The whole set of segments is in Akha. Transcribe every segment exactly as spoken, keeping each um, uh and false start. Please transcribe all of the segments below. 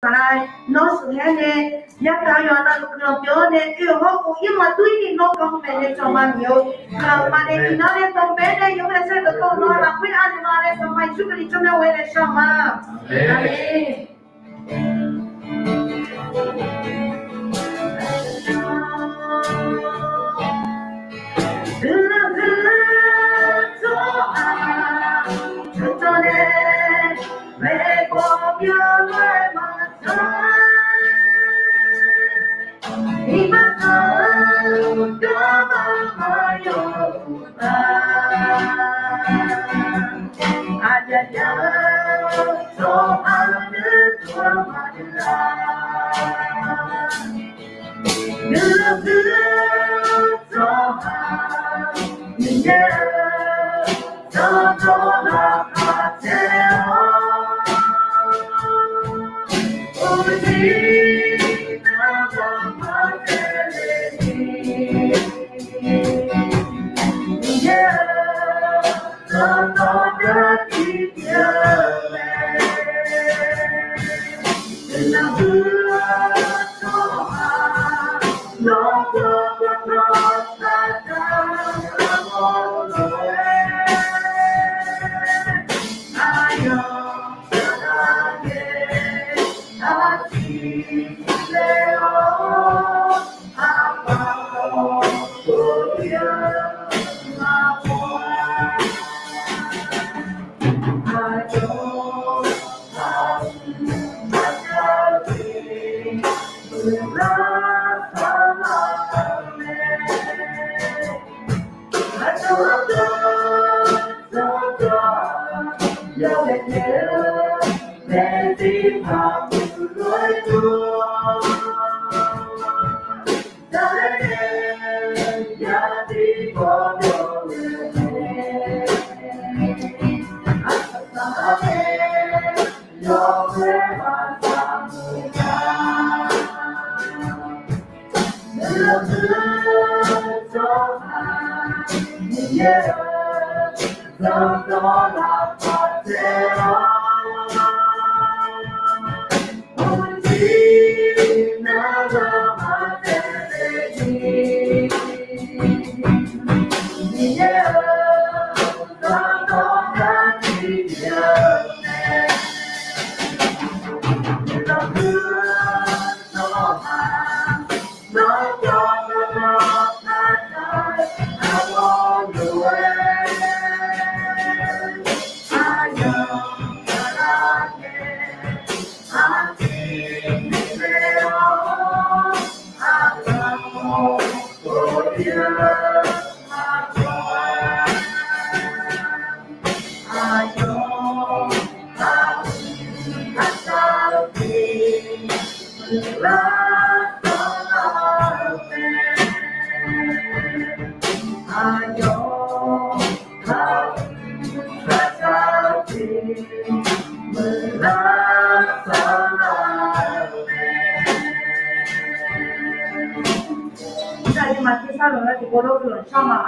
saqlaq-aer, nawr sheuqghae nae yagaq yawqha navluf guiqlanq pyeuf-awr nae, oe-euq hawr khof-ir maqdur-ir ni nawr ganrmaeq nae cawba miq-eu, guiqlanq maqnaeq tiqnan nae tanqbae-aer nae yawmuiq-aer saer dawqtawv nawr lafkhoer anaeq ma laer Sanqpaq Yeqsur Kali tsawrmyanr ghoer nae shar-eu ma.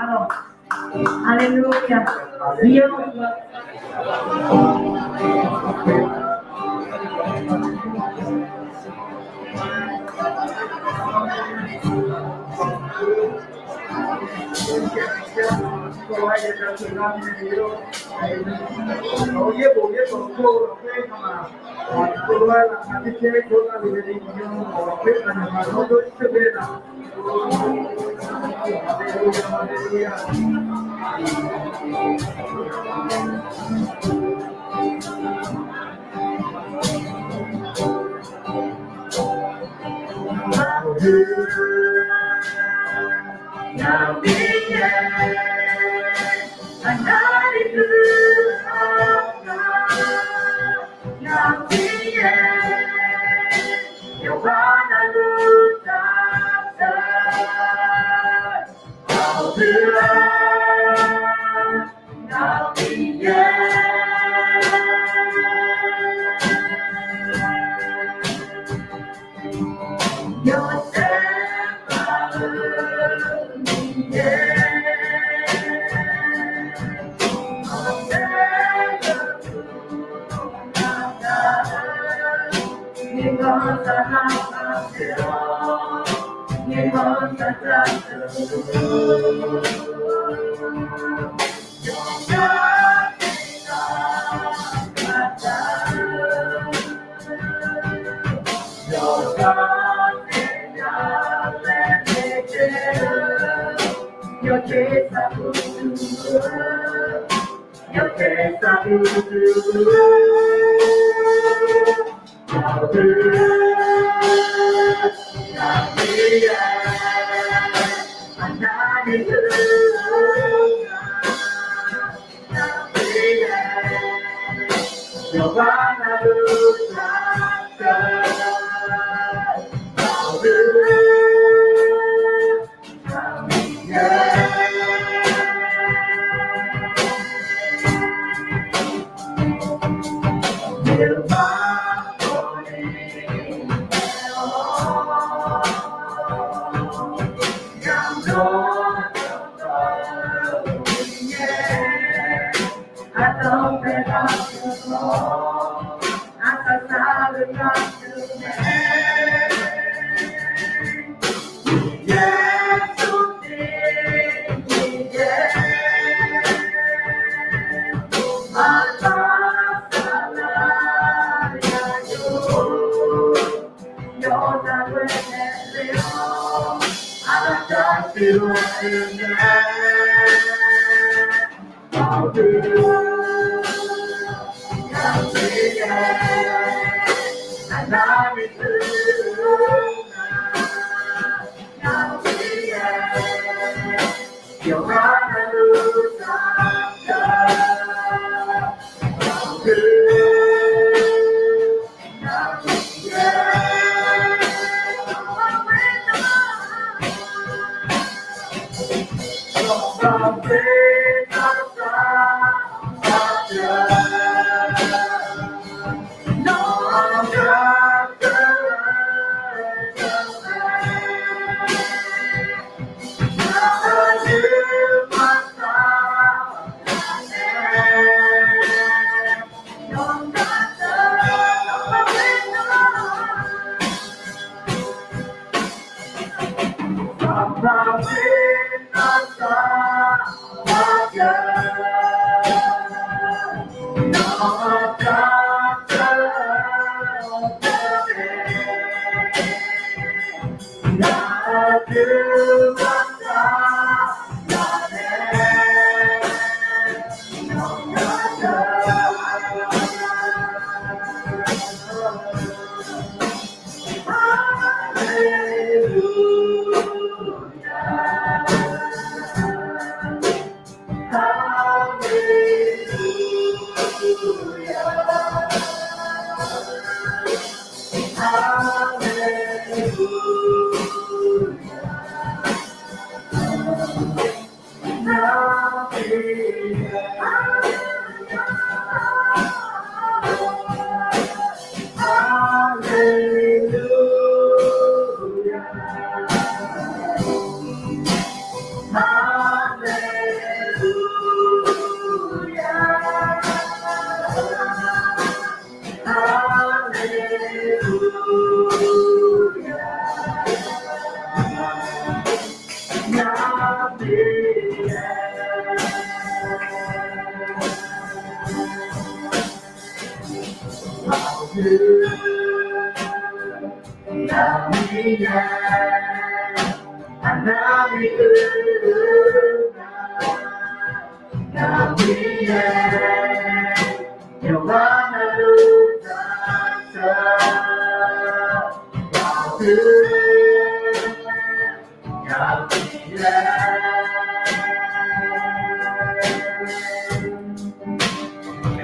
Aqmeq. Haleluya.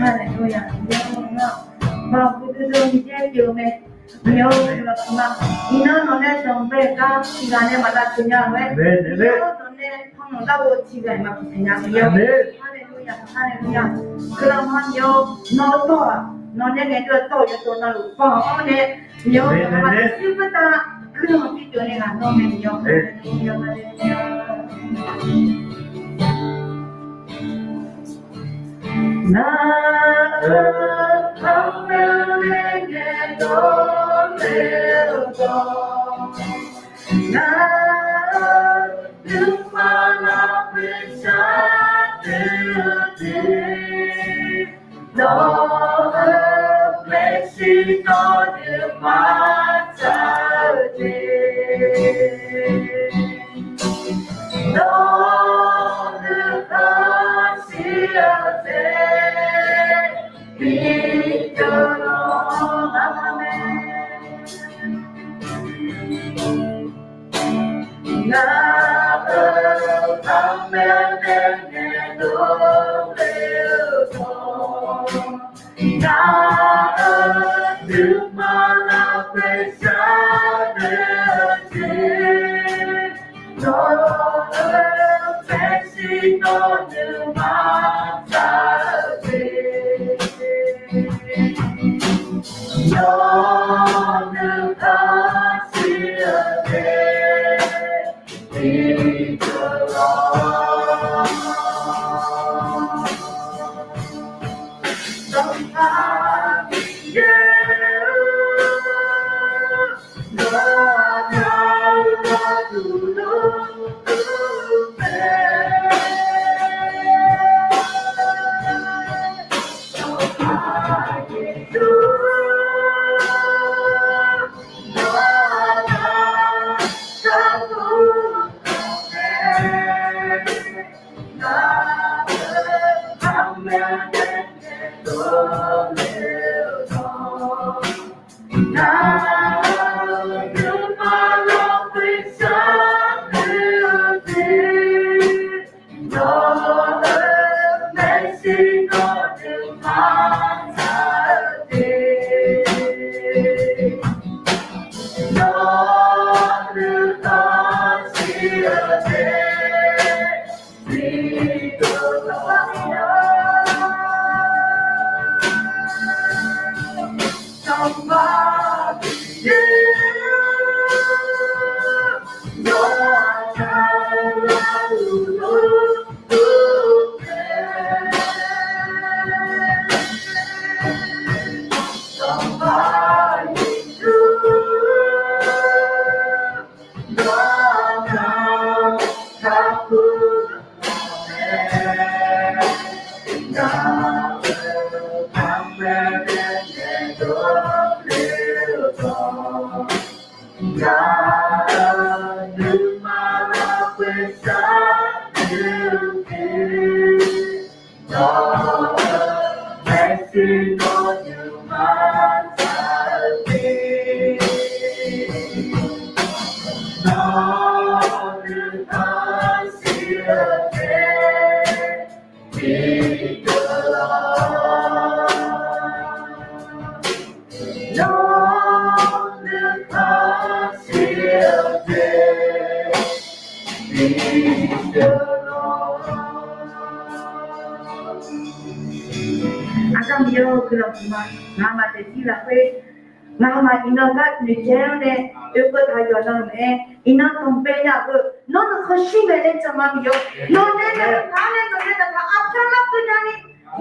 Haleluya. Aqyawf-anr baoq duidui dui-eu Miqyaer pyeuf-eu mae. Aqyawf-anr guiqlanq ma. Iqnan nawq nae danqbae gar tiqghaq nae maqdav pyeuf nya-eu mae. Iqnan nawq nae panlanq lar-eu tiqghaq maqpyeuf nya-eu mae. Haleluya, haleluya. Guiqlanq ma Miqyaer-or, nawr-eu tawr-aq, nawq nae ngaeqdui-eu tawr-eu yawdawq navluf panlanq-anr nae Miqyaer-or, aqduimaf-anr guiqlanq bipyeuf nae ghaq nawr mae Miqyaer-or. Nar-eu armeuq nae ngaeqdawq Ngaq-euq nuima lafkhoer sharnoeq-eu jeq, nawq-euq maeqshi nawq nuima tsaq-eu jeq, nawq nuikhanr shir-eu jeq, bi deuq lawq. Ngaq-euq khaqmae nae ngaeqdov-eu dawq, ngaq-euq nuima lafkhoer sharnoeq-eu jeq, nawq-euq maeqshi nawq nuima tsaq-eu jeq, nawq nuikhanr shir-eu jeq, bi deuq lawq. Sanqpaq Miqyaer-or, nawq-anr gharduq lofdov mae. Sanqpaq Yeqsur, nawq-anr gharduq lofdov mae. Ngaq-euq khaqmae nae ngaeqdov le-eu dawq, ngaq-euq nuima lafkhoer sharnoeq-eu jeq, nawq-euq maeqshi nawq nuima tsaq-eu jeq, nawq nuikhanr shir-eu jeq, bi deuq lawq. Sanqpaq Miqyaer-or, nawq-anr gharduq lofdov mae. Sanqpaq Yeqsur, nawq-anr gharduq lofdov mae. Ngaq-euq khaqmae nae ngaeqdov le-eu dawq, ngaq-euq nuima lafkhoer sharnoeq-eu jeq, nawq-euq maeqshi nawq nuima tsaq-eu jeq, nawq nuikhanr shir-eu jeq, bi deuq lawq. Nawq nuikhanr shir-eu jeq, bi deuq lawq. Aqda Miqyaer-or, guiqlanq huiqma, ngaqmaf daefzir lafkhoer, ngaqmaf iqnan gar noeqjae-awr nae, oekeuv taq yawqnan-euq mae. Iqnan tanqbae nya-eu, nawr nuikhanr shir mae laer jan ma Miqyaer-or. Nawq nae naeq-eu taq-anr nae nawq nae taqtaq arpyar larkeuv nyani,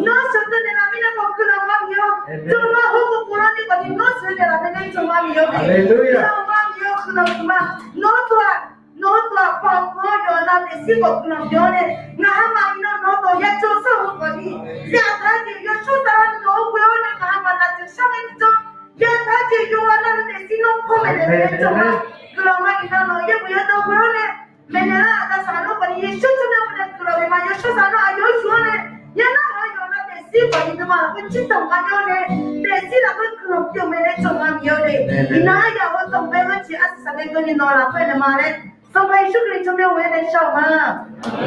nawr sheuqdeuv naeqlaf mirnae khawf guiqlanq ma Miqyaer-or. Deuq ma hawkhof khoflanni khawfni nawr sheuqdeuv naeqlaf mirnae jan ma Miqyaer-or. Guiqlanq ma Miqyaer-or, guiqlanq huiqma. Nawr tawq-aq, nawr tawq-aq paqpawr yawqnan daefzir khawf guiqlanq byan-awr nae, ngaqha maf iqnan nawr tawq ya jawr sar-eu khawfni, ya taq-aer jeq yawshawr saflar ni nawq-anr ghoe-awr nae ngaqha maf naqjeq shar-aer ni jawr, ya taq-aer jeq yawqha nar-eu daefzir nawr pawr maeqnaeq naeq-aer jawr ma. Guiqlanq ma iqnan nawq yaerbof yawdawr ghoe-awr nae, maeqnaeq lar aqda saqlaq-anr khawfni Yeqsur tsawrmyanr-anr nae guiqlanq bima yawshawr saflar aqyawf-anr yuf-awr nae, yaernar haq-eu yawqnan daefzir khawfni nuima lafkhoer tsirtanq ma jawr nae, daefzir lafkhoer guiqlanq pyeuf mae laer jan ma Miqyaer-or de. Iqnan aryaq-euq tanqbae-anr jeq arsiq saqdae keuvni nawq lafkhoer naeq ma laer, Sanqpaq Yeqsur Kali tsawrmyanr ghoe-awr nae shar-awq ma.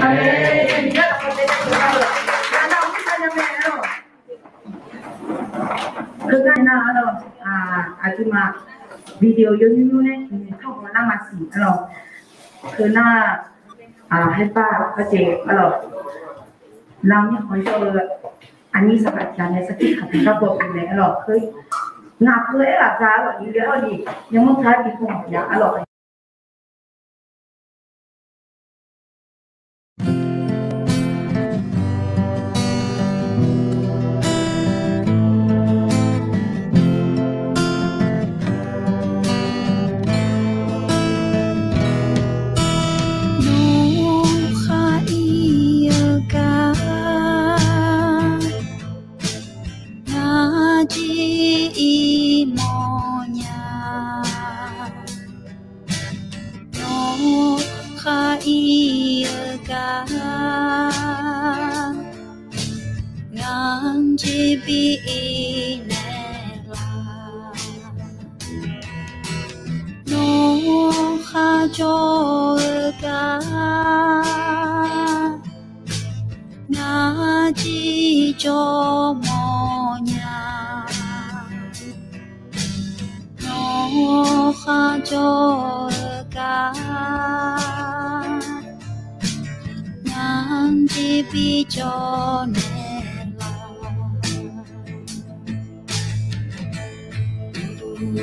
Aqmeq. Aqmeq. Aqmeq. Aqmeq. Aqmeq. Aqmeq. Aqmeq. Aqmeq. Aqduimaf video yawnymr nymr nae noeqtaq-awr lar maqsiq arlawq. Heu nar, haerpav-aq jeq arlawq, lar mirkhanq jawr-eu aqnyir saqkaq tiq ghaq nae sarkir kaqtiq gar baw pyeuf mae arlawq. Heu ngaq heu aerghaq za arlawq, iqle arlawq ni, yamawr taq-aer bi pawmawf ya arlawq. jeqbir ir naeqlaf. Nawr kharjawr-eu gar ngar jir jawr mawrnya. Nawr kharjawr-eu gar ngar jeqbir jawr naeqlaf.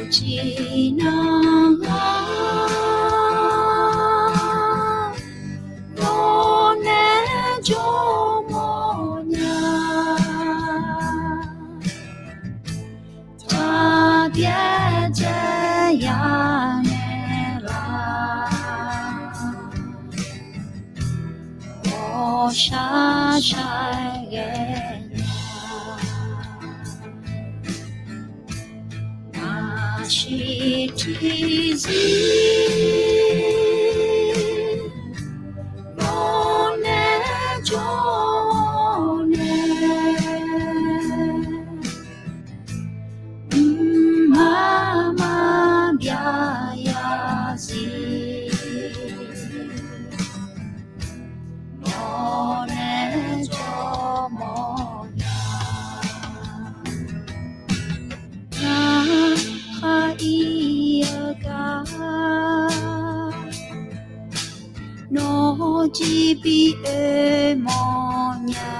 Uqcif nar ngar nawr nae jawr mawrnya. Taq byaerdzae ya naeqlaf. Ghawqshaq shaq ghae nya. Aqsiq tiqzir nawr nae jawr nae, mqmaq maqbyav ya zir nawr nae jawr mawrnya. Ngar khar ir-eu gar nawr jeqbir oe mawrnya.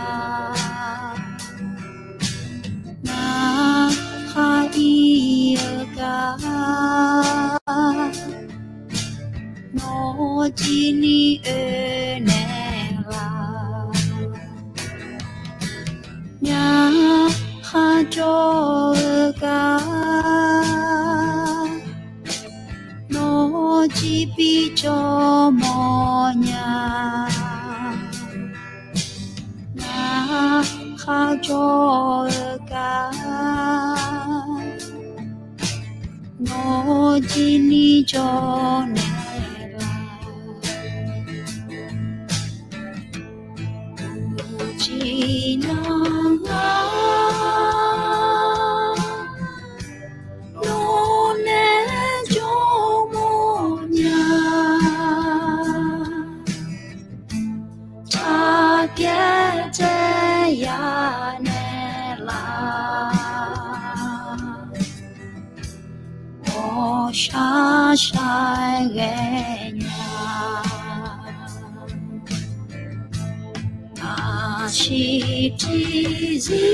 Ngar khar ir-eu gar nawr jeqni oe naeqlaf. Ngar kharjawr-eu gar nawr jeqbir jawr mawrnya. Ngar kharjawr-eu gar nawr jeqni jawr naeqlaf. Uqcif nar ngar nawr nae jawr mawrnya. Taq byaerdzae ya naeqlaf. Ghawqshaq shaq ghae nya. Aqsiq tiqzir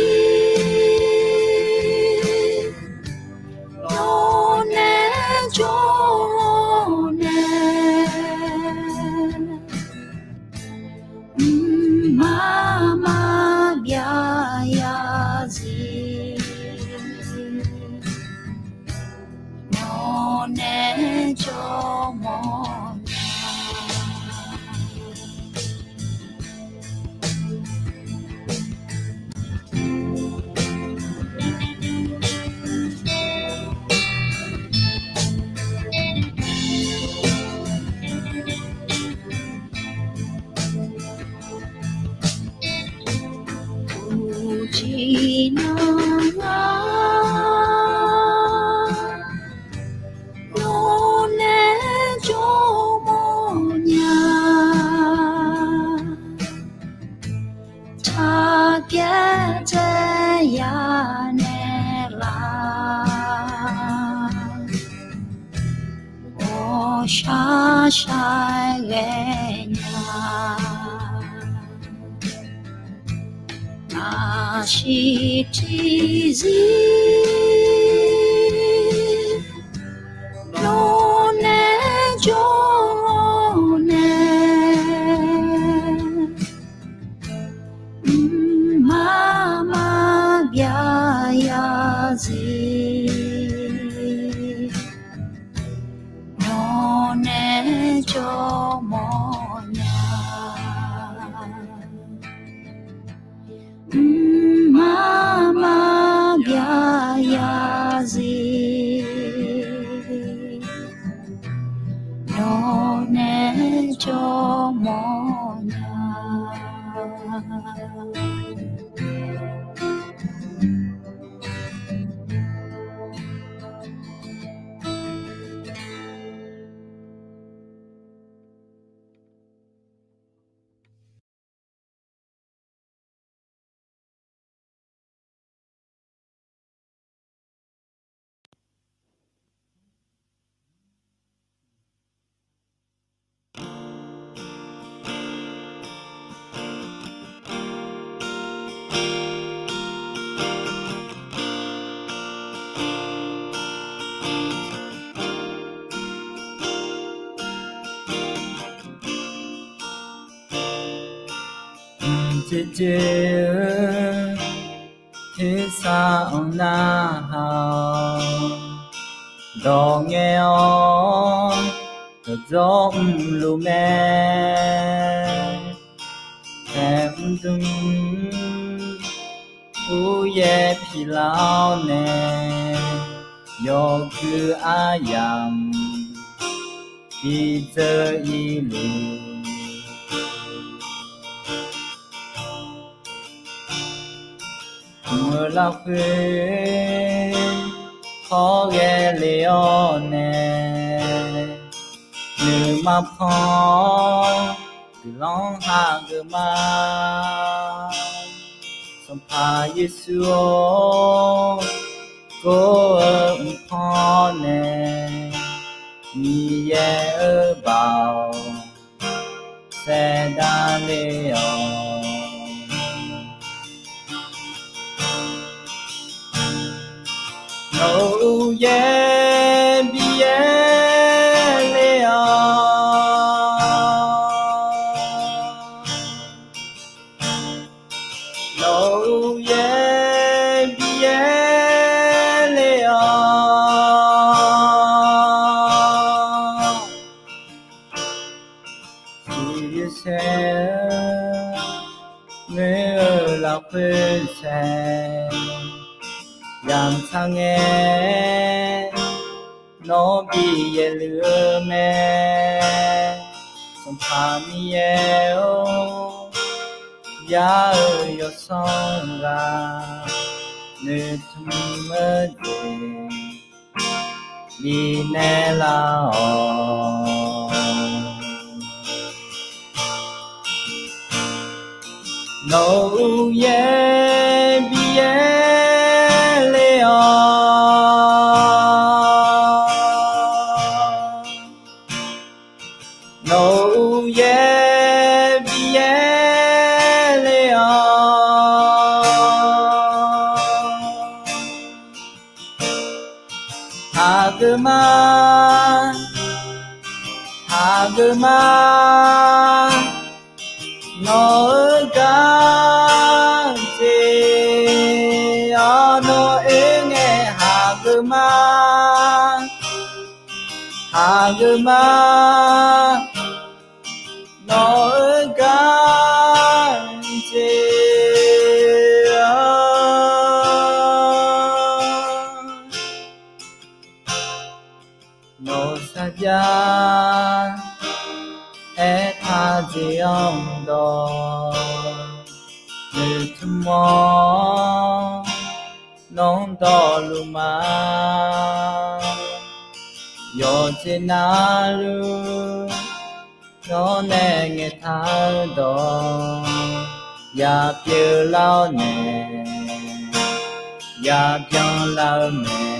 nawr nae jawr nae, mqmaq maqbyav ya zir nawr nae jawr mawrnya. Uqcif nar ngar nawr nae jawr mawrnya. Taq byaerdzae ya naeqlaf. Ghawqshaq shaq ghae nya. Aqsiq tiqzir nawr nae jawr nae, mqmaq maqbyav ya zir nawr nae jawr mawrnya. Mqmaq maqbyav ya zir nawr nae jawr mawrnya. Tsertser-eu tersar-anr narhaq-awq. Dawq ngaeq-awr-eu dawqdzawr mrluf mae. Taeq mrdmr uryaer pilar-awr nae, yawgui aryamq bidzeur-ir luf. Mq-eu lafkhoer hawr ghae le-awr nae, nuima pan-awr guiqlanq hageuf ma. Sanqpaq Yeqsur-or, gor-eu mq pan-awr nae, Miqyaer-euq baoq saevdav le-awq. Nawq-euq uqyaer bi yaer le-awq. Nawq-euq uqyaer bi yaer le-awq. Siqyoer saer-eu ngoer-eu lafkhoer saeq, yamq tsaq ngae nawr bi yaerluf-eu mae. Sanqpaq Miqyaer-or, yar-eu yawsanr ghaq noeqtmq-eu jeq bifnaeq lar-awq. Nawq-euq uqyaer bi yaer le-awq. Nawq-euq uqyaer bi yaer le-awq. Hageuf ma, hageuf ma, nawq-euq gar jeq-awr nawr oe ngae hageuf ma, hageuf ma, nawq-euq gar jeq-awr nawq sarjax aertaq jeq-anr dawq noeqtmq-awr nawr dawqluf ma. Yawqjeq navluf nawr nae ngaeqtaq-eu dawq ya pyeuflar-awr nae, ya byanlar-eu mae.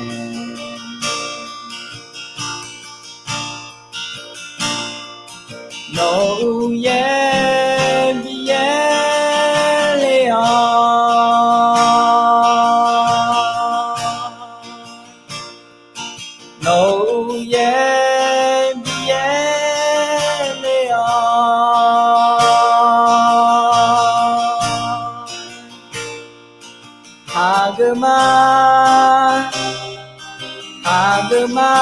Nawq-euq uqyaer bi yaer le-awq. Nawq-euq uqyaer bi yaer le-awq. Hageuf ma, hageuf ma,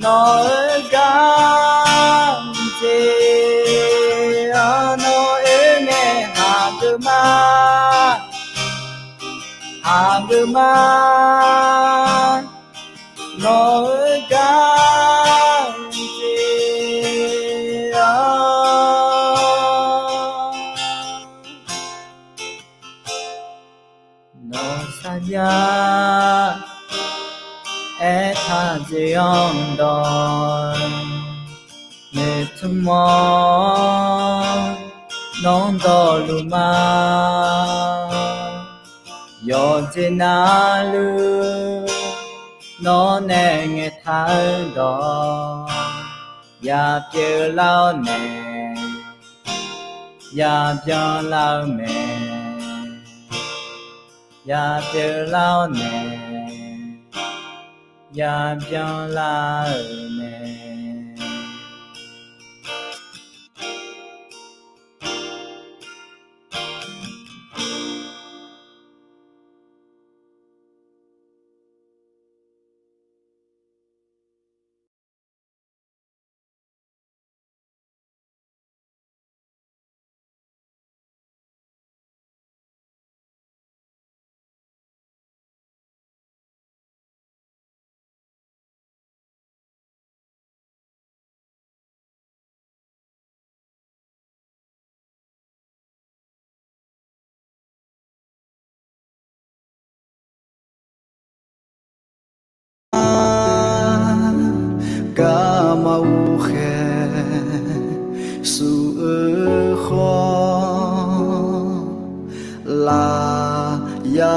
nawq-euq gar jeq-awr nawr oe ngae hageuf ma, hageuf ma, nawq-euq gar jeq-awr nawq sarjax aertaq jeq-anr dawq noeqtmq-awr nawr dawqluf ma. Yawqjeq navluf nawr nae ngaeqtaq-eu dawq ya pyeuflar-awr nae, ya byanlar-eu mae. Ya pyeuflar-awr nae, ya byanlar-eu mae.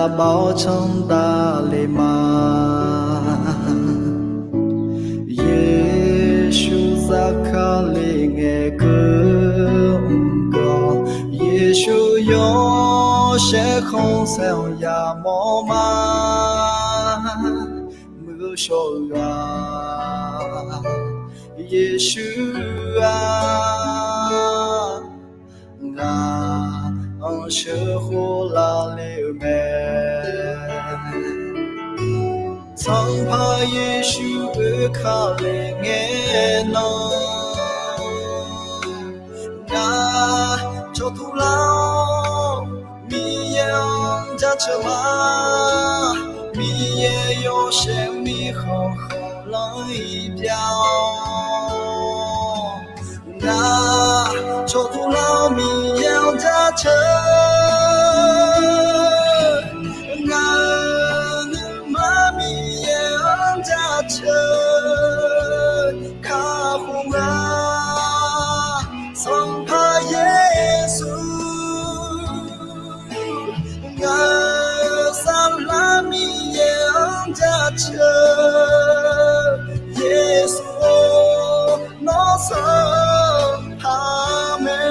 Yabawr canr davle ma. Yeqsur Zaqkali ngaeqkeuv mr gawr, Yeqsur yawshaef khanqsaer-anr yamawr ma. Muiq-eu shawr-eu-aq, Yeqsur-aq, ngaq-anr sheuqkhof lavle-eu mae. Sanqpaq Yeqsur oekale ngae nan, ngaq cawqtuv lar-awr Miqyaer-anr jaceuq ma. Miqyaer yawshaef mirkhanq khanqlanr-iq bya-awr, ngaq cawqtuv lar-awr Miqyaer-anr jaceuq. Ngaq-euq nuima Miqyaer-anr jaceuq kakhof-a. Sanqpaq Yeqsur, ngaq-euq saflar Miqyaer-anr jaceuq. Yeqsur-or, nawr sanqpaq mae.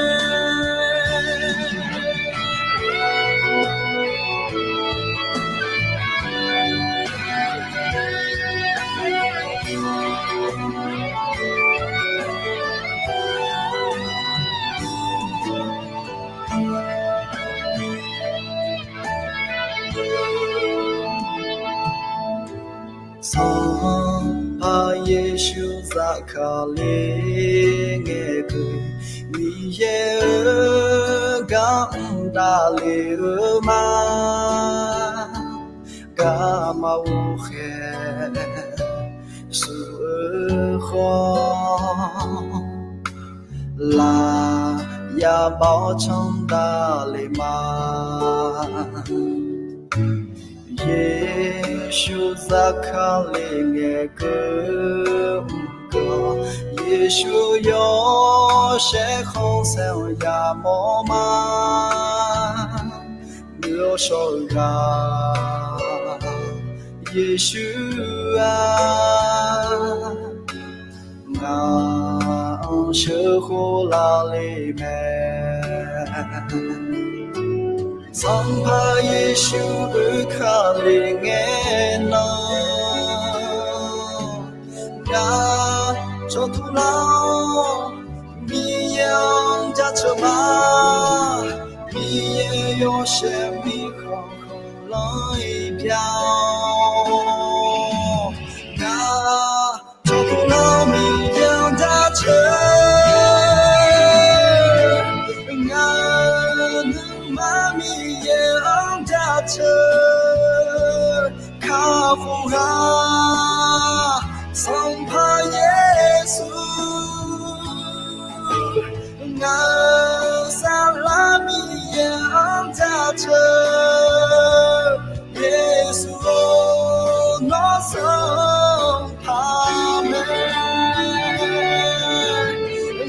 Sanqpaq Yeqsur Zaqkali ngaeqkeuv, Miqyaer-euq gar mr davle-eu ma. Garma ghofkhaer shuf-eu khawf, laf yabawr canr davle ma. Yeqsur Zaqkali ngaeqkeuv mr gawr, Yeqsur yawshaef khanqsaer-anr yamawr ma. Muiq-eu shawr-eu ghaq, Yeqsur-aq, ngaq-anr sheuqkhof lavle mae. Sanqpaq Yeqsur oekale ngae nan, ngaq cawqtuv lar-awr Miqyaer-anr jaceuq ma. Miqyaer yawshaef mirkhanq khanqlanr-iq bya-awr, ngaq cawqtuv lar-awr Miqyaer-anr jaceuq. Ngaq-euq nuima Miqyaer-anr jaceuq kakhof-a. Sanqpaq Yeqsur, ngaq-euq saflar Miqyaer-anr jaceuq. Yeqsur-or, nawr sanqpaq mae.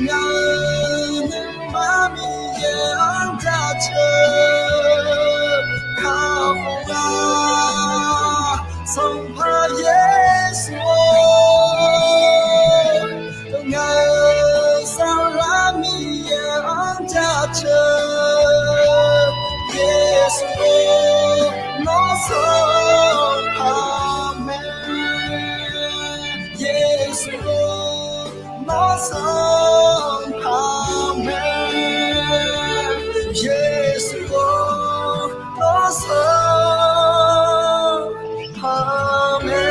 Ngaq-euq nuima Miqyaer-anr jaceuq kakhof-a. Sanqpaq Yeqsur-or, ngaq-euq saflar Miqyaer-anr jaceuq. Yeqsur-or, nawr sanqpaq mae. Yeqsur-or, nawr sanqpaq mae. Yeqsur-or, nawr sanqpaq mae.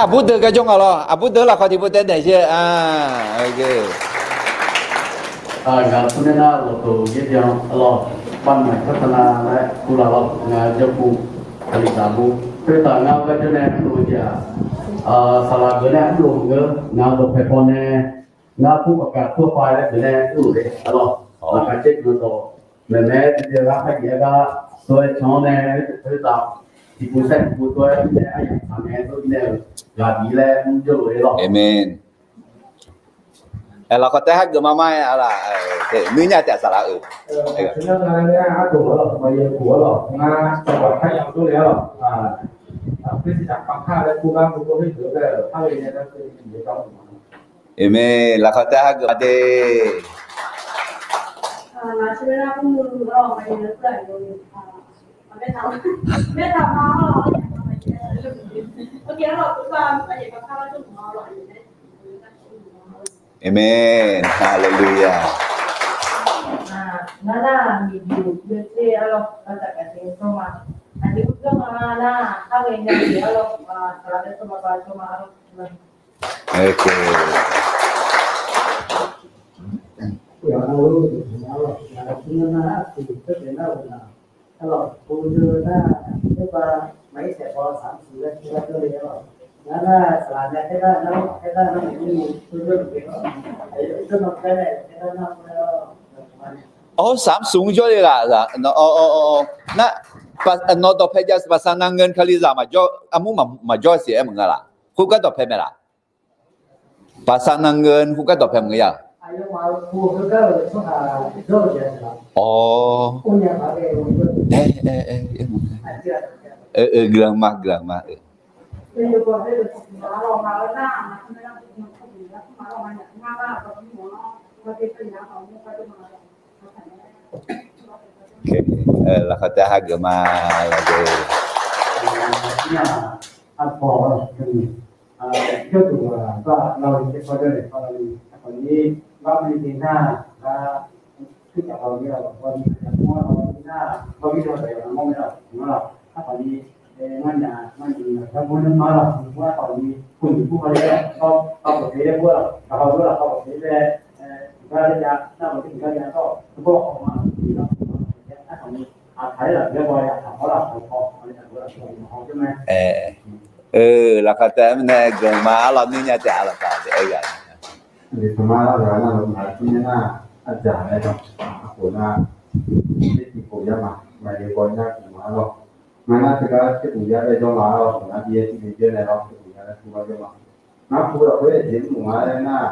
Aqbur deuq garjawr nga lawr, aqbur deuq lafkhawf tiqpov taev daef sher. Ngaq-euq tmr nae nar lawqteuq yaer byan-awr lawr, pavnaeq khartaq na laer kurlaf lawr, ngaq-euq jawrpuq Kalizaq bur khoertaq ngar-eu garjawr nae mrluf-eu jeq-aq, saqlaq geuf nae mrluf-eu ngeur, ngaq-euq dawqpae paw nae ngar pur paqkav pur pav laer geuf nae mrluf le-a lawr. Laqkhaq caer guiqlanq dawq maeqmae tiqjeq lar kharjeq-aer gar Aqmeq. Lafkhoer taef hageuf ma mar-aer, nuirnya taef saqlaq-euq. Aqmeq. Lafkhoer taef hageuf ma de. Aqmeq. Haleluya. Awr, สามศูนย์ jawrle laf. Nar, nawq dawqpae jav-eu ประสาทนางเงิน Kalizaq maqjawr, armur maqjawr siq-aer maqngeur laf. Khoergar dawqpae mae laf. ประสาทนางเงิน khoergar dawqpae maqngeur ya. Awr. Guiqlanq ma, guiqlanq ma. Lafkhoer taef hageuf ma. Lafkhoer taef-aer nae guiqlanq ma, arlawr nuirnya taef, arlawr taef-aer ghaq. Ngar nar teugar teuqbur yar bae jawr ma, arlawr, ngar bi-aer tiqbi jawr nae lawr, teuqbur yar bae jawr ma. Ngar pu lafkhoer jeq mr-euq nga laer nar,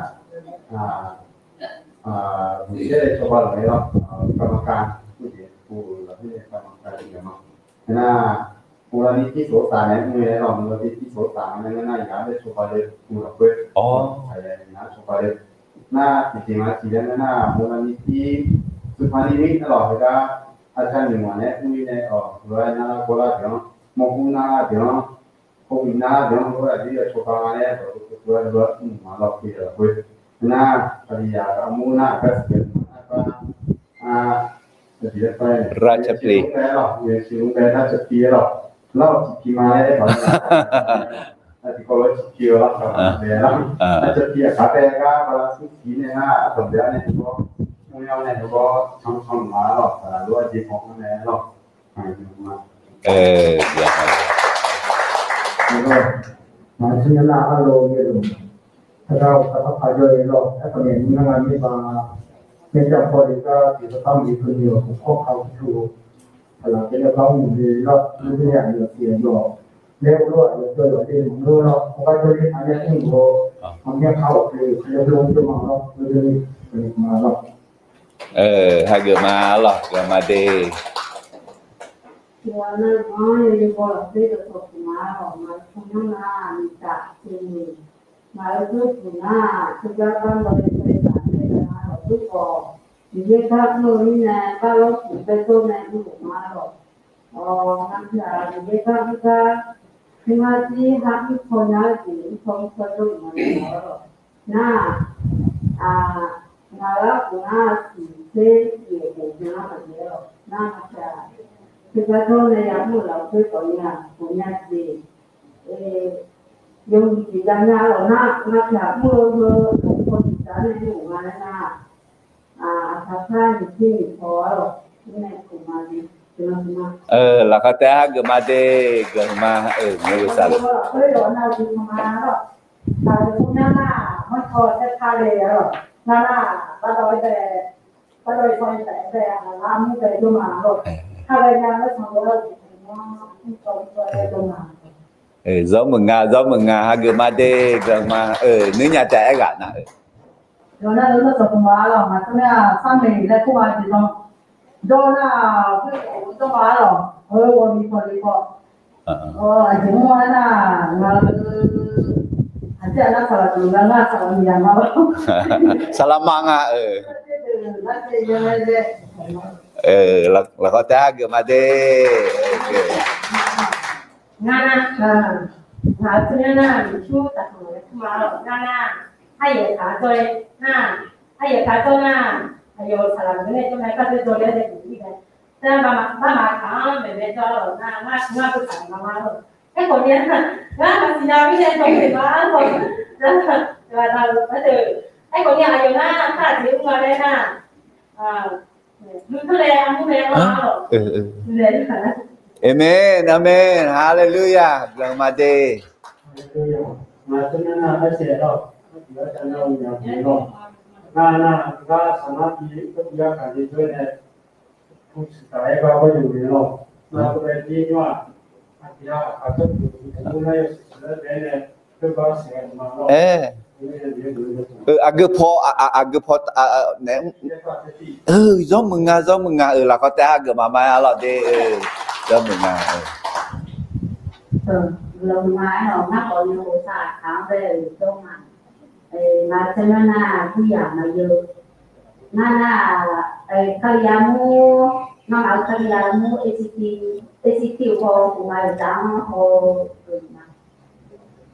buqyaer-aer cawba laf-aer lawr, กรรมการ jeq pu lafkhoer nae กรรมการ jeq ma. Aernar, มูลนิธิ สงสาร nae mr-eu aer lawr, มูลนิธิ สงสาร nae ngar nar yaq-anr bae cawba le pu lafkhoer, yaq-anr cawba le. Nar tiqjeq ma tiq laer nar, มูลนิธิ สุภานิมิต aer lawr heugar, aqcawq nymq-aq nae mr-ir nae, awq, lof-aer nar lar gawrlar deuq-anr, mawrkur nar lar deuq-anr, โควิด nar lar deuq-anr lof-aer aqdui yawcawba nga laer dawq tov tov-aer lof-aer mrma lawr pui lafkhoer. Nar, aqli yaq armur nar aqgar tiqjeq nar bar, aqjeq laer bar-aer, ราชพฤกษ์ lawr, yawsiq lmr bae nar cawpi-aer lawr, lar-awq tiqpi ma laer aer-awq. Aqtiqkawv lof-aer tiqpi-eu lar, aqkaq bae lar, nar cawpi aqkaq bae gar bala smr tiq nae nar, aqkaq bae-aer nae lawr, mr-awr nae lawr, cancan ma lawr, saqlaq lof-aer jeq kawv-anr nae lawr. Maqngeur nar arlawr, aqgar aqkaq paq jawr-eu lawr, aerkhawf nae mr nar nga mirba, แม่เจ้าพ่อ le gar tiqkawv taq-anr bi keuvni-awq, kawrkawr ka-eu teu-eu, saqlaq bae gar mr-eu lawr, mr-eu aqyawf tiq aqyawf, laer ur-awr aqyawf jawr-awq le maqngeur lawr, kawrkawr jawrle aqmyan mr-eu, aqmyan ka-awq le, aqyawf jawr-eu jawr ma lawr, jawrle, aqyawf ma lawr. Hageuf ma lawr, geuf ma de. Tiqghaq nav-anr yawbaw lafkhoer dawqtawvluf ma lawr, ngaq-euq tmr nar miqtaf teuq, ngaq-euq durduq nar teugar bar baw-eu teuq taf-aer gaq-a lawq durkhawf, Miqyaer gar mr-eu mirnae bar lawr tiq bae dawr nae mrluf ma lawq. Awq, ngar tiq ghaq Miqyaer gar mr gar, ngar jir har mr paw nya-eu jeq mr paw mr paw jawrluf ma lawq. Nar-aq, ngaq-euq arbof nar siq tser jeq khof byan-anr maqjaeq-awq. Nar-aq, teugar dawr nae yamr-euq lafkhoer khawf nya khof nya jeq, yawmuiq jeq jav nya lawq nar, ngar tiq ghaq mr-eu heu khof paw tiq taf nae mrluf nga laer nar-aq, aqkaq par nyiq jir nyiq paw-awr, mr nae khof ma jeq. Lafkhoer taef hageuf ma de, geuf ma, mr-eu saqlaq. Zawr meuq nga, zawr meuq nga, hageuf ma de, guiqlanq ma, nuirnya taef aerghaq nar-eu. Yawnar-eu nar sanqpaq ma lawq, ngaq tser nar sarmeq laer kur ma jeq dan. Jawr nar, khoer khof jawr ma lawq, heu ghawqmiq pawqniq pawq. Aqjeq mr-aer nar, ngaq-eu aqjeq nar saqlaq deuq nga nar saqlaq miqyaq ma lawq. Saqlaq ma nga-eu. Lafkhoer taef hageuf ma de. Ngar nar, ngaq-eu tser nar nar, miqsur taqtanq laer kur ma lawq. Ngar nar, aryaeq taq-anr jawr-aer nar, aryaeq taq-anr jawr nar, aqyawf-euq saqlaq deuq nae jawr mae, kar deur jawr laer nae deuq ir mae. Tser nar, barma taq-anr maeqmaeq jawr-a lawq nar, ngar ngar beu taq ma ma lawq. Aerkhawf ni-a, ngar maqsiq nya mirnae jawr maeq ma lawq. Aerkhawf ni aqyawf nar, kar aqjeq mr ma laer nar, Amen, amen, haleluya, guiqlanq ma de. Aer, aqgeu paw, aqgeu paw nae, zawr meuq nga, zawr meuq nga-euq lafkhoer taef hageuf ma ma-aer lawq de. Zawr meuq nga-eu. Ngar khawf ni ghofsaq taq-anr bae-euq dawr ma. Ngaq tser nar nar, kuryaq maqyeu. Ngar nar, Kalizaq mur, ngar ngaq-euq Kalizaq mur, A C T, A C T-euq paw uqma-euq zaq-anr haw-eu ma.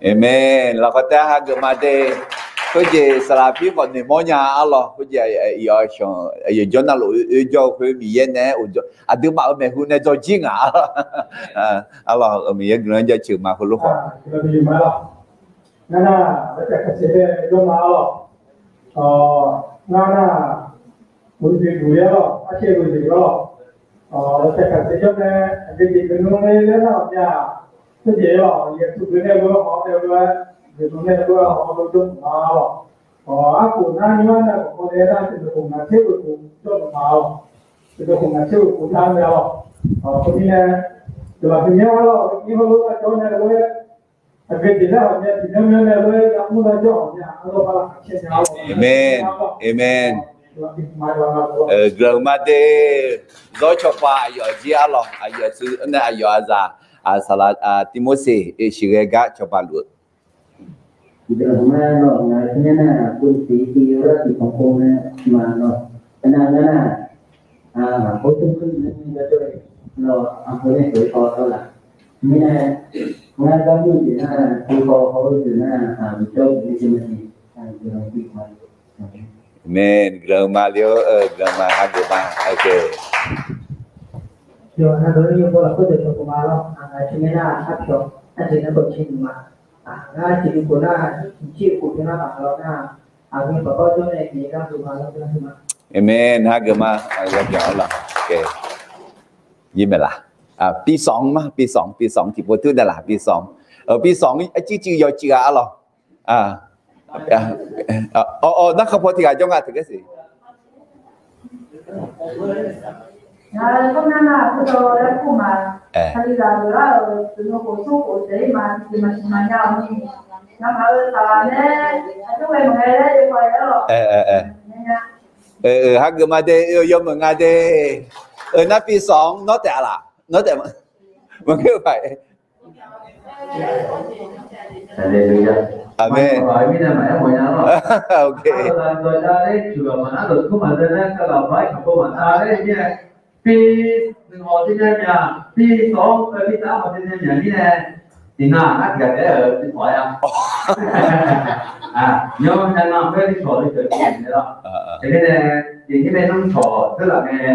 Amen. Lafkhoer taef hageuf ma de. Khoerjeq saqlaq pir khawf noeqmawr nya arlawq. Khoerjeq aqyawf shanq aqyawf jawr navluf oerjawr-eu khoer Miqyaer nae-aer uqjawr aqduimaf-euq maeqhu nae dzawrjir ngaq arlawq. Arlawq, Miqyaer guiqlanq jaceuq ma heulof khawf. Ngar nar, aqcawq kaqsaef bae jawr ma arlawq. Ngar nar, uqduq duq-ir arlawq, arcaev uqduq arlawq. Aqcawq kaqsaef jawr nae, aqgeu jeq geuf nmr ler nar-aq mya. Khoerjeq arlawq, yaqtuq geuf nae lof-aer haw-awr nae lof-aer, geuf nmr nae lof-aer haw-awr lof jawr mawf ma arlawq. Arkof nar nymr-aer nae khawf kawv nae nar, tiqdeuq khof ngaq tser uqduq jawr mawf ma arlawq. Tiqdeuq khof ngaq tser uqduq nar mae arlawq. Khoermirnae, deuqlaf deuqmyanr arlawq, ir hawr lof-aer jawr nae lof-aer, Amen. Amen. Guiqlanq ma de. Zawr cawba aqyawf jir arlawq, aqyawf tsu nae aqyawf aqzaq, saqlaq Tirmorseq siqghae gar cawba luf-eu. Guiqlanq ma lawq, ngaq-euq tser nar-aq, aqkuv tiq tiv yawlar tiq tanq pov nae ma lawq. Aernar ngar nar-aq, aqkov tmr keuv nae jawr-eu lawq, aqkov nae pyeuf-eu paw lawr laf. Mirnae, ngar gar mr-eu jeq nar-aq, tiq paw haw-eu jeq nar-aq, aqmiq jawr-eu jeq nae jeq ma jeq, aqyawf-anr biq ma. Amen. Guiqlanq ma le-or, guiqlanq ma hageuf ma. Yawqha-anr dawq-ir yawbaw lafkhoer deuq cawq puq ma lawr. Aqgeu nar-aq, arpyawq arjeq nar bawqcir nmq ma. Ngar tiq bi khof nar, tiq bi khof nar-aq, aqlawq nar-aq, aqgeu baqbawr jawr nae Miqyaer gar dov ma lawr, dov ma. Amen. Hageuf ma. Yawbyan-awr laf. Yir maeq laf. Bi sanq ma, bi sanq, bi sanq tiqpov tur nae laf, bi sanq. Bi sanq arcuir cuiv yawcuiv ghaq arlawq. Awr, narkhan paw tiq ghaq jawr nga teugar siq. Hageuf ma de, yawmeuq nga de. Nar bi sanq nawr taef-a laf, nawr taef ma. Maqngeur-eu paq. Amen. Bi nuiq hawq teunae myaq, bi sanq-anr bi taef-anr hawq teunae myaq mirnae, iqnan nar tiq ghaq taef-aer-euq bi tawq-aer-a. Nymr nya nar khoer bi tawq-eu teu nae lawr. Teumirnae, iqnyir nae nymr tawq teu laf ngae,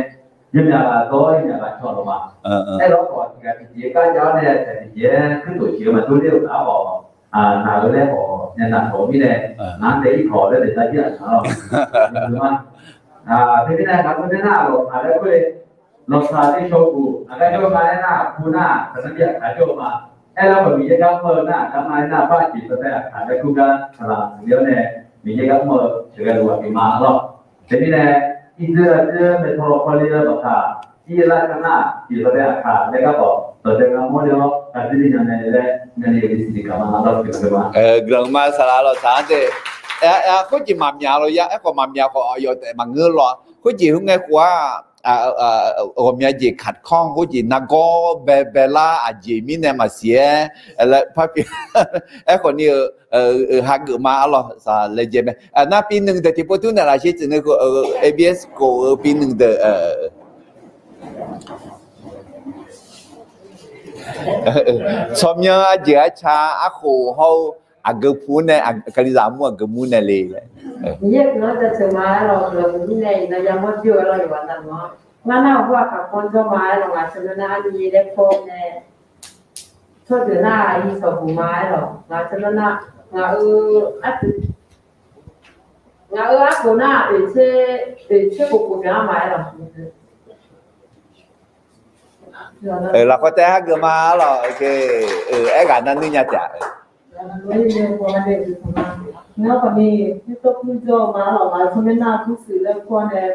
yawmyaq ghaq dawr-awr yawmyaq ghaq cawq lawq ma. Aerlawr khawf tiq ghaq tiqjeq gar jav-awr nae taef tiqjeq-aer kuirtof jeq-eu maqdur ler-euq taf-awr khawf, naq-eu laer khawf nya naq tawq-eu mirnae, naq-anr tae ir tawq laer daef tar jir-aq taq-awr. Teumirnae ngaq-euq teunar lawqtaq laer khoer-e, lawqtaq ni shawguq aqgar jawr-eu ma aernar, pu nar-aq, taqnar bi aqkaq jawr-eu ma. Aernar khawf Miqyaer gar mr-eu nar, aqgar mr-aer nar, bar jeq tawv tae aqkaq laer kur gar saqlaq siqle-awr nae, Miqyaer gar mr-eu sheuqghae luf ghaq pyeuf ma lawr. Teumirnae, Irsaqleqlav deuq maeqtawq lawqpaw le-eu lawqtaq Irlar ka nar, iqlar bae aqkaq laer garkawv dawqdae ngar mawrle-awr, aqdui ni nya nae laer, nya ni yawbui siqsiq gaq ma, aqdawr siq gaq ma. Guiqlanq ma saqlaq lawq saq-anr de. Khoerjeq maqmyaq lawq ya, aerkhawf maqmyaq khawf aqyawf taef maqngeur lawq. Khoerjeq heu ngae khof-aq, ghawqmya jeq kaq kanr khoerjeq nargawr bae baelar aqjeq mirnae maqsiq-aer laer parpyeuf. Aerkhawf ni-eu hageuf ma arlawq saqlaq laejae mae. Nar pi nui deuq tiqpov tur naeqlaf sher tsuif nui khof, ABS khof-eu pi nui deuq tsawrmyanr arjeuq arca arkhof hawr-eu aqgeu pu nae, Kalizaq armur aqgeu mur nae le laer. Ngar nar-aq, ghawqmya jeq kaq kanr jawr ma-aer lawq, ngaq teunae nar arni laer kawr nae, tsawrjeuq nar-aq, irsawq buq ma-aer lawq, ngaq teunae nar, ngaq-eu arpoeq, ngaq-euq arpoeq nar-aq, oeq tser khof khof byan-anr ma-aer lawq. Lafkhoer taef hageuf ma arlawq, aerghaq nar nuir nya taef-a. Ngar khawf ni, nirtawv kur jawr-eu ma arlawq, ngaq-eu tsawrmyanr nar kur shuif laer kur-awr nae,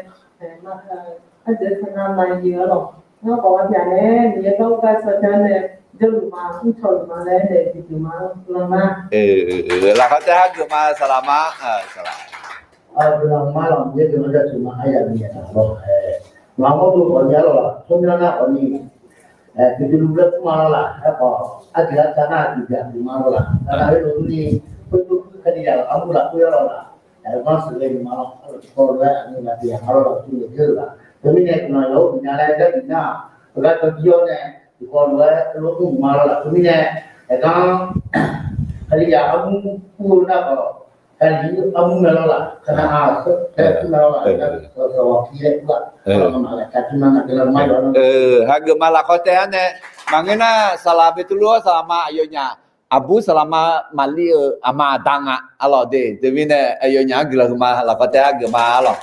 arjeuq taqnav ma yeu arlawq. Ngar khawf-a pyaq nae, Miqyaer gar ur gar shawr jar nae, jawrluf ma, mrcawq luf ma laer nae tiqdeuq ma, guiqlanq ma. Lafkhoer taef hageuf ma saqlaq ma, saqlaq. Guiqlanq ma lawq, Miqyaer guiqlanq jaceuq ma, aryamq miqyaer taq lawq. Maqmawr dov khawf ni arlawq, tsawrmyanr nar khawf ni, tiqdui luf laer kur ma lawr laf, aerkhawf arjeuq arca nar tiqbyan tiq ma lawr laf, aqda oe lof durni, khoer dur kur Kalizaq-euq armur lafkhoer arlawq laf, aqgar sheuqghae ni ma lawr, arlawq tiqkawv lof-aer aqnyir nar tiqyaq ma lawr laf, tuvle dzeur-eu laf. Teumirnae guiqlanq yawf-awr bifnya laer gar bif nar, aqgar dawrjir-awr nae, tiqkawv lof-aer lof dur ma lawr laf. Teumirnae, aqgar Kalizaq armur kur-eu nar khawf, Kalizaq armur mae lawr laf, kanav-aq, aer kur ma lawr laf, sawqsawq ghaq pi laer kur-aq, hageuf ma lafkhoer taef-anr nae, maqngeur nar saqlaq Beqtuvluv-awr saqlaq ma aqyawfnyaf, aqbur saqlaq ma maqli-euq aqma aqda nga arlawq de. Teumirnae aqyawfnyaf-anr guiqlanq huiqma lafkhoer taef hageuf ma arlawq.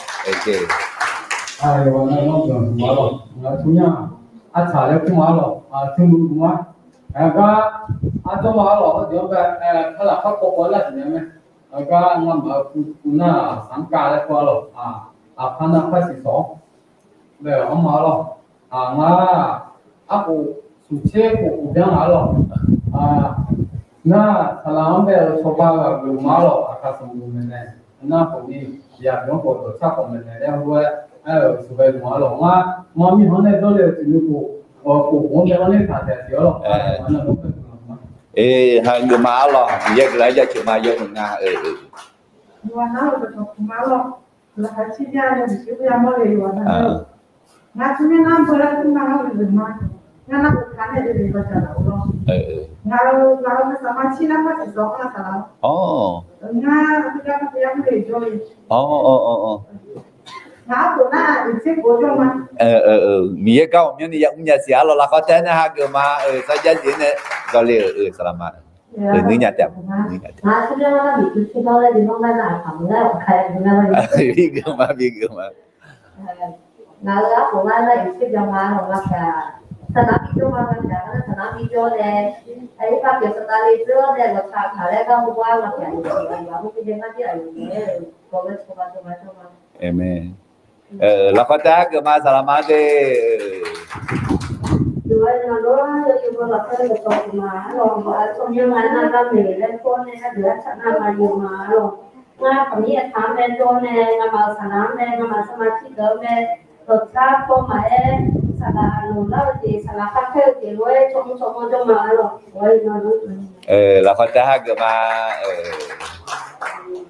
Artsaq laer kur ma arlawq, teulof-eu ma. Aqgar arjawr ma arlawq, arjawr-anr bae, kar lafkar kawv kawv-aer lar siqnya mae. Aqgar ngamaf-euq kuv nar-aq, Sanqkav laer kur arlawq, aqpar nar par siq sawq-awr bae-euq anr ma arlawq. Ngar arkhof smq tser khof khof byan-a arlawq. Nar saqlaq-anr bae-euq cawba ghaq geuf ma arlawq, aqkaq sanqbof maeqnaeq nar khawf ni, yaqbyanr khawf dawqtsar khawf maeqnaeq laer heulof-aer aer-euq sheuqghae ma arlawq. Ngar maqmir-anr nae dawrle-euq tiqnuv khof, khof khof-anr bae-awr nae taq taef-a tiq arlawq. Hageuf ma arlawq, Miqyaer guiqlanq-aer jaceuq ma yawmuiq nga. Ngar Miqyaer gar ghawqmyanrni yamr nya siq arlawq, lafkhoer taef nae hageuf ma, sarjax zif nae dawqle-euq saqlaq ma. Nuir nya taef, nuir nya taef. Bigeuf ma, bigeuf ma. Ngaq-euq arkhof ngar nar iqsir byan ma lawq, ngar pyaq saqnaq bijawr ma, ngar pyaq ngar nar saqnaq bijawr nae, aqyuif paq pyeuf saqnaq le dzeur-awr nae lawqtaq taq laer gar mawr gar ngar pyaq, aqyuif aqyuif aqmur bi nae ngar jir aqyuif nae-euq bawq ghae cawba cawba jawr ma. Aqmeq. Lafkhoer taef hageuf ma saqlaq ma de. Yawqha navluf-anr yawqha lafkhoer dawqtawvluf ma arlawq, aqcawq myanr ma nar gar maeq laer kawr nae nar deuq-aer tsaq nar ma yawq ma arlawq. Ngar khawf mir aqkaq-anr mae dawr nae ngamaf-euq saqnaq-anr mae, ngamaf saqma tiqdeuq-anr mae, dawqtsar paw maqaer, saqlaq loq lar-eu jeq, saqlaq kharkhaer-eu jeq lof-aer tsawrmyanr tsawrmyanr jawr ma arlawq. Lafkhoer taef hageuf ma.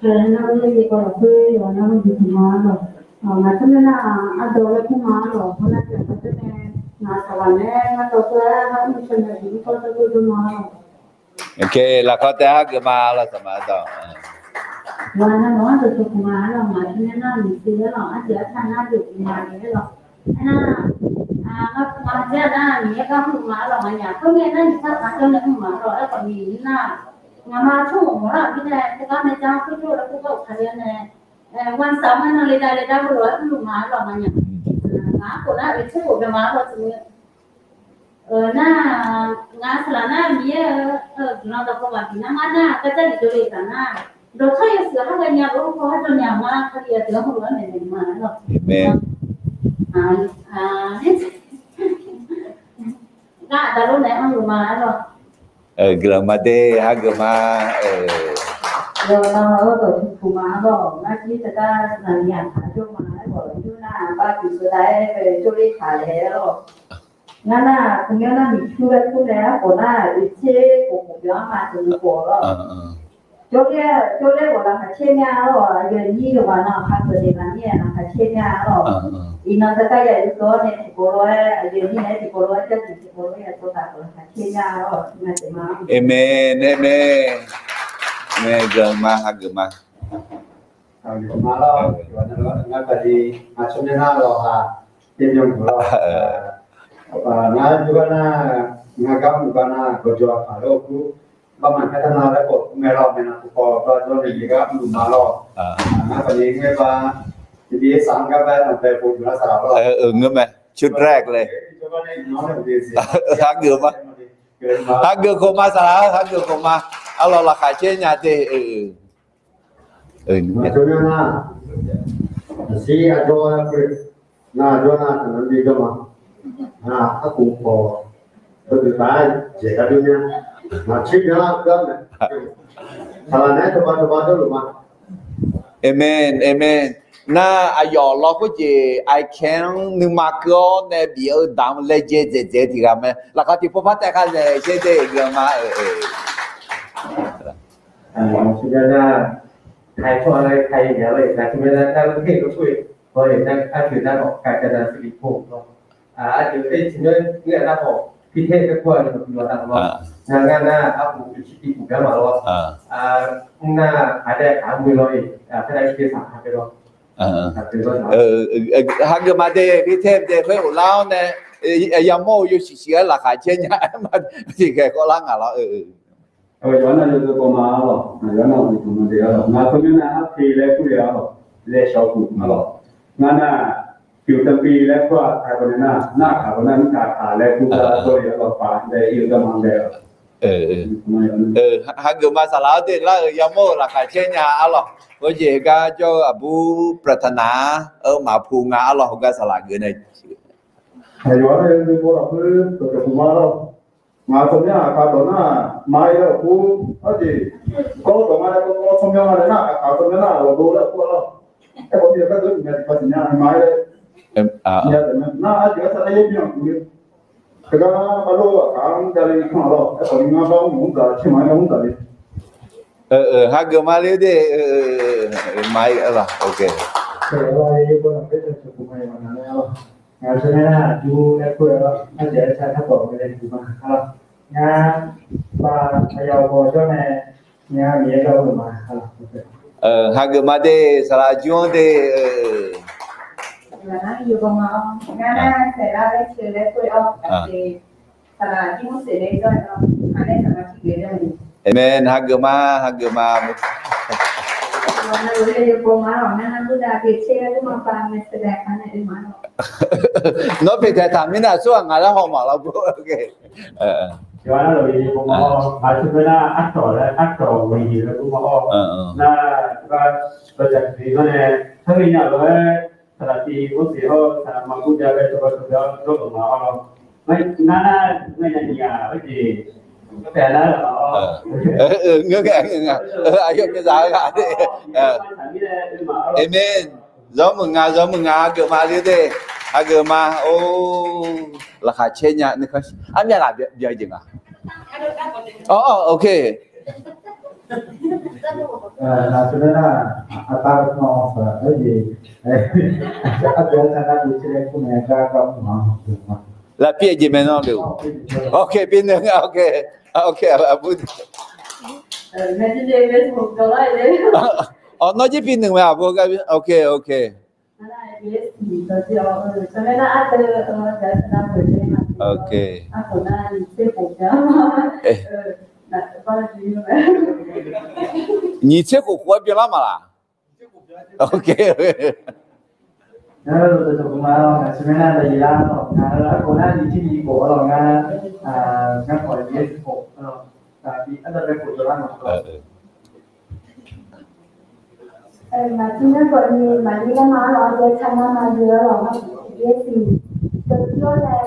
Nar lafkhoer jeq ma arlawq. Ngaq tsawrmyanr nar ardawq laer kur ma arlawq, hawnar tiq ghaq tawr nae ngaq saqlaq nae ngar dawq tawr-aer ngar mr caw nae jeq mr tawr tawr jawr ma arlawq. Lafkhoer taef hageuf ma lawq saqma dawq. Ghaq nar nawq-anr dawqtawvluf ma arlawq, ngaq tsawrmyanr nar miqsiq-aer lawq, arjeq arca nar yawqjeq ma le-aer lawq. Aernar, ngar pu ma dzer-a nar Miqyaer gar mr ma arlawq, nganyaf khoerngae nar nyiq sar taq jawr nae mr ma arlawq, aerkhawf ni nar, ngaqma tsawrhaq mawf lar-euq mirnae teugar nae jar khoerjawr-eu laer kur gar-euq kali-anr nae, ngar saq-anr ma nar le dav le dav heulof-aer mrluf ma arlawq, nganyaf. Ngaq-anr khof nar oeq tser khof byan ma arlawq teu. Nar, ngaq saqlaq nar Miqyaer-eu guiqlanq dawqkawq maqbif nar ngar nar gardzaq lif dovle taq nar, dawqtawr yawshuif har ghae nya lof-aer paw har jawr nya ma, Kali-aq deuq-anr heulof-aer maeqnaeq ma arlawq. Aqmeq. Aqda lor nae anr-eu ma-aer lawr. Guiqlanq ma de, hageuf ma. Yawqnan-eu dawq tiqpuq ma-aer lawr, ngar jir teugar naqli yaq taq jawr ma-aer, aqyawf yur nar-aq, bar tiqseuq dav-aer jawrler taq laer lawr. Ngar nar-aq, teumirnae nar miqcur laer kur nae aerkhawf nar, oeqtser khof khof byan-anr ma teuqnui khof lawr. Jawrler, jawrler khawf laqkhaq caer nya-a lawr, aqyuif aqnyir yawqghaq nan aqkar keuq daef ghaq mir-aer laqkhaq caer nya-a lawr. Iqnan teugar ya yur dawr nae tiqkawv lof-aer, aqyuif aqnyir naeq-aer tiqkawv lof-aer, jarduq tiqkawv lof-aer ya dawr taq khawf laqkhaq caer nya-a lawr, ngar taef ma. Aqmeq, aqmeq. Aqmeq, guiqlanq ma, hageuf ma. Hageuf ma lawr, ngar taqli, aqcawq myanr nar lawq ha, tiqbyan guq lawr. Ngar yur gar nar, ngar gar mq gar nar, gawqjawq aqkaq lawr kur. Barmaf kar tar nar laer khawf kur ngae lawr, maeqnan tiqkawv gar jawr nae jeq gar mrluf ma lawr. Ngar taqli ngae ba, tiqbi saq-anr gar ba-aer tanqbae pov duq lar saqlaq lawr. Ngeur mae, cur drag le. Hageuf ma. Hageuf khawf ma saqlaq-eu, hageuf khawf ma. Arlawq laqkhaq caer nya de. Aqcawq myanr nar, aqsir aqjawr-aer khoer, nar aqjawr nar taqnan bi jawr ma. Nar arkhof khawf, heudeuq taf-aer dzaeq gar jawr nya. Nar tser byan-a gar mae. Saqlaq naeq-aer tawba tawba dawrluf ma. Aqmeq, aqmeq. Nar aqyawf lawr khoerjeq aqkaq-anr nuima keuv-awr nae bif-eu damq laejae dzaeqdzaeq-eu tiq ghaq mae. Laqkhaq tiqpov par taef kha zaeq sher de guiqlanq ma. Hageuf ma de, pirtae de khoer ghoflar-awr nae, yamawr-eu yawshuif shuif-aer laqkhaq caer nya-aer ma, tiqkhaeq khawf lar ngaq lawr. Yawqha nar yawzeu kawv ma-a lawq, yawqha nar uqduq tanq ma de-a lawq, ngaq teu myanr nar arpi laer kur le-a lawq, laer shawr kuf-a lawq. Ngar nar, pyeuf tanqpi laer kur-a, taq khawf nae nar, nar kaq khawf nar, mr kaq kaq laer kur gar dawr le-a lawq, paf dae ir-eu gar ma dae-a. Hageuf ma saqlaq-awr de lar-eu yamawr-euq laqkhaq caer nya-a lawq. Khoerjeq gar jawr-eu aqbur ปรารถนา-a, eu maqpu nga-a lawq, heugar saqlaq geuf nae. Aqyawf-anr nae nuikhanr lafkhoer dawqcawq puq ma lawr. Ngaq-euq tsawrmyanr aqkaq dawq nar, ma-ir laer-awq kur, arjeq, kawr dawq nga nae kawr tsawrmyanr nga nae nar, aqkaq tsawrmyanr nar, lawqdo laer-awq kur-a lawr. Aerkhawf ni-eu gardeuv-aer guiqma tiqpav siqnya ma-ir laer. Nar arjeq arsaq nar yaer byan-aq kur-ir. Teugar nar bar lor aqkaq-anr javle ni kanr-a lawr. Aerkhawf ni ngar bar mr mq mr dzaq caer maq-aer nar mr dzaq le. Hageuf ma le de, ma-ir lawq, ok. Ngaq-euq tsawrmyanr nar aqjur laer kur-aer lawr, arjeq arsaq nar tawq-eu laer guiqma-a lawr. Ngar, ba, aqyawf ghawqjawr nae, ngar Miqyaer gar-eu ma-a lawr. Hageuf ma de, saqlaq jur-anr de. Aqmeq, hageuf ma, hageuf ma. Nawr pyeuf taeq taq mirnae aqsur-aq ngaq laer haw maq lawr bur. Aqcawq myanr nar, arcawq laer, arcawq ghoeq-eu nar, saqlaq tiq mawr siq hawr-eu saqlaq maqbur jav bae cawba cawba jawr-euq ma-awr, ngar nar, ngar nya nyiq-aq, arjeq, taef nar-aq, ngeur nga, ngeur nga, aqyawf myavzaq-eu ghaq de. Aqmeq. Zawr muiq nga, zawr muiq nga, hageuf ma le de. Hageuf ma, or, laqkhaq caer nya nuikhanr, armyav ghaq bya jeq nga. Or, ok. Lafpir-aer jeq mae nawr le-o. Ok, pir nui nga, ok. Ok, aqbur. Awq, nawr jir pir nui mae aqbur gar, ok, ok. Ok. Nyiq tser khof khof-aer byanlar maqlaq? Ok. Ngaq tser nar khawf ni maqli lar ma-a lawq, aqdui tsaq nar ma-a lawq, ngar siq, dawqtsuif-awr nae,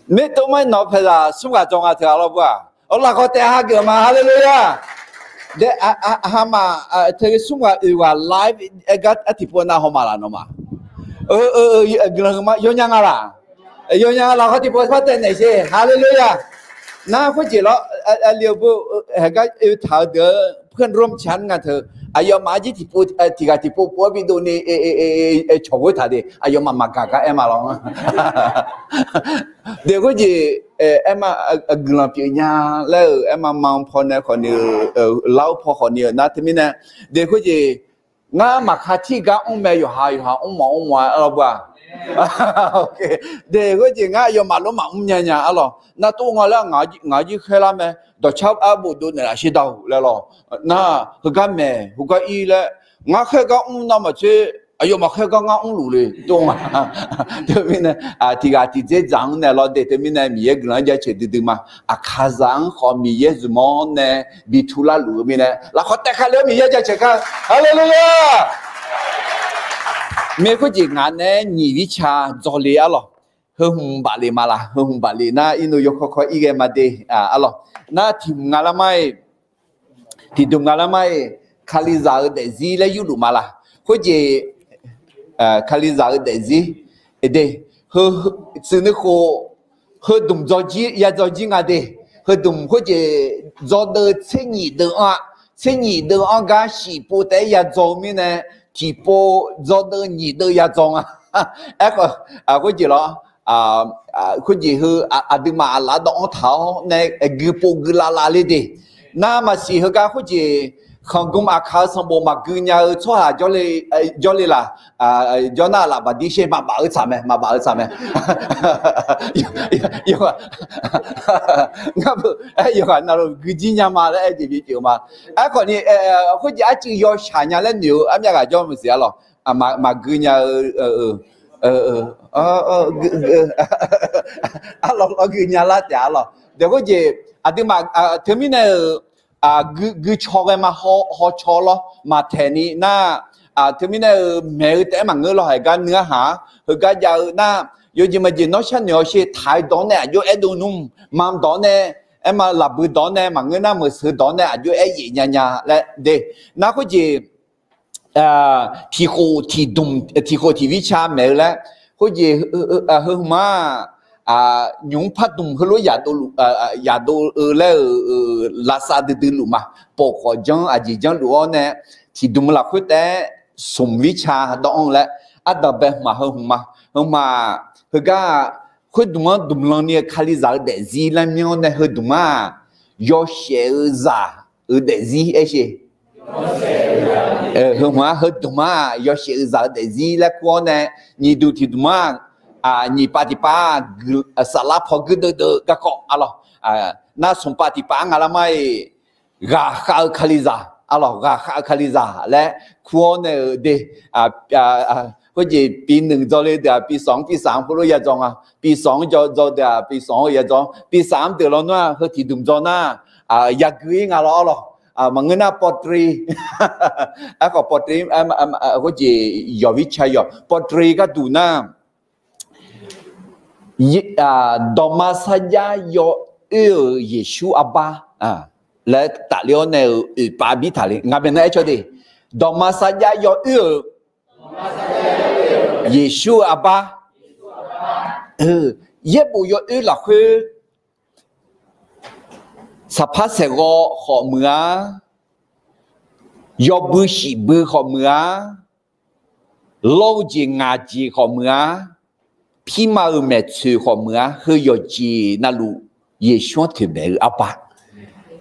Mirtov mar nawq paeqzaq smr ghaq dzaw nga teu-aq lawr bur-aq, awr lafkhoer taef hageuf ma, haleluya. Dae, hamaf, teu smr ghaq oeq ghaq live aer gar tiqpov nav haw ma laf nawmaf. Guiqlanq huiqma yawnya nga laq. Yawnya nga lafkhoer tiqpov par taev naeq sher, haleluya. Nar khoerjeq lawr, aqli-eu beu, haeq gar oe taq-eu deuq-eu เพื่อนร่วมชั้น nga teu, aqyawfmaf arjir tiqpov, tiqghaq tiqpov pov-aer bidov ni, cawq ghoer taq de, aqyawfmaf maqgaq gar aer ma lawr. Dae khoerjeq, aer ma, guiqlanq pyeuf nya laer-euq aer ma, ma paw nae khawf ni-euq, lar-eu paw khawf ni-euq nar teumirnae, dae khoerjeq, ngar maqka tirgar mr mae, yawqha yawqha mrmawf mrmawf-aer arlawr bur-aq. Dae khoerjeq ngar aqyawfmaf lof maqmr nya nya arlawr. Nar tov nga laer ngaq-anr jir khaerlar mae, dawqcar arbofdov naeqlaf sherdaq-euq laer lawr. Nar heugar maeq heugar ir laer, ngar khaergar mr navmaqtser, aqyawfmaf khaergar ngar mrluf le tov nga. Teumirnae, tiqghaq tiqdzer dzaq-anr nae lawr de, teumirnae Miqyaer guiqlanq-anr jaceuq duidui ma. Aqkaqzaq-anr khawf Miqyaer zmq-awr nae bi turlar luf-eu mirnae, lafkhoer taef kale-awr Miqyaer jaceuq kar. Haleluya! Mae khoerjeq ngaq nae nyiq virca dzawle arlawr. Heu hmq baf le ma laq, heu hmq baf le nar irnu yawkawr kawr ir ghae ma de, arlawr. Nar tiq hmq nga lar mar-iq, tiqdmq nga lar mar-iq, Kalizaq-eu daefzir laer yurluf ma laq. Khoerjeq, Kalizaq-eu daefzir, de, heu, tsuif nuikhof, heudmq dzawjir yadzaw jir nga de. Heudmq khoerjeq dzawdeuv tser nyiq deuv-anr-a, tser nyiq deuv-anr gar shif pov taef-aer yadzaw-eu mirnae, tiqpov dzawdeuv nyiq deuv yadzaw nga. Aerkhawf, khoerjeq lawr, khoerjeq heu aqduimaf aqlaf dawv-anr taq-awr nae guipov guilavlav le de. Nar maqsiq heugar khoerjeq, khanqgmq aqkaq-eu sanqbof maqgui nya-eu tsawrhaq jawrle laq. Jawrnar laf baqdir sher maqbaf-eu tsaq mae, maqbaf-eu tsaq mae. Ngar beu, yawqghaq navluf guijir nya ma laer aer jeq bipyeuf ma. Aerkhawf ni, khoerjeq arcuiv yawshaq nya laer noeq-eu armyav ghaq jawr maqsiq arlawr. Maqgui nya-eu, arlawr lawr gui nya lar taef arlawr. Dae khoerjeq aqduimaf teumirnae-euq, gui caw ghae ma, haw caw lawr maqtaeq ni nar, teumirnae-euq maeq-eu taef-aer maqngeur lawr, haiq gar nuiv-ar haq-ar heugar jav-eu nar, yawjeq maqjeq nawr sharnoeq-awq sher, taq-eu dawq-anr nae aqjox-aer dov nmr, mam dawq-anr nae, aer ma lafbui dawq-anr nae maqngeur nar, meuq seuq dawq-anr nae aqjox-aer yaef nya nya laer de. Nar khoerjeq tiqkhof tiqdmq, tiqkhof tiqvirca maeq-eu laer, khoerjeq heu hmq-aq, nymq-mr pardmq heulof yadov-eu laer-euq lavsav duidui luf ma. Pov khawf janr aqjeq janrluf-awr nae, tiqdmq lafkhoer taef-aer smq virca dawv-anr laer, ardanqbae hmq-aq heu hmq ma. Heu hmq-aq, heugar khoerdmq-anr dmq lan ni-eu Kalizaq-eu daefzir laer myanr nae heudmq-aq, yawshaef-eu zaq-eu daefzir aer sher. Heu hmq-aq heudmq-aq yawshaef-eu zaq-eu daefzir laer kur-awr nae, nyiq duq tiqdmq-aq, nyiq pav tiqpav saflar paw guirdeuv deuv garkawv arlawr. Nar smq pav tiqpav-anr nga lar mar-iq, ghaqkhav-eu Kalizaq arlawr, ghaqkhav-eu Kalizaq laer kur-awr nae-euq de. Khoerjeq pi nmq dzawle deuq-aq pi sanq-anr pi sanq-anr khoerlof yadzaw nga. Pi sanq-anr dzaw dzaw deuq-aq pi sanq-anr yadzaw-anr, pi sanq-anr deuq lawnmr-aq heu tiqdmq dzaw nar, yagui-ir nga lawr arlawr. Maqngeur nar pawtri, aerkhawf pawtri, khoerjeq yawq vir ca yawq pawtri gharduq nar, dawqma sarjax yawoer-euq Yeqsur arbar laer tafler-awr nae-euq oeqpav bir taqler nga bae nar aer cawr de. Dawqma sarjax yawoer-euq Yeqsur-eu arbar, yaerbof yawoer lafkhoer, saqpar saeqghawv khawf muiq-a, yawbui shifbui khawf muiq-a, lawr-eu jeq ngaq jeq khawf muiq-a, pirma-euq maeqtsoeq khawf muiq-a, heu yawqjeq navluf Yeqsur-anr toeqmaeq-eu arbar.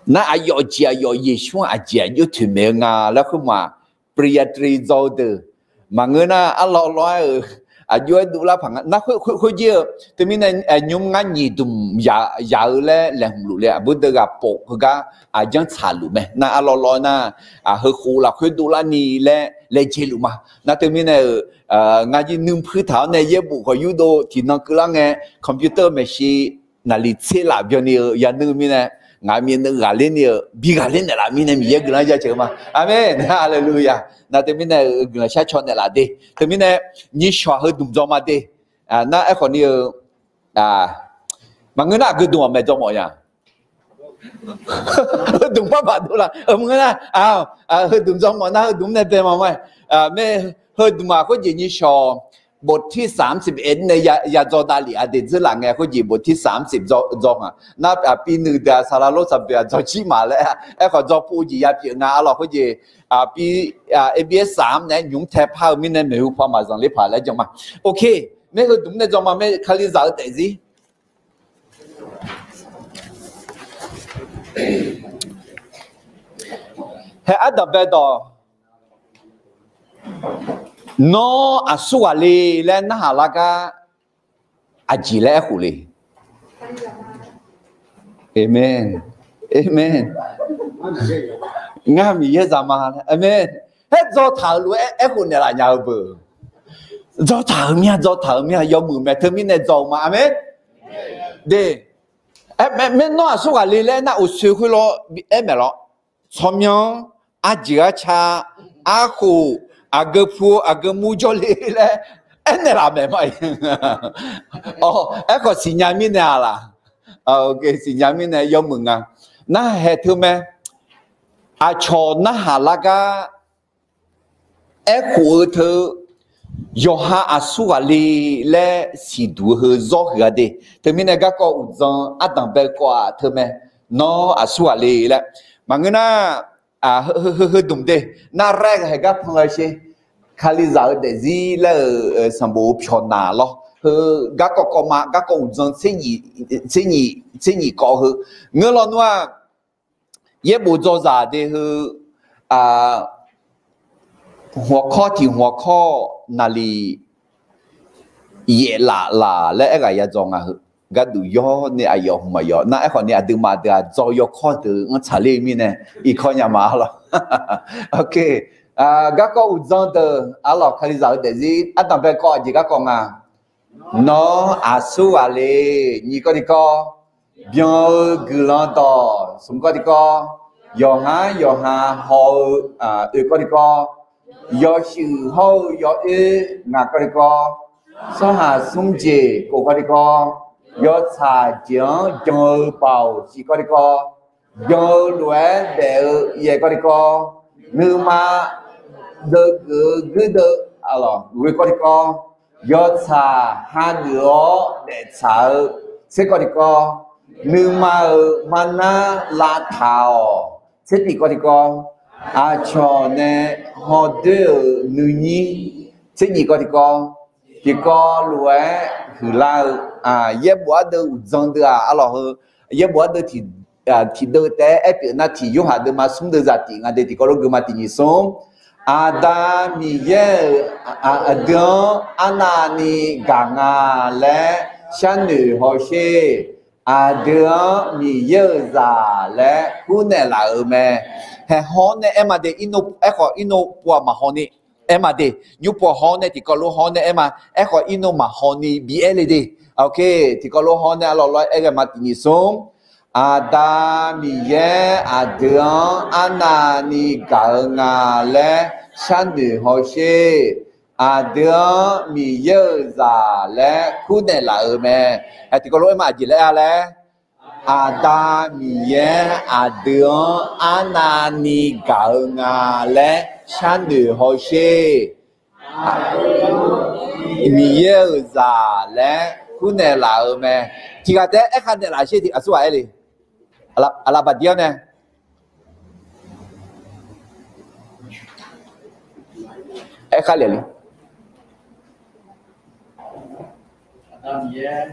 Nar aqyawf jeq aqyawf Yeqsur-anr aqjeq aqjox toeqmaeq-eu nga laer khoermaf, pryatri dzaw-eu deuq maqngeur nar arlawr lawr-aer-euq aqjox-aer dovlar paq nga. Nar khoerjeq-eu teumirnae nymr ngar nyiq dmq yaq-eu laer laeqhmq luf le, aqbur deuv ghaq pov heugar aqjanr tsaqluf mae. Nar arlawr lawr nar, heukhof lafkhoer dovlar ni laer laejae luf ma. Nar teumirnae-euq, ngar jir nuipuir taq-awr nae yaerbof khawf yurdov tiqnan keuvlar ngae, computer maeqshi naqliq tser laf byanni-eu yanuiv mirnae, ngaq myavnuiv ghaqler ni-euq bi ghaqler naeqlaf mirnae Miqyaer guiqlanq jaceuq-eu ma. Aqmeq. Haleluya. Nar teumirnae-euq guiqlanq shar caw naeqlaf de. Teumirnae nyishawq heudmq dzaw ma de. Nar aerkhawf ni-eu Maqngeur nar aqgeu dmq-aq maeq dzawr mawf nya. Heudmq par baqdov la. Maqngeur nar, heudmq dzawr mawf nar heudmq nae bae ma ma. Mae, heudmq-aq khoerjeq nyiq shawq บทที่สามสิบเอ็ด nae ya dzawr davlef-a de dzeurlaf ngae khoerjeq บทที่สามสิบ dzawr dzawr nga. Nar aqpi nuiq deuq-aq saqlaq lor saqboeq-aq dzawr jir ma laer, aerkhawf dzawr pov-eu jeq ya pyeuf nga arlawq khoerjeq. Aqpi, abs สาม nae nymq-mr tae par-eu mirnae maeqhu paw maqzanq ler paq laer jan ma. Ok, mae heudmq nae dzawr ma mae Kalizaq-eu daefzir. Hae ardanq bae dawq, nawr aqsurghaq le laer narhaq lar gar aqjeq laer aerkhof le. Aqmeq. Aqmeq. Ngar Miqyaer zaq ma. Aqmeq. Haer dzaw taq-euq lof-aer aerkhof naeqlaf nya-eu beu. Dzaw taq-euq mir-a, dzaw taq-euq mir-a, yawmuiq mae teumirnae dzaw-eu ma. Aqmeq. De, maernawr aqsurghaq le laer nar uqsoe khoerlof aer maeq lawr. Tsawrmyanr, arjeuq arca, arkhof, aqgeu pu aqgeu mur jawrle laer aernaeq laf maeq ma. Aerkhawf siqnya mirnae-a laq? Siqnya mirnae yawmuiq nga. Narhaeq teu mae. Aqcawq narhaq lar gar aerkhof-eu teu, yawqha aqsurghaq le laer siqduq heu zawr huiq-a de. Teumirnae garkawv uqdzan ardanq bae kawv-aq teu mae. Nawr aqsurghaq le laer. Maqngeur nar, heudmq de, nar raer haeq gar pan ghae sher. Kalizaq-eu daefzir laer-euq sanqbof-eu pyawq naq lawr. Heu garkawv kawv ma, garkawv uqdzan tser nyif kawv heu. Ngeur lawnmr-aq, yaerbof dzawzaq de heu, hmq-awr kawr tiq hmq-awr kawr naqliq yaef laf laf laer aerghaq ya dzaw nga heu. Gharduq yawr nae aqyawf hmq maqyawf nar aerkhawf ni aqduimaf deuq-aq dzaw yawkawr deuq-anr tsaqler-eu mirnae irkawr nya ma lawr. Garkawv uqdzan deuq arlawq Kalizaq-eu daefzir ardanq bae kawv aqjeq garkawv nga. Nawr aqsurghaq le, nyiq kawv tiqkawv, byan-eu guiqlanq dawq, smq kawv tiqkawv, yawqha-anr yawqha haw-eu, oeq kawv tiqkawv, yawshuif hawr-eu yawoer, ngaq kawv tiqkawv, tsawrhaq smr jeq, kof kawv tiqkawv, yawtsaq jeq-anr jan-eu baoq, shiq kawv tiqkawv, jan-eu lof-aer daef-eu, yaeq kawv tiqkawv, nuima deuv geuf-eu guirdeuv, ghoe kawv tiqkawv, yawtsaq hageuf-awr daeftsaq-eu, tser kawv tiqkawv, nuima-euq marnar lavtaq-awq, tser tiq kawv tiqkawv, aqcawq nae hawdoer-euq nuinyir, tser nyiq kawv tiqkawv, tiqkawv lof-aer huiqlar-eu, yaerbof ardeuv uqdzan deuv-aq arlawq heu, yaerbof ardeuv tiqdeuv taef-aer aer pyeuf nar tiq yorhaq deuvma smr deuv zaq tiq nga de tiqkawv lof geuvma tiq nyiq smr. Aqda Miqyaer-euq, aqdui-anr arnavni gaq nga laer sharnoeq hawsher. Aqdui-anr Miqyaer-euq zaq laer kurnaeq laf-euq mae. Haeq haw-awr nae aer ma de, aerkhawf irnov pov-aq maqhaw ni aer ma de. Nymr pov haw-awr nae tiqkawv lof haw-awr nae aer ma. Aerkhawf irnov maqhaw ni bi aer le de. Tiqkawv lof haw-awr nae arlawq lof-aer aer ghae ma tiq nyiq smr. Aqda Miqyaer aqdui-anr arnavni gaq-eu nga laer sharnoeq hawsher. Aqdui-anr Miqyaer-euq zaq laer kurnaeq laf-euq mae. Tiqkawv lof aer ma aqjeq laer-a laer. Aqda Miqyaer aqdui-anr arnavni gaq-eu nga laer sharnoeq hawsher. Miqyaer-euq zaq laer kurnaeq laf-euq mae. Tiqghaq taef-aer aerkhar naeqlaf sher tiq aqsurghaq aer le. Aqlaqbaqdir-anr nae aerkhar le. Aqdui-anr,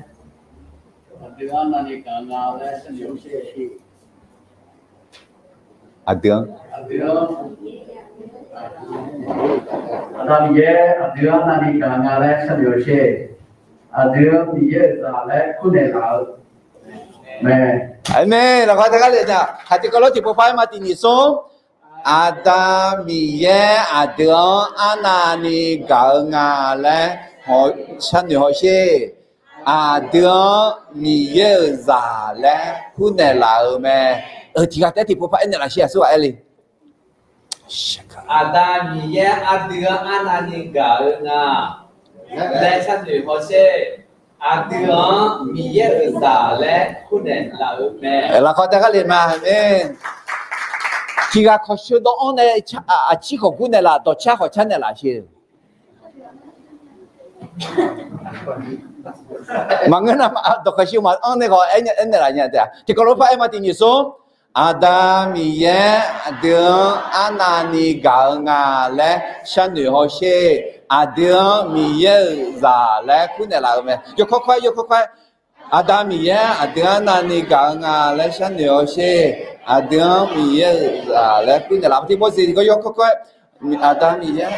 Aqda Miqyaer aqdui-anr navni gaq nga laer sharnoeq hawsher. Aqdui-anr Miqyaer-euq zaq laer kurnaeq laf-eu mae. Aqmeq. Lafkhoer teugar le nya. Haq tiqkawv lof tiqpov par-aer ma tiq nyiq smr. Aqda Miqyaer aqdui-anr arnavni gaq-eu nga laer sharnoeq hawsher. Aqdui-anr Miqyaer-euq zaq laer kurnaeq laf-eu mae. Tiqghaq taef-aer tiqpov par-aer naeqlaf sher aqsurghaq aer le. Aqda Miqyaer aqdui-anr arnavni gaq-eu nga laer sharnoeq hawsher. Aqdui-anr Miqyaer-euq zaq laer kurnaeq laf-eu mae. Lafkhawf taef gar le ma, aqmeq. Tiqghaq kawqsheu dawv-anr nae aqcir khawf gurnaeq laf, dawqcar khawf car naeq laf sher. Maqngeur nar, dawqkawq shir ma-anr nae khawf aernaeq laf nya taef-a. Tiqkawv lof par aer ma, tiqnyif smr. Aqda Miqyaer aqdui-anr arnavni gaq-eu nga laer sharnoeq hawsher. Aqdui-anr Miqyaer-euq zaq laer kurnaeq laf-eu mae. Yawkawr kawr-aer, yawkawr kawr-aer. Aqda Miqyaer aqdui arnavni gaq-eu nga laer sharnoeq hawsher. Aqdui-anr Miqyaer-euq zaq laer kurnaeq laf-eu tiq bawr siq tiqkawv yawkawr kawr-aer. Aqda Miqyaer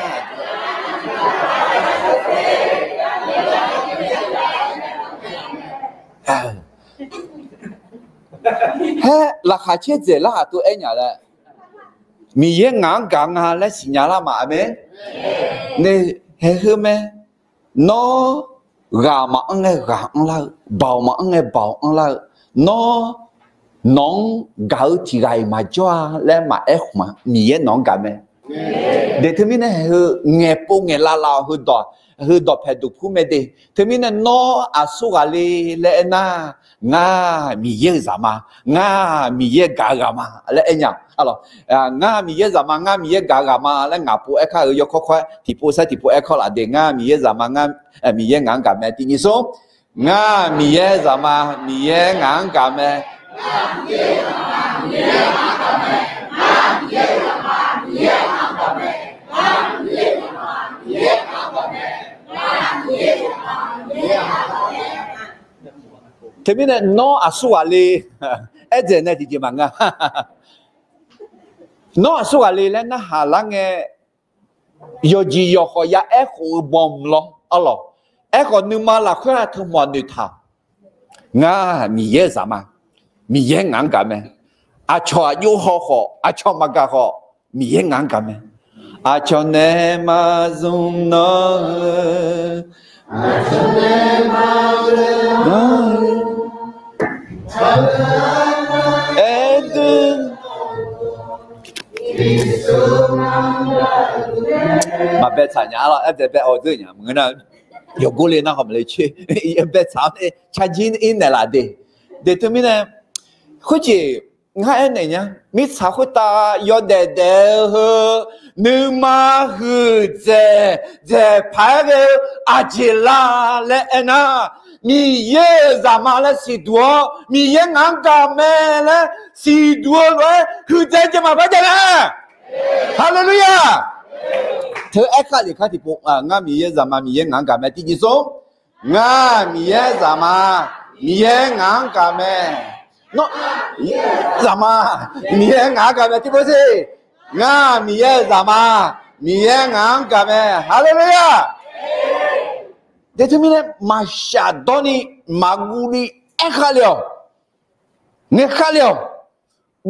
Haer laqkhaq caerdzaeq larhaq tov aer nya laer, Miqyaer ngaq-anr gaq nga laer siqnya lar ma. Aqmeq. Nae, haeheu mae. Nawr ghaq maqanr ngae ghaq anrlar-eu, baoq maqanr ngae baoq anrlar-eu, nawr nawq-anr gaq-eu tiq ghaq-iq maqjawr-a laer maqaer khmq-a. Miqyaer nawq-anr gaq mae. Daef teumirnae haeheu ngaeqpov ngaeqlav lav-awq, heudawq paeqduq pur mae de. Teumirnae nawr aqsur ghaq le laer aernar, ngar Miqyaer-euq zaq ma, ngar Miqyaer gaq-eu ghaq ma laer aer nya. Ngar Miqyaer zaq ma, ngar Miqyaer gaq-eu ghaq ma laer ngaq pov aer kar-euq yawkawr kawr-aer tiqpov saer tiqpov aer kawr laf de. Ngar Miqyaer zaq ma, ngar Miqyaer ngaq-anr gaq mae. Tiqnyif smr. Ngar Miqyaer zaq ma, Miqyaer ngaq-anr gaq mae. Teumirnae nawr aqsur ghaq le, aerdzaeq nae tiqjeq maqngeur. Nawr aqsur ghaq le laer narhaq lar ngae, yawqjeq yawq khawf ya aerkhof-eu bawmq lawr arlawq. Aerkhawf nuima lafkhoer-aq teu mawq noeqtaq. Ngar Miqyaer-euq zaq ma, Miqyaer ngaq-anr gaq mae. Aqcawq aqjox haw khawf, aqcawq maqgaq khawf, Miqyaer ngaq-anr gaq mae. Aqcawq nae maqzmq nawr-eu, aerdui maqbae tsaq nya arlawq, aerdzaeq bae awq dzeur nya maqngeur nar, yawqgor le nar khawf maqle coer, bae tsaq-awr nae carjir ir naeqlaf de. Daef teumirnae, khoerjeq ngar aernaeq nya, mirtsaq khoertav yawdaef daef-eu heu, nuima huiqdzaeq dzaeq paq-aer ghae-eu aqjeq la laer aernar, Miqyaer-euq zaq ma laer siqduq-awr, Miqyaer ngaq-anr gaq mae laer siqduq-eu lof-aer huiqdzaeq jeq maqpar jav nae. Haleluya! Teu aerkar lef kar tiqpov, ngar Miqyaer zaq ma, Miqyaer ngaq-anr gaq mae. Tiqjeq smr. Ngar Miqyaer zaq ma, Miqyaer ngaq-anr gaq mae. Nawr zaq ma, Miqyaer ngaq-anr gaq mae. Tiqpov siq. Ngar Miqyaer zaq ma, Miqyaer ngaq-anr gaq mae. Haleluya! Daef teumirnae maqshaf dawrni maqguv ni aerkhar le-awq. Ngaeqkhar le-awq.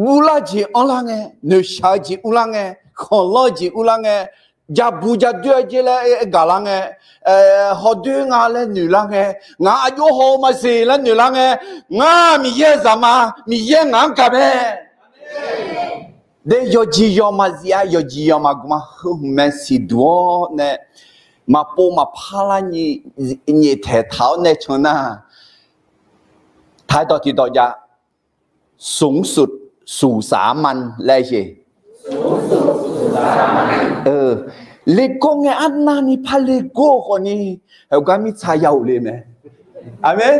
Guvlar jeq anrlar ngae, noeqshaq-eu jeq urlar ngae, khanqlanr-eu jeq urlar ngae, jabu jadoer-eu jeq laer gaqlar ngae, hawdoer nga laer noeqlar ngae, ngaq aqjox haw-eu maqsiq laer noeqlar ngae, ngar Miqyaer-euq zaq ma, Miqyaer ngaq-anr gaq mae. De yawqjeq yawq maqzif-a, yawqjeq yawq maqguq ma, heu hmq mae siqduq-awr nae maqpov maqpar lar nyi, nyaeftaeq taq-awr nae can nar, taq-aer dawq tiqdawq jav, สูงสุดสู่สามัญ laer sheq. Legawr ngae arnavni par legawr-eu khawfni, heugar mirtsa ya ghofle mae. Aqmeq.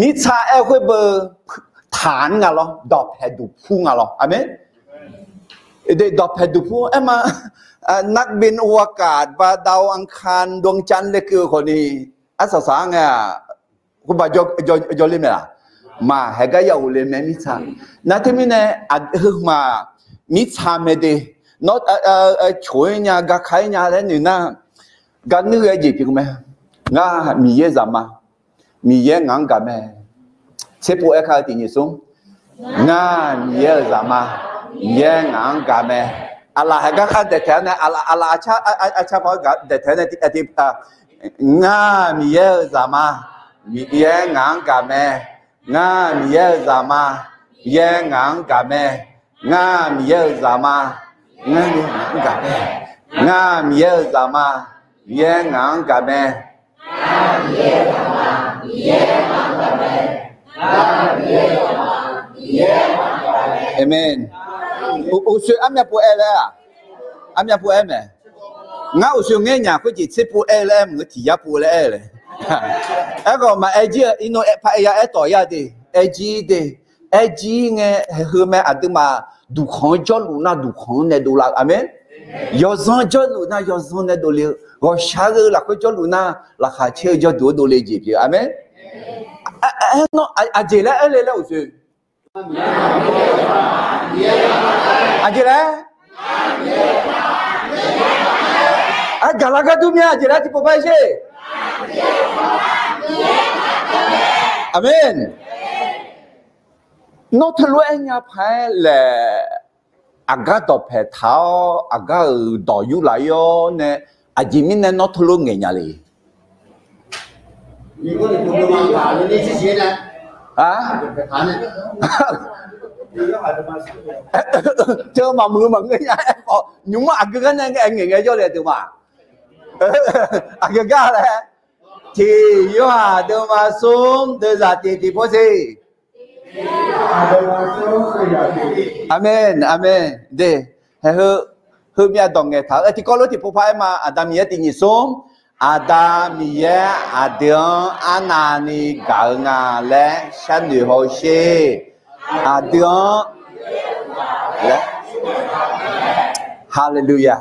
Mirtsa aer-eu khoer beu taq-anr nga lawr, dawqpae duqpur nga lawr. Aqmeq. Dawqpae duqpur aer ma, นักบินอวกาศ บาดาวอังคาร ดวงจันทร์ laer keuv-eu khawfni, arsaq saq-anr ngae-aq, khoerbav jawrler mae laq? Maq, haegar ya ghofle mae mirtsa. Nar teumirnae, aqdui heu hmq-aq, mirtsa mae de. Nawr coq-ir nya, gaka-ir nya laer noeq nar, gar nuir ghae jeq pyeuf mae. Ngar Miqyaer zaq ma, Miqyaer ngaq-anr gaq mae. Tserpov aerkar-eu tiqnyif smr. Ngar Miqyaer-euq zaq ma, Miqyaer ngaq-anr gaq mae. Aqlaf haegar khar daeqtaeq-awr nae, aqlaf aqcar paq-aer gaq daeqtaeq-awr nae, ngar Miqyaer-euq zaq ma, Miqyaer ngaq-anr gaq mae. Ngar Miqyaer-euq zaq ma, Miqyaer ngaq-anr gaq mae. Ngar Miqyaer-euq zaq ma, Miqyaer ngaq-anr gaq mae. Ngar Miqyaer-euq zaq ma, Miqyaer ngaq-anr gaq mae. Amen. Uqshoe armyav pov-aer laer-aq, armyav pov-aer mae. Ngar uqshoe ngaer nyaq khoerjeq tser pov-aer laer-aer maqngeur, tiq yar pov laer aer-eu laer. Aerkhawf maqaer jir-eu, irnov-aer par-aer ya aertawf ya de, aer jir de. Aer jir ngae haeq heu mae, aqduimaf duqkhanq-anr jawrluf nar duqkhanq-anr nae dovlar-eu. Aqmeq. Yawzanr jawrluf nar yawzanr nae dovle-eu, ghawqshaq-eu lafkhoer jawrluf nar laqkhaq caer-eu jawrduq-anr dovle jeq pyeuf. Aqmeq. Aernar aqjeq laer aer le laer uqshoe. Aqjeq laer aer gaqlar gar dur mya, aqjeq laer tiqpov par-aer sher. Aqmeq. Nawr teulof-aer nya paq-aer laeq, aqgar dawqpaeq taq-awr aqgar-euq dawq yurlaf-ir-awr nae, aqjeq mirnae nawr teulof ngaeq nya le. Teu maqmuiq maqngeur nya aerkhawf, nymq-mr aqgeu gar nae ngaeq ngae jawr le aqduimaf. Aqgeu gar laer. Tiq Yorhaq deuvma smr deuvzaq tiq tiqpov siq. Aqmeq, aqmeq. De, haeq heu, heumyav dawq ngaeq taq-eu tiqkawv lof tiqpov par-aer ma. Aqda Miqyaer tiq nyiq smr. Aqda Miqyaer aqdui-anr arnavni gaq-eu nga laer sharnoeq haw-eu sher. Aqdui-anr, Haleluya.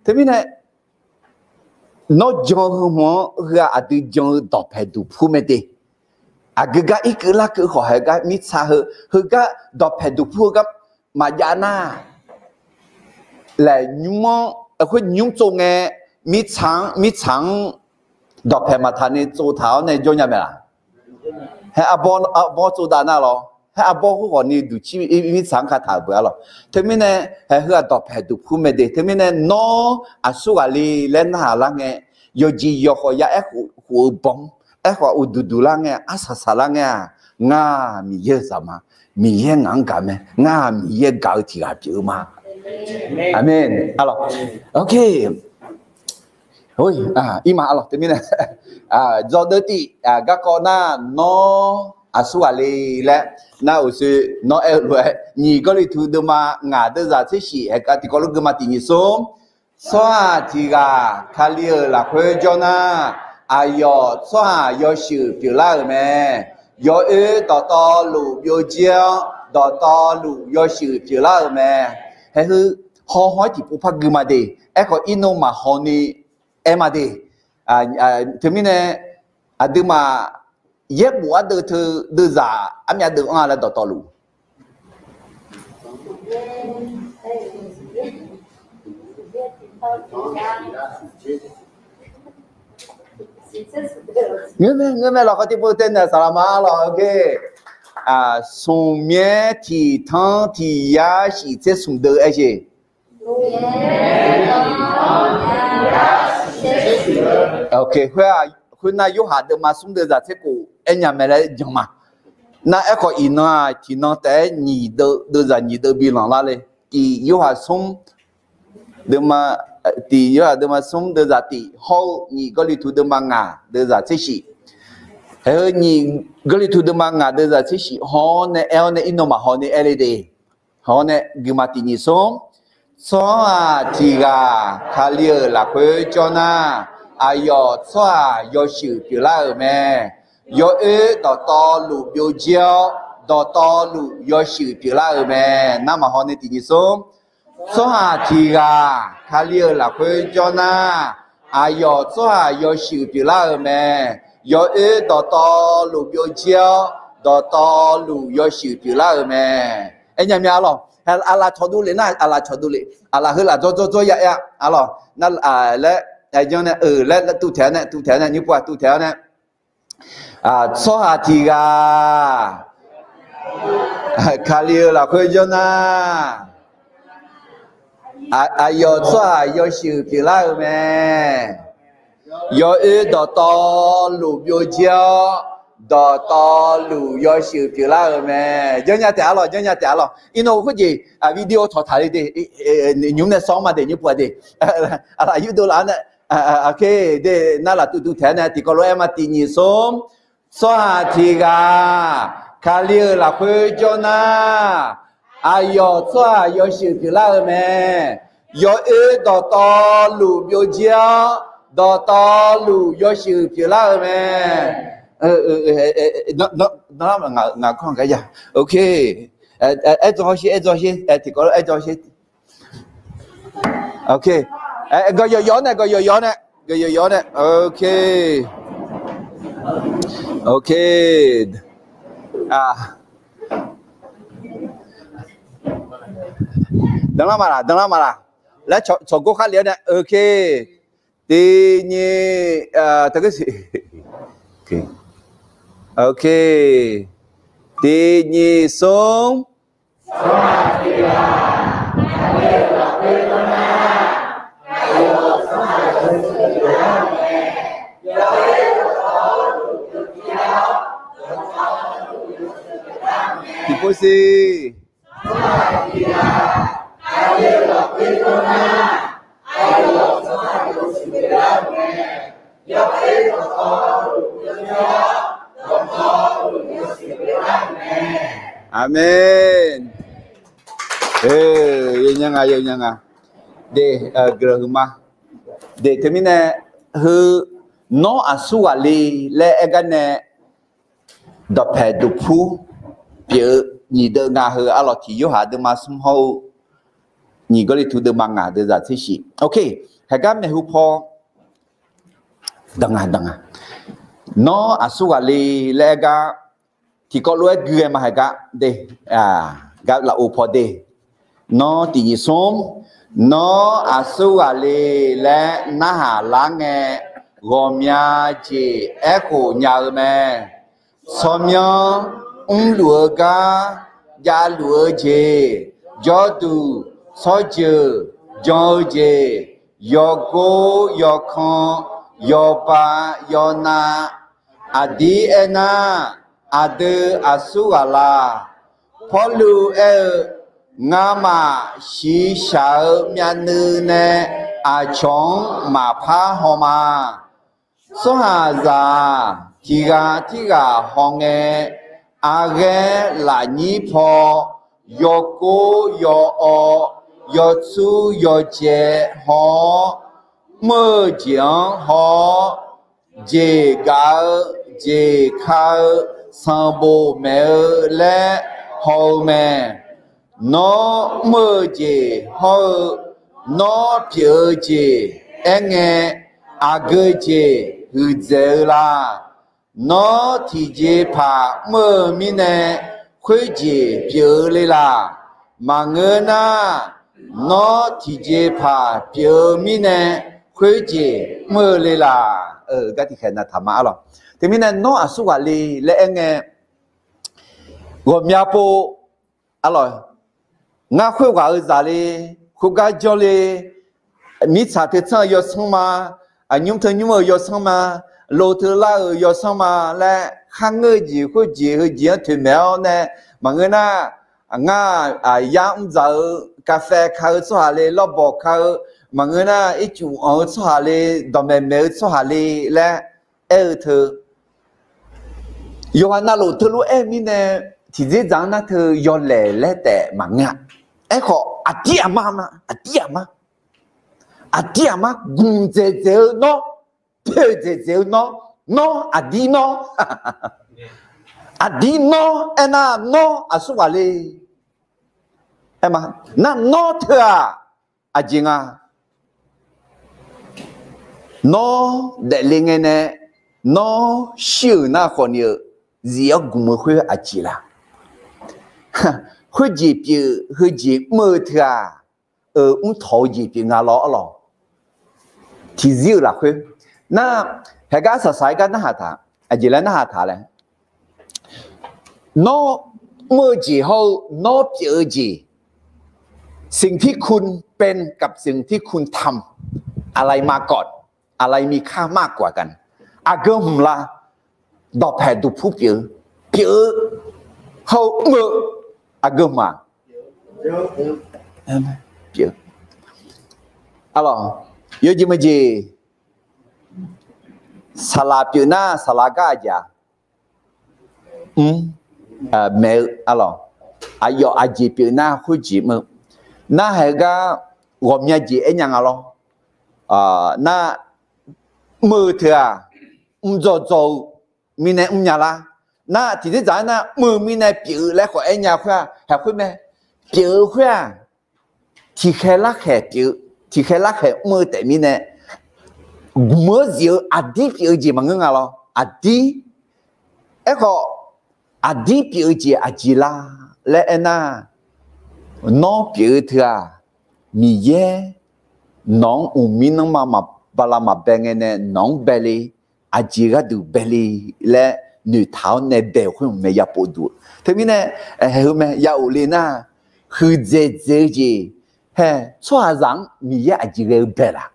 Teumirnae nawr jan-eu heu hmq-anr heu-aq aqdui jan-eu dawqpaeq duqpur mae de. Aqgeu gar irkeuv larkeuv khawf haeq gar mirtsa heu, heugar dawqpaeq duqpur heugar maqjav nar, laeq nymr-anr khoer nymr tsov ngae, mirtsaq-anr, mirtsaq-anr dawqpaeq maqtaq ni tsovtaq-awr nae jawr nya mae laq? Hae arbawr, arbawr tsovdav nar lawr. Hae arbawr khoerghawq ni duqcir mirtsaq-anr kataq-euq beuq-a lawq. Teumirnae haeq heu-aq dawqpaeq duqpur mae de. Teumirnae nawr aqsur ghaq le laer narhaq lar ngae, yawqjeq yawqkhawf ya aer khof-eu banq, aerkhawf uqduq duq lar ngae, arsaq saq lar ngae-aq, ngar Miqyaer-euq zaqma, Miqyaer ngaq-anr gaq mae, ngar Miqyaer gaq-eu tiq ghaq pyeuf-eu ma. Aqmeq. Aqlawq, ok. Irma aqlawq teumirnae, dzawdeuv tiv garkawv nar, nawr aqsur ghaq le laer nar uqshoe nawr aer-eu lof-aer, nyiq Gawrliqtu deuvma ngaq deuvzaq tser shif haeq tiqkawv lof geuma tiq nyiq smr. Tsawrhaq tiq ghaq Kali-euq lafkhoer jawr nar, aqyawf tsawrhaq yawshuif pyeuflar-euq mae. Yawoer dawqtawvluf byovjir-awr, dawqtawvluf yawshuif pyeuflar-euq mae. Haeq heu haw haw-aer tiqpov par gui ma de. Aerkhawf irnov maqhaw ni aer ma de. Teumirnae aqduimaf yaerbof ardeuv teu deuvzaq armyav deuv-anr-a laer dawqtawvluf Ngeurmae, ngeurmae lafkhoer tiqpov taev naeq saqlaq ma-a lawq. Smq myaer tiq tanr tiq yar shif tser smq deuv aer jeq. Khoernar Yorhaq deuvma smr deuvzaq tser khof aer nya mae laer jan ma. Nar aerkhawf iqnan-aq tiqnan taef-aer nyiq deuv, deuvzaq nyiq deuv bi lanqlar le. Tiq Yorhaq smr deuvma, tiq Yorhaq deuvma smr deuvzaq tiq hawr-eu nyiq Gawrliqtu deuvma ngaq deuvzaq tser shif. Haeq heu nyiq Gawrliqtu deuvma ngaq deuvzaq tser shif haw-awr nae aer-awr nae irnov maqhaw ni aer le de. Haw-awr nae guiqma tiq nyiq smr. Tsawrhaq tiq ghaq Kali-euq lafkhoer jawr nar, aqyawf tsawrhaq yawshuif pyeuflar-euq mae. Yawoer dawqtawvluf byovjir-awr, dawqtawvluf yawshuif pyeuflar-euq mae. Nar maqhaw ni tiq nyiq smr. Tsawrhaq tiq ghaq Kali-euq lafkhoer jawr nar, aqyawf tsawrhaq yawshuif pyeuflar-euq mae. Yawoer dawqtawvluf byovjir-awr, dawqtawvluf yawshuif pyeuflar-euq mae. Aernya mya-a lawq. Aqlaf cawqdov le nar, aqlaf cawqdov le. Aqlaf heu laf dzawr dzawr dzawr ya aer-a. Aqlawq, laer, janr nae, eu, laer tuvtaeq-awr nae, tuvtaeq-awr nae, nymr pov-a tuvtaeq-awr nae. Tsawrhaq tiq ghaq Kali-euq lafkhoer jawr nar, aqyawf tsawrhaq yawshuif pyeuflar-euq mae. Yawoer dawqtawvluf byovjir-awr, dawqtawvluf yawshuif pyeuflar-euq mae. Janrnya taef-a lawq, janrnya taef-a lawq. Irnov khoerjeq video tawqtaq le de, nymr nae sawr-anr ma de, nymr pov-a de. Aqlaf yurdov laf-anr nae, de, nar laf tuvtuv taeq-awr nae tiqkawv lof-aer ma tiq nyiq smr. Tsawrhaq tiq ghaq Kali-euq lafkhoer jawr nar, aqyawf tsawrhaq yawshuif pyeuflar-eu mae. Yawoer dawqtawvluf byovjir-awr, dawqtawvluf yawshuif pyeuflar-eu mae. Ngaq, ngaq, ngaq, aerdzaw sher, aerdzaw sher, tiqkawv aerdzaw sher. Ok. Gawqyawq yawq-awr nae, gawqyawq yawq-awr nae, gawqyawq yawq-awr nae. Ok. Ok. Danlar ma laq, danlar ma laq. Laer tsawqgor khar lef-awr nae. Ok. Tiq nyiq, taq geur siq. Ok. Tiq nyiq smr. Tiqpov siq. Aqmeq. Yawnyar nga, yawnyar nga. De, guiqlanq huiqma. De, teumirnae, heu, nawr aqsurghaq le laer aer gar nae dawqpaeq duqpur pyeuf-eu nyiq deuv nga heu arlawq tiq Yorhaq deuvma smr hawr-eu nyiq Gawrliqtu deuvma ngaq deuv zaq tser shif. Ok, haeqgar maeqhu paw danq nga, danq nga. Nawr aqsurghaq le laer aer gar tiqkawv lof-aer gui ghae ma haeqgar de, gar lafov paw de. Nawr tiq nyiq smr, nawr aqsurghaq le laer narhaq lar ngae, ghawqmya jeq aerkhof nya-eu mae. Tsawrmyanr mrluf-eu gar, javluf-eu jeq, jawrduq tsawrjeuq jan-eu jeq, yawgor yawkan, yawba yawnav, aqdir aernar, aqdui aqsurghaq la? Pawrluv aer-eu, ngamaf shiqshaq-eu myavnuiv nae aqcawq-anr maqpar haw ma. Tsawrhaqzaq-aq, tiq ghaq tirghaq hawngae, arghaer lafnyir paw, yawkor yaw-awv, yawtsur yawjae haw-awr, mr-eu jeq-anr haw-awr, jeq gaq-eu, jeq ka-eu, sanqbof maeq-eu laer haw-eu mae. Nawr mr-eu jeq hawr-eu, nawr pyeuf-eu jeq aerngae, aqgeu jeq huiqdzaeq-eu la? Nawr tiqjeqpaq mr-eu mirnae, khoerjeq pyeuf-eu le laq? Maqngeur nar, nawr tiqjeqpaq pyeuf-eu mirnae, khoerjeq mr-eu le laq? Gar tiqkhaeq navtaq ma arlawq. Teumirnae nawr aqsurghaq le laer aerngae, ghawqmya pov arlawq, ngar khoerghaq-eu zaq le, khoergar jawr le, mirtsaq teu tsanr-eu yawsanr ma, aqnymr teu nymr-eu yawsanr ma, lo teu lar-euq yawsanr ma laer kharngeur-eu jeq khoerjeq heujeq-anr toeqmaeq-awr nae, maqngeur nar, ngar yar mr dzaq-eu, kaqfae ka-eu tsawrhaq le, lawrbawq ka-eu, maqngeur nar, ircuf anq-eu tsawrhaq le, dawqmaeq maeq-eu tsawrhaq le laer aer-eu teu, yawqghaq navluf teulof aer-eu mirnae, tiqdzerdzaq-anr nar teu yawlaeq laer taef maqngeur-a. Aerkhawf aqdir aqma ma, aqdir aqma, aqdir aqma gmq dzaeqdzaeq-eu nawr, poeq dzaeqdzaeq-eu nawr, nawr aqdir nawr, aqdir nawr aernar nawr aqsurghaq le. Aerma, nar nawr teu-aq, aqjeq nga. Nawr daefle ngae nae, nawr shir-euq nar khawfni-eu zif-awr gmq-eu khoer aqjeq la? Khoerjeq pyeuf, heujeq mr-eu teu-aq, euq mrtawq-eu jeq pyeuf nga lawr arlawq. Tiqzir-euq lafkhoer nar, haeqgar saqsaq-aer gar narhaq taq, aqjeq laer narhaq taq laer, nawr mr-eu jeq hawr-eu nawr pyeuf-eu jeq, สิ่งที่คุณเป็นกับสิ่งที่คุณทำ อะไรมาก่อน อะไรมีค่ามากกว่ากัน aqgeu hmq la? Dawqpaeq duqpur pyeuf-eu, pyeuf-eu hawr-eu mr-eu aqgeu hmq-aq? Pyeuf. Arlawq, yawjeq maqjeq, saqlaq pyeuf nar saqlaq gar aqjeq-aq? mr, maeq-eu arlawq, aqyawf aqjeq pyeuf nar khoerjeq mr-eu, narhaq-eu gar ghawqmya jeq aernya nga lawr. Nar, mr-eu teu-aq, mrdzaw dzaw-eu mirnae mrnya lar. Nar tiqdzer dzaq-aer nar mr-eu mirnae pyeuf-eu laer khawf aernya khoer-aq, haeq khoer mae. Pyeuf-eu khoer-aq, tiqkhaeq larkhaeq pyeuf-eu, tiqkhaeq larkhaeq mr-eu taef mirnae, gmq-anr zif-eu aqdir pyeuf-eu jeq maqngeur nga lawr. Aqdir. Aerkhawf, aqdir pyeuf-eu jeq aqjeq lar laer aernar, nawr pyeuf-eu teu-aq, Miqyaer nawq-anr uqmir nanrma bala maqbae ngae nae nawq-anr bae le, aqjeq gharduq bae le laer noeqtaq-awr nae bae-euq khoer-aq mae ya pov duq-eu. Teumirnae, haeq heu mae ya of le nar, huiqdzaeq dzaeq-eu jeq, hae, tsawrhaqzaq-anr Miqyaer aqjeq ghae-eu bae laq?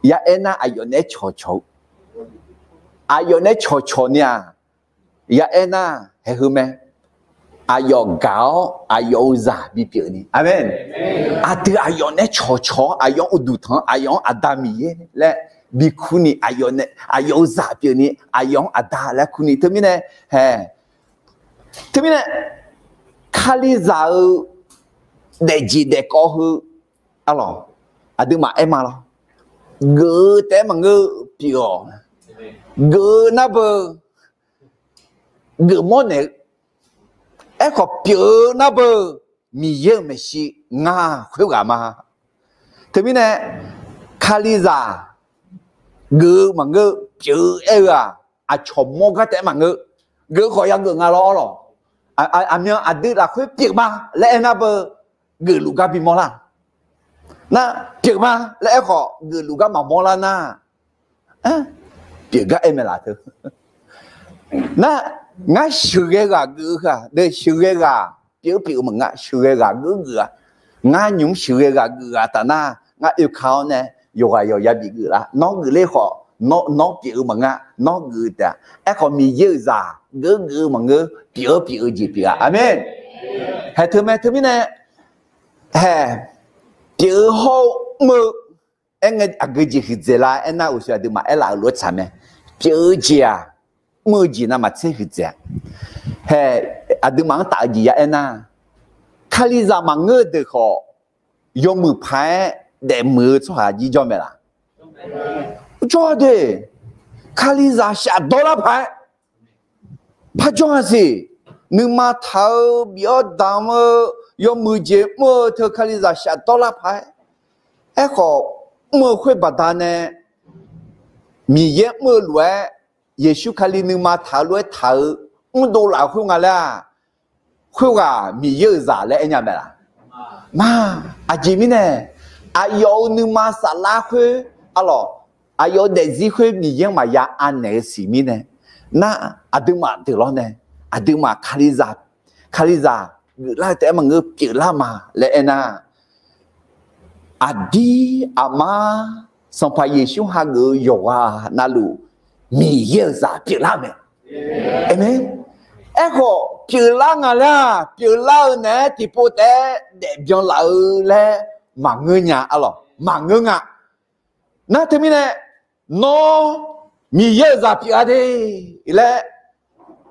Ya aernar aqyawf naeq-aer cawqcawq-eu, aqyawf naeq-aer cawqcawq ni-aq, ya aernar haeq heu mae. Aqyawf gaq-awr aqyawf-euq zaq bipyeuf ni. Aqmeq. Aqdui aqyawf naeq-aer cawqcawq-awr aqyawf-anr uqduq tanq-anr aqyawf-anr Aqda Miqyaer laer bikur ni, aqyawf nae aqyawf-euq zaq pyeuf ni, aqyawf-anr Aqda laer kur ni. Teumirnae, hae, teumirnae, Kalizaq-eu daefjeq daefkawv heu, arlawq, aqduimaf aer ma lawr. Geuf-eu taef-aer maqngeur, pyeuf-awq. Geuf-eu nar beu, geufmawr naeq-eu, aerkhawf pyeuf-eu nar beu, Miqyaer-euq maeqshi nga khoerghaq ma. Teumirnae, Kalizaq geuf-eu maqngeur, pyeuf-eu aer-eu-aq, aqcawq mawr gar taef-aer maqngeur. Geuf khawf ya geuf nga lawr, arlawq. Aqmyan aqdui lafkhoer pyeuf ma laer aer nar beu, geufluf gar bimawr lar. Nar, pyeuf ma laer aerkhawf geufluf gar maqmawr lar nar, pyeuf gar aer mae laf teu. Nar, ngar sheuqghae ghaq geuf-eu heu-aq, sheuqghae ghaq pyeuf-eu pyeuf-eu maqnga, sheuqghae ghaq geuf geuf-a. Ngar nymq-mr sheuqghae ghaq geuf ghaq taf nar, ngar oeka-awr nae yawqghaq yawqya bif geuf lar. Nawr geuf ler khawf, nawr pyeuf-eu maqnga, nawr geuf-eu taef-a. Aerkhawf Miqyaer-euq zaq geuf geuf-eu maqngeur, pyeuf-eu pyeuf-eu jeq pyeuf-a. Aqmeq. Haeq teu mae teumirnae, haeq, pyeuf-eu hawr-eu mr-eu aer ngae aqgeu jeq huiqdzaeq la aernar, uqshoe aqduimaf aerlaf-euq lof-aer tsaq mae. Pyeuf-eu jeq-aq, mr-eu jeq navmaqtser huiqdzaeq-a. Haeq, aqduimaf-anr taf-eu jeq ya aernar, Kalizaq maqngeur-eu deuq khawf, yawmuiq paq-aer daefmuiq-eu tsawrhaq jir jawr mae laf? Jawr-a de. Kalizaq shafdawr lar paq-aer par jawr-a siq. Nuima taq-eu bif-awr damq-eu yawmuiq jeq mr-eu teu Kalizaq shafdawr lar paq-aer. Aerkhawf, mr-eu khoer baqdanae Miqyaer mr-eu lof-aer, Yeqsur Kali nuima taq-eu lof-aer taq-eu mrdov laf-eu khoer nga laer-aq, khoerghaq Miqyaer-euq zaq laer aernya mae laf? Ma, aqjeq mirnae, aqyawf-euq nuima saflar khoer, arlawq, aqyawf-euq daefzir khoer Miqyaer-anr maqya anaeq-eu siq mirnae, nar, aqduimaf deuq lawr nae, aqduimaf Kalizaq, Kalizaq geuflar-eu taef-aer maqngeur, pyeuflar ma laer aernar, aqdir aqmar Sanqpaq Yeqsur hageuf-eu yawqghaq navluf Miqyaer-euq zaq pyeuflar mae. Aqmeq. Aerkhawf pyeuflar nga laer-aq, pyeuflar-eu naeq-aer tiqpov taef-aer daefbyan laf-eu laer maqngeur nya, arlawq, maqngeur nga. Nar teumirnae, nawr Miqyaer-euq zaq pyeuf-a de laer,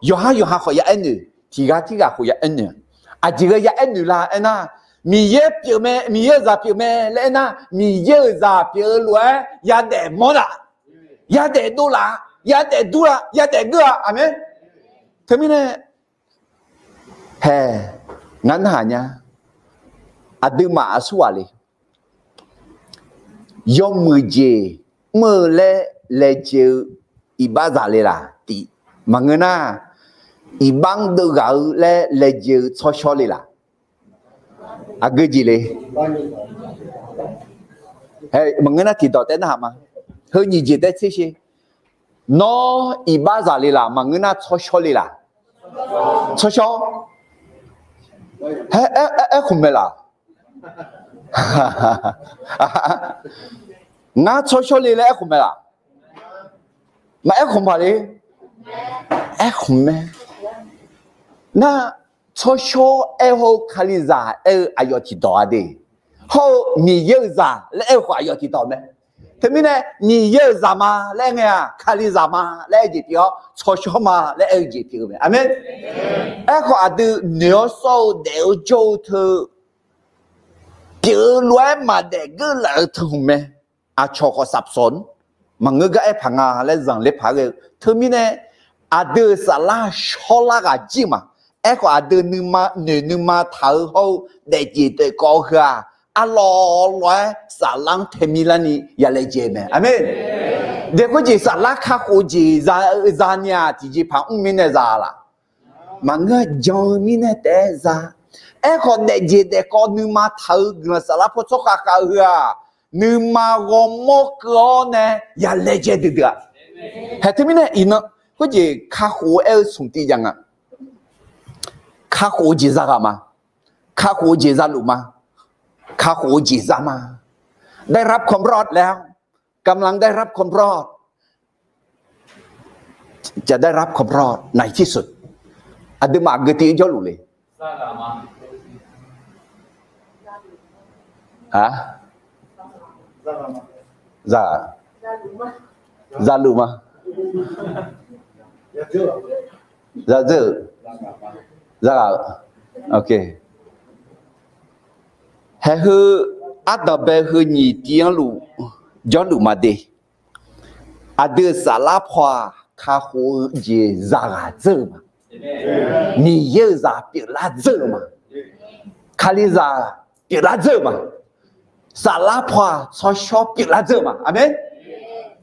yawqhar yawqha khawf ya aernoeq, tiqghaq tirghaq khawf ya aernoeq. Aqjeq ghae ya aernoeq la aernar, Miqyaer pyeuf mae, Miqyaer-euq zaq pyeuf mae laer aernar, Miqyaer-euq zaq pyeuf-eu lof-aer yadaef mawr laf, yadaef dov laf, yadaef dur la, yadaef geur-a. Aqmeq. Teumirnae, hae, ngar narhaq nya, aqduimaf aqsurghaq le, yawmuiq jeq mr-eu laer laejae-eu iqbax zaq le laq? Tiq, maqngeur nar, iqbax-anr deuv ghaq-eu laer laejae-eu tsawrshawr le laq? Aqgeu jeq le. Hae, maqngeur nar tiqdawq taef narhaq ma. Heu nyiq jeq taef tser sher. Nawr iqbax zaq le laq? Maqngeur nar tsawrshawr le laq? Tsawrshawr. Hae, aer khmq mae laq? Ngar tsawrshawr le laer aer khmq mae laq? Maqaer khmq paq le? Aer khmq mae. Nar, tsawrshawr aer hawr-eu Kalizaq aer-eu aqyawf tiqdawq-a de. Hawr-eu Miqyaer-euq zaq laer aer-eu khawf aqyawf tiqdawq mae. Teumirnae Miqyaer-euq zaq ma laer aer ngae-aq, Kalizaq ma laer aer-eu jeq pyeuf-awr, tsawrshawr ma laer aer-eu jeq pyeuf-eu mae. Aqmeq. Aerkhawf, aqdui noeq-awr sawr-eu daef-eu jawr-eu teu pyeuf-eu lof-aer maqdaef geur laf-eu teu hmq mae. Aqcawq khawf safsawq-anr maqngeur gar aer paq nga laer zanqler paq ghae-eu. Teumirnae aqdui-euq saflar shawrlar ghaq jir ma. Aerkhawf, aqdui nuima noeq nuima taq-eu hawr-eu daefjeq daefkawv heu-aq, arlawr lawr-aer saflar-anr taemir larni yalaejae mae. Aqmeq. Daeq khoerjeq saflar kakhof-eu jeq za, zani-aq, tiqjeqpaq mr mirnae za laf? Maqngeur, jan-eu mirnae taef-aer za. Aerkhawf, daefjeq daefkawv nuima taq-eu guiqlanq saflar paw tsawrkhav khav-eu heu-aq, nuima ghawrmawr keuv-awr nae yalaejae duidui-a. Haeq teumirnae iqnan khoerjeq kakhof-eu aer-eu smq tiv jav nga. Kakhof-eu jeq za ghaq ma. Kakhof-eu jeq za luf ma. Kakhof-eu jeq za ma. ได้รับความรอดแล้ว กำลังได้รับความรอด จะได้รับความรอดในที่สุด Aqduimaf aqgeu tiv-aer jawrluf le. Za, zaluf ma. Zadzeur-eu, zaghaq-eu. Haeq heu ardanq bae heu nyiq tiv-anr luf jawrluf ma de. Aqdui-euq saflar paw-aq, kakhof-eu jeq za ghaq dzeur-eu ma. Miqyaer-euq zaq pyeuflar dzeur-eu ma. Kalizaq pyeuflar dzeur-eu ma. Saflar paw-aq, tsawrshawr pyeuflar dzeur-eu ma. Aqmeq.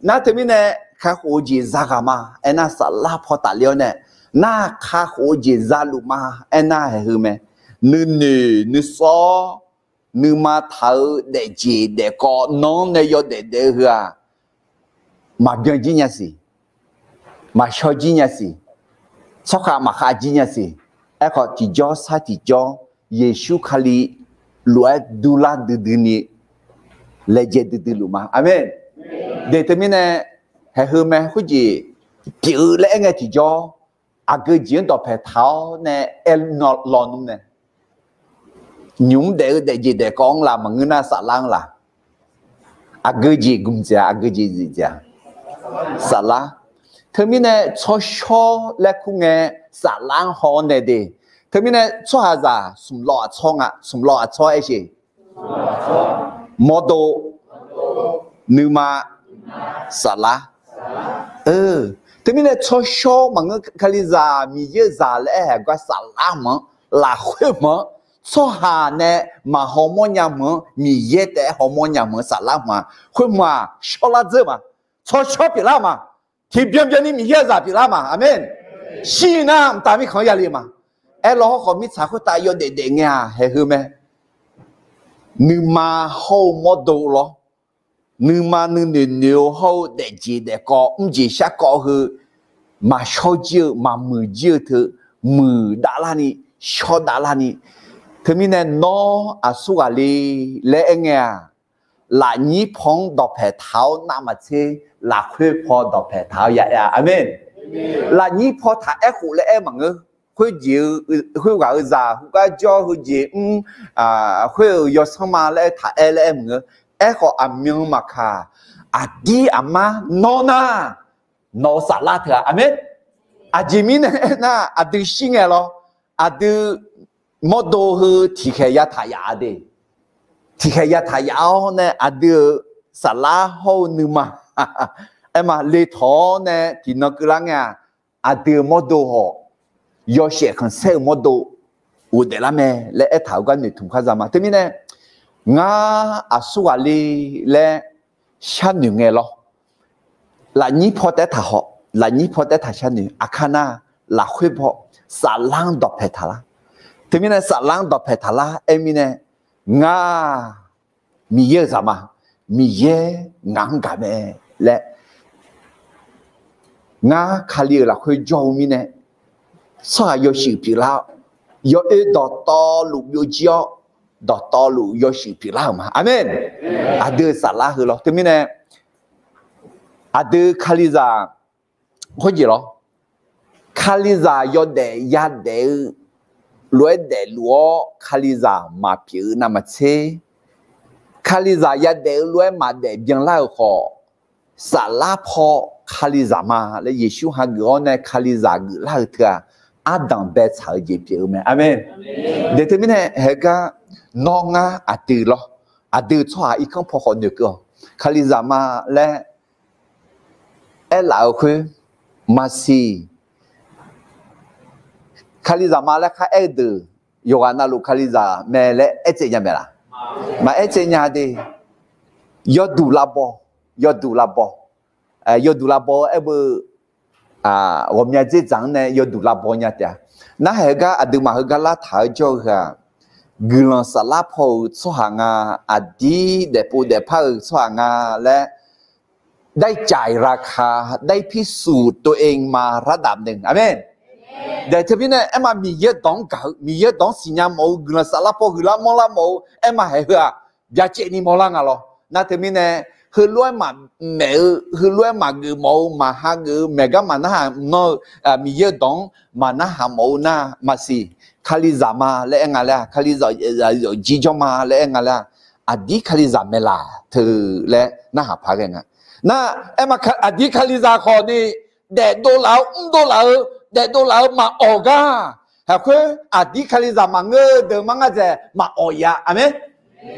Nar teumirnae kakhof-eu jeq za ghaq ma. Aernar, saflar paw tafler-awr nae, nar kakhof-eu jeq za luf ma. Aernar, haeq heu mae. Nuinoeq nuisawr, nuima taq-eu daefjeq daefkawv nanr nae yawdaef daef-eu heu-aq, maqbyan jir nya siq, maqshawr jir nya siq, tsawrkhav maqkhav jir nya siq. Aerkhawf, tiqjawr sar tiqjawr Yeqsur Kali lof-aer durlar duidui ni laejae duidui luf ma. Aqmeq. Daeq teumirnae haeq heu mae khoerjeq pyeuf-eu laer aer ngae tiqjawr, aqgeu jeq-anr dawqpae taq-awr nae aer lawnmr nae, nymq mr daef-eu daefjeq daefkawv-anr la maqngeur nar saflar-anr la? Aqgeu jeq gmq dzaeq-a, aqgeu jeq zif dzaeq-a? Saflar. Teumirnae tsawrshawr laer kur ngae, saflar-anr haw-awr nae de. Teumirnae tsawrhaqzaq smq lawv-aq tsawr nga, smq lawv-aq tsawr aer sheq. Mawrdo, nuima, saflar. Teumirnae tsawrshawr maqngeur, Kalizaq Miqyaer-euq zaq laer aer-aq gar saflar mq-anr, lafkhoer mq-anr, tsawrhaq nae maqhaw mawrnya mq-anr, Miqyaer taef-aer haw mawrnya mq-anr saflar mq-aq, khoermq-aq shawrlar dzeur ma. Tsawrshawr pyeuflar ma. Tiqbyan byanni Miqyaer-euq zaq pyeuflar ma. Aqmeq. Shir nar mqtav mirkhanq-anr yale ma. Aerlawr hawrkhawf mirtsaq khoertav yawdaef daef ngae-aq haeq heu mae. Nuima hawr-eu mawrdo lawr, nuima nuinoeq noeq-eu hawr-eu daefjeq daefkawv mrjeq sharkawv heu, maqshawr jir-eu maqmuiq jir-eu teu, muiq davlarni, shawr davlarni. Teumirnae nawr aqsur ghaq le laer aer ngae-aq, lafnyir paw-anr dawqpae taq-awr navmaqtser, lafkhoer paw dawqpae taq-awr ya aer-a. Aqmeq. Lafnyir paw taq aerkhof laer aer maqngeur. Khoerjeq-eu, khoerghaq-eu zaq heugar jawr heujeq mr, khoer-euq yawsanr ma laer taq aer laer aer maqngeur. Aerkhawf aqmyan maqkaq, aqdir aqmar nawr nar, nawq-eu saflar teu-a. Aqmeq. Aqjeq mirnae aernar, aqdui shir ngae lawr, aqdui mawrdo heu tiqkhaeq yataq yaf-a de. Tiqkhaeq yataq yaf-awr nae aqdui-euq saflar hawr-eu nuima aer ma le tawq-awr nae tiqnan keuvlar ngae-aq, aqdui-euq mawrdo hawq, yawshaef khanqsaer-euq mawrdo ghofdaef lar mae laer aertaq-euq gar noeqtmq khar za ma. Teumirnae, ngar aqsur ghaq le laer sharnoeq ngae lawr, lafnyir paw taef-aer taqhaw, lafnyir paw taef-aer taq sharnoeq. Aqkar nar, lafkhoer paw saflar-anr dawqpae taqlar. Teumirnae saflar-anr dawqpae taqlar aer mirnae, ngar Miqyaer-euq zaq ma. Miqyaer ngaq-anr gaq mae laer, ngar Kali-euq lafkhoer jawr-eu mirnae, tsawrhaq yawshuif pyeuflar-awr, yawoer dawqtawvluf byovjir-awr, dawqtawvluf yawshuif pyeuflar-euq ma. Aqmeq. Aqdui-euq saflar heu lawr. Teumirnae aqdui Kalizaq khoerjeq lawr, Kalizaq yawdaef yadaef-eu lof-aer daefluf-awr Kalizaq maqpyeuf-eu navmaqtser, Kalizaq yadaef-eu lof-aer maqdaef byanlar-euq khawf, saflar paw Kalizaq ma laer Yeqsur hageuf-awr nae Kalizaq geuflar-eu teu-aq, ardanq baetsaq-eu jeq pyeuf-eu mae. Aqmeq. Deuq teumirnae haegar nawr ngar aqdui lawr, aqdui tsawrhaq irkanr paw khawf noeqkeuv-awq. Kalizaq ma laer aerlaf-eu khoer maqsiq. Kalizaq ma laer khar aer-eu deuq, yawqghaq navluf Kalizaq mae laer aertsaev nya mae laq? Maqaer tsaev nya de. Yawduq lavbaw, yawduq lavbaw, yawduq lavbaw aer beu, ghawqmya dzerdzaq-anr nae yawduq lavbaw nya taef-a. Narhaq heugar aqduimaf heugar lartaq-eu jawr-eu heu-aq, guiqlanq saflar paw-euq tsawrhaq nga, aqdir daefpov daefpar-euq tsawrhaq nga laer ได้จ่ายราคา ได้พิสูจน์ตัวเองมาระดับหนึ่ง Aqmeq. Daeq teumirnae aerma Miqyaer dawq-anr gaq-eu, Miqyaer dawq-anr siqnya mawf-eu, guiqlanq saflar paw huiqlar manrlar mawf-eu aerma haeq heu-aq, byacaevni mawrlar nga lawr. Nar teumirnae, heulof-aer maqmaeq-eu, heulof-aer maqgeuf mawf-eu, maqhageuf-eu, maeq gar maqnarhaq nanr-eu, Miqyaer-eu dawq-anr maqnarhaq mawf-eu nar maqsiq. Kalizaq ma laer aer nga laer-aq, Kalizaq yawqjir jawr ma laer aer nga laer-aq, aqdir Kalizaq maeqlaq teu laer narhaq paq ghae nga. Nar aerma aqdir Kalizaq khawf ni daefdov laf-eu mrdov laf-eu, daefdov laf-eu maqawq gar, haqkhoer aqdir Kalizaq maqngeur-eu deuq mar ngar dzaeq maqawq ya. Aqmeq.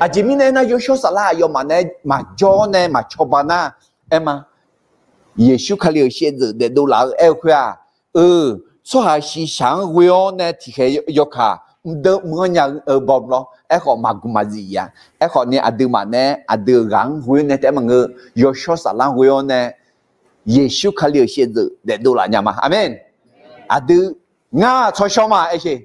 Aqjeq mirnae aernar, yawshawr saflar aqyawfmaf nae maqjawr-awr nae maqcawba nar, aerma Yeqsur Kali-euq shaevdzeuf daefdov laf-eu aer-eu khoer-aq, eu, tsawrhaq shiqshaq-anr ghoe-awr nae tiqkhaeq yawkaq mqdeuv mq-anr nya-eu baw lawr. Aerkhawf maqguq maqzif ya. Aerkhawf ni aqduimaf nae aqdui-euq ghaq-anr ghoe-awr nae taef-aer maqngeur, yawshawr saflar-anr ghoe-awr nae Yeqsur Kali-euq shaevdzeuf daefdov laf nya ma. Aqmeq. Aqdui, ngar tsawrshawr ma aer sher.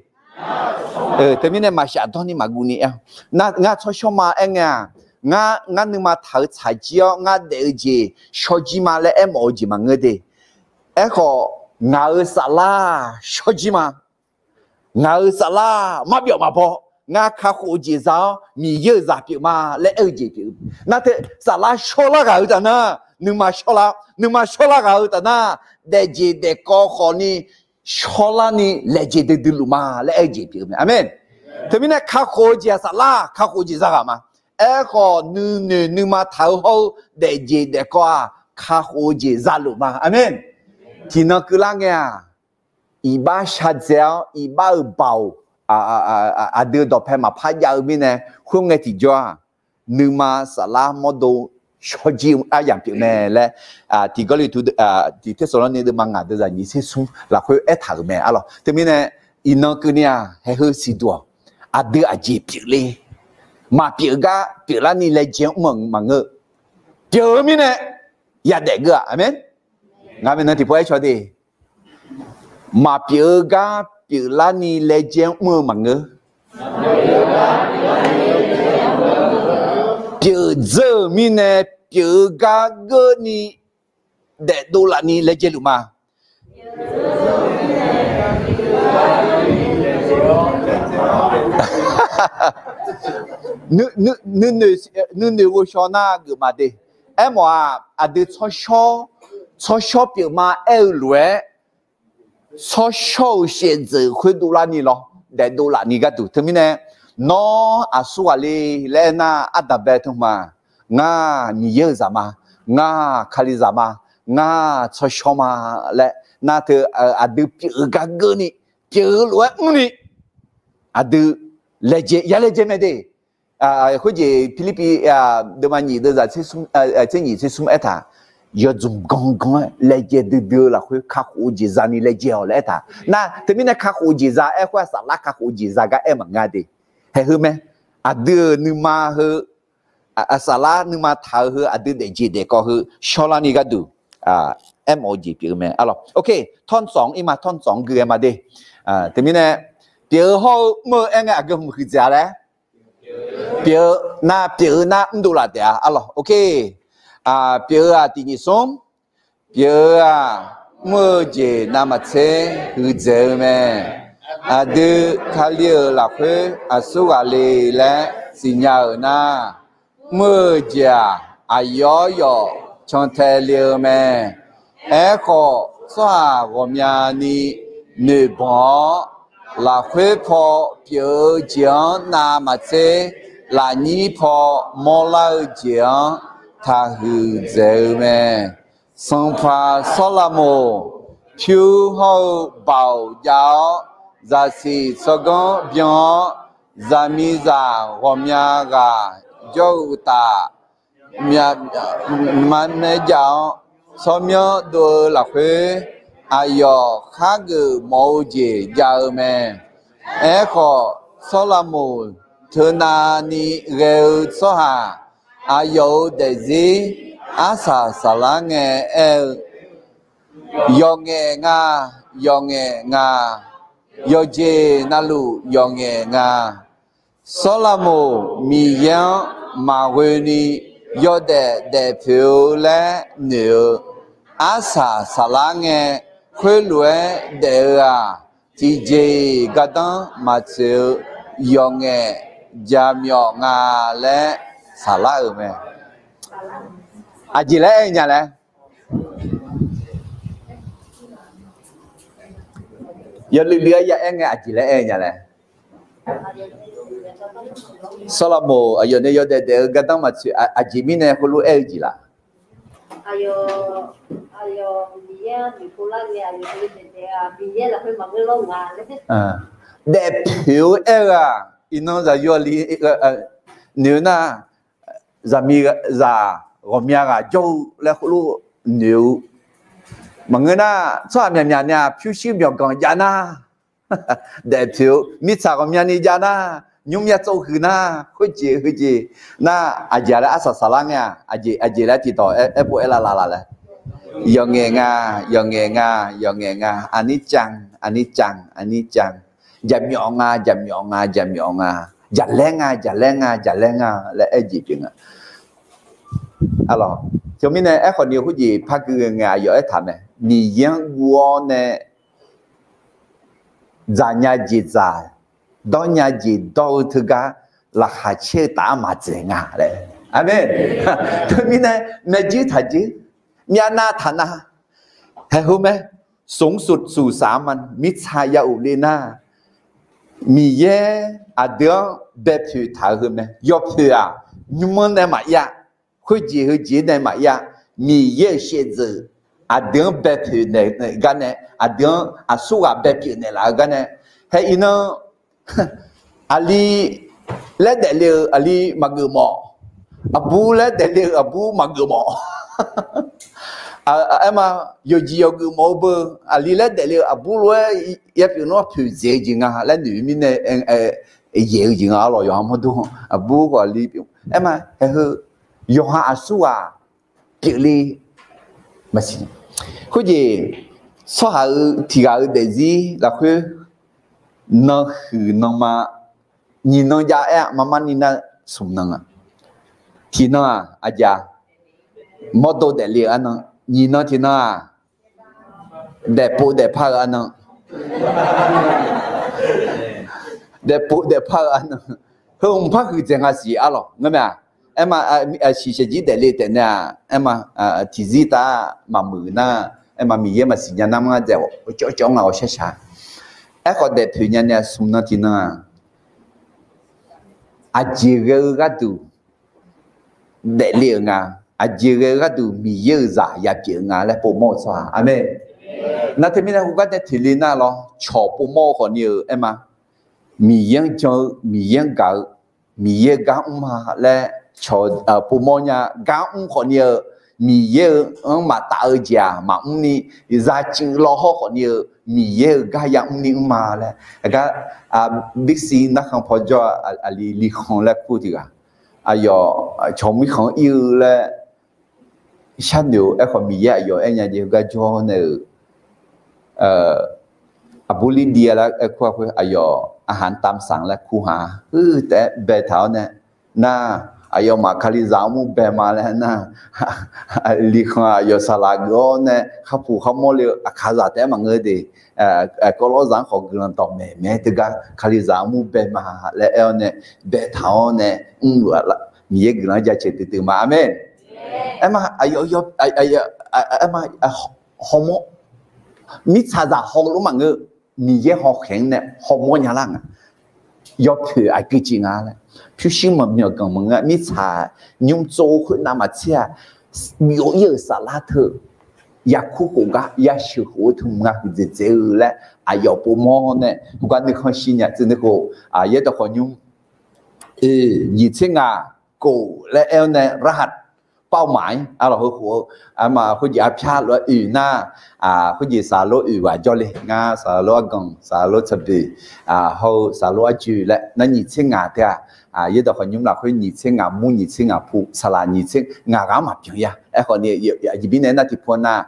Teumirnae maqshaf dawrni maqguv ni aer, ngar tsawrshawr ma aer ngae-aq, ngar, ngar nuima taq-eu tsaqjir-awr ngar daef-eu jeq shawrjir ma laer aermawf-eu jeq maqngeur de. Aerkhawf, ngaq-euq saflar shawrjir ma. Ngaq-euq saflar marbyawf maqbaw. Ngar kakhof-eu jeq za-awr Miqyaer-euq zaq pyeuf ma laer aer-eu jeq pyeuf-eu. Nar teu saflar shawrlar ghaq-eu taf nar, nuima shawrlar, nuima shawrlar ghaq-eu taf nar, daefjeq daefkawv khawf ni shawrlar ni laejae duidui luf ma laer aer-eu jeq pyeuf-eu mae. Aqmeq. Teumirnae kakhof-eu jeq-aq saflar kakhof-eu jeq za ghaq ma. Aerkhawf nuinoeq nuima taq-eu hawr-eu daefjeq daefkawv-aq kakhof-eu jeq za luf ma. Aqmeq. Tiqnan keuvlar ngae-aq, iqbax shardzae-awr iqbax-euq baoq, aqdui dawqpae maqpar jav-eu mirnae, khoerngae tiqjawr-aq, nuima saflar mawrdo shawrjir-eu aryamq pyeuf mae laer, tiq Gawrliqtu, tiq Tersaqlawrni deuvma ngaq deuq zaq nyiq tser smr lafkhoer aertaq-euq mae arlawq. Teumirnae, iqnan keuvni-aq haeqheu siqduq-awq. Aqdui aqjeq pyeufle, maqpyeuf-eu gar pyeuflarni laejae-anr mr-eu maqngeur. Pyeuf-eu mirnae yadaef geur-aq. Aqmeq. Ngar maeqnan tiqpov aer caw de. Maqpyeuf-eu gar pyeuflarni laejae-anr mr-eu maqngeur. Pyeuf dzeur-euq mirnae pyeuf-eu gar geurni daefdov lafni laejae luf ma. Nuinoeq ghovshaw nar geufma de. Aermawf-aq, aqdui tsawrshawr, tsawrshawr pyeufma aer-eu lof-aer, tsawrshawr-euq shaevdzeuf khoerdov larni lawr, daefdov lafni gharduq. Teumirnae, nawr aqsur ghaq le laer aernar, ardanqbae teu ma. Ngar Miqyaer-euq zaq ma. Ngar Kalizaq ma. Ngar tsawrshawr ma laer nar teu, aqdui pyeuf-eu gar geurni, pyeuf-eu lof-aer mrni, aqdui laejae, ya laejae mae de. Khoerjeq Pirlirpiv deuvma nyiq deuv zaq tser nyiq tser smr aertaq, yawdzmq gangan-aer laejae duidui-eu lafkhoer kakhof-eu jeq zani laejae-awq laer aertaq. Nar teumirnae kakhof-eu jeq za aer khoer-aq, saflar kakhof-eu jeq za gar aer maqngeur de. Haeqheu mae. Aqdui-euq nuima heu, saflar nuima taq-eu heu, aqdui daefjeq daefkawv heu shawrlarni gharduq aermawf-eu jeq pyeuf-eu mae arlawq. Ok, tawrntsawq-anr ir ma, tawrntsawq-anr gui-aer ma de. Teumirnae, pyeuf-eu hawr-eu mr-eu aer ngae aqgeu hmq huiqdzaeq-a laer. Pyeuf-eu nar, pyeuf-eu nar mrdov laf taef-a arlawq. Ok, pyeuf-eu-aq tiq nyiq smr. Pyeuf-eu-aq, mr-eu jeq navmaqtser huiqdzaeq-eu mae. Aqdui Kali-euq lafkhoer aqsur ghaq le laer siqnya-euq nar, mr-eu jeq-aq, aqyawf yawf cantae le-eu mae. Aerkhawf, tsawrhaq ghawqmyani noeqbanq-awr, lafkhoer paw pyeuf-eu jeq-anr navmaqtser lafnyir paw mawrlar-eu jeq-anr taqhuiq dzaeq-eu mae. Sanqpaq Sawrlaqmoq pyur hawr-eu baoq jav-awr, zaqsiq tsawrganr byan-awr, zaqmiqzaq ghawqmya ghaq jawr-eu uqtaf, maqmaer jav-awr, tsawrmyanr dov-eu lafkhoer, aqyawf khargeuf mawf-eu jeq jav-eu mae. Aerkhawf, Sawrlaqmoq teunav ni ghae-eu tsawrhaq, aqyawf-euq daefzir arsaq saflar ngae aer-eu, yawqngaef nga, yawqngaef nga, yawqjeq navluf yawqngaef nga. Sawrlaqmoq Miqyaer-anr maqghoe ni yawdaef daefpoeq-eu laer noeq-eu, arsaq saflar ngae, khoerlof-aer daef-eu-aq, tiqjeq-iq gardanr maqtsoeq-eu, yawqngaef jaqmyawf nga laer saflar-euq mae. Aqjeq laer aer-eu nya laer? Yawluiv luiv-aer ya aer ngae aqjeq laer aer-eu nya laer? Sawrlaqmoq aqyawf nae yawdaef daef-eu gardanr maqtsoeq, aqjeq mirnae heulof aer-eu jeq laf? Daefpoeq-eu aer-eu-aq, iqnan zaqyo li noeq-eu nar, zaqmiqzaq ghawqmya ghaq jawr-eu laer heulof noeq-eu. Maqngeur nar, tsawrhaq myaqmyaq nae-aq pyurshuir myawqganq jav nar, daefpoeq-eu mirtsaq ghawqmyani jav nar, nymr myav tsov huiq nar, khoerjeq heujeq nar, aqjeq laer arsaq saflar ngae-aq, aqjeq laer tiqdawq aerpov aer lar la laer? Yawqngaef nga, yawqngaef nga, yawqngaef nga, aqnir cang, aqnir cang, aqnir cang. Jaqmyawf nga, jaqmyawf nga, jaqmyawf nga, jaqlaer nga, jaqlaer nga, jaqlaer nga laer aer jeq pyeuf nga. Teumirnae aerkhawf ni khoerjeq par gui ghae ngae aqyawf aertaq mae, Miqyaer-anr guv-awr nae dzaqnya jeq dzaq, dawrnya jeq dawr-eu teugar laqkhaq caer-eu taf-anr maqdzaeq nga laer. Aqmeq. Teumirnae maeqjuir taqjuir, myavnav taqnav, haeq heu mae, สูงสุดสู่สามัญ mirtsaq ya of le nar, Miqyaer aqdui-anr baepoeq taq-eu heu mae. Yawpoeq-aq, nymr-anr nae maqjav, khoerjeq heujeq nae maqjav, Miqyaer-euq shaevdzeuf aqdui-anr baepoeq naeq gar nae, aqdui-anr aqsurghaq baepyeuf naeqlaf-eu gar nae, hae iqnan aqli laer daefle-eu aqli maqgeuf mawf, aqbur laer daefle-eu aqbur maqgeuf mawf. Aerma, yawqjeq yawqgeuf mawf-eu beu, aqli laer daefle-eu aqbur lof-aer yapyeuf nar poeqdzaeq-eu jeq nga laer noeq-eu mirnae, yaeq-eu jeq nga arlawq, yawqha mawrdo aqbur khawf aqli pyeuf. Aerma, haeq heu yawqha aqsurghaq pyeufle maqsiq. Khoerjeq tsawrhaq-eu tiq ghaq-eu daefzir lafkhoer, nan huiq nan ma, nyiq nan jav aer-a, marmar ni nar smq nan-a. Tiq nan-aq aqjeq-a, mawrdo daefle-eu arnan. Nyiq nan tiq nan-aq, daefpov daefpar-eu arnan. Daefpov daefpar-eu arnan. Heu mqpar huiqdzaeq nga siq arlawq ngeur mae-aq. Aerma, siqshaq jir daefle taef nae-aq, aerma, tiqzir tav maqmuiq nar, aerma Miqyaer maqsiq nya nar maqdzaeq-awq, cawv cawv nga-awq shar shaq. Aerkhawf daefpoeq nya nae smq nan tiq nan-aq, aqjeq ghae-eu gharduq daefle-euq nga. Aqjeq ghae-eu gharduq Miqyaer-euq zaq yapyeuf-eu nga laer povmawr-eu tsawrhaq. Aqmeq. Nar teumirnae heugar daeftoeq le nar lawr, cawq povmawr-eu khawfni-eu aerma, Miqyaer-anr jan-eu, Miqyaer-anr gaq-eu, Miqyaer-euq gar mr ma laer cawq povmawr nya. Gar mr khawfni-eu, Miqyaer-euq-anr maqtaf-eu jeq-aq maqmr ni, zaqcuiv law hawr khawfni-eu, Miqyaer-euq gar yamr ni mr ma laer. Aqgar, bixi narkhan pawjawr-a, aqli likhanq laer kur tiq ghaq, aqyawf cawq mirkhanq-anr ir-eu laer sharnoeq-eu. Aerkhawf Miqyaer aqyawf aer nya jeq heugar jawr nae-euq, aqbur lir div-a laer aer kur-a khoer, aqyawf aqhaq tamq sanq laer kur ha. Huiq taef-aer baetaq-awr nae, nar, aqyawfmaf Kalizaq armur bae ma laer nar, likhanq aqyawf saqlaq geuf-awr nae kharpuq kharmawr le-eu aqkaqzaq taef-aer maqngeur de. Kawvlawr zaq-anr khawf guiqlanq dawqmaeq maeq-aer teugar Kalizaq armur bae ma laer aer-awr nae, baetaq-awr nae, mrluf-a, Miqyaer guiqlanq-anr jaceuq duidui ma. Aqmeq. Aerma, aqyawf, aerma, hawmawr, mirtsaqzaq hawlof maqngeur, Miqyaer hawkhaeq-anr nae hawmawr nya lar nga. Yawpoeq aqgeu jeq nga laer. Pyurshuir maqmyanq ganq maqngeur-a. Mirtsaq nymr tsov khoernav maqtser-a. Byov ir-euq saflar teu yakur khof gar yasheuq khof-eu teu mq nga huiqdzaeq dzaeq-eu laer aqyawf povmawr nae heugar nuikhanr shir nya tsuif nuikhof, yaerdawq khawf nymr nyiq tser ngaq kof laer aer-awr nae รหัสเป้าหมาย arlawq heukhof-eu, arma khoerjeq arpyar lof-aer oeq nar, khoerjeq saqlor oeq ghaq jawrle ngar saqlor arganq saqlor tsanrboeq, hawr-eu saqlor arjoe laer nar nyiq tser ngaq teu-aq, yaerdawq khawf nymr lafkhoer nyiq tser ngaq mur nyiq tser ngaq pu saqlaq nyiq tser ngaq ghaq maqbyan ya. Aerkhawf ni aqjeq mirnae nar tiqpov nar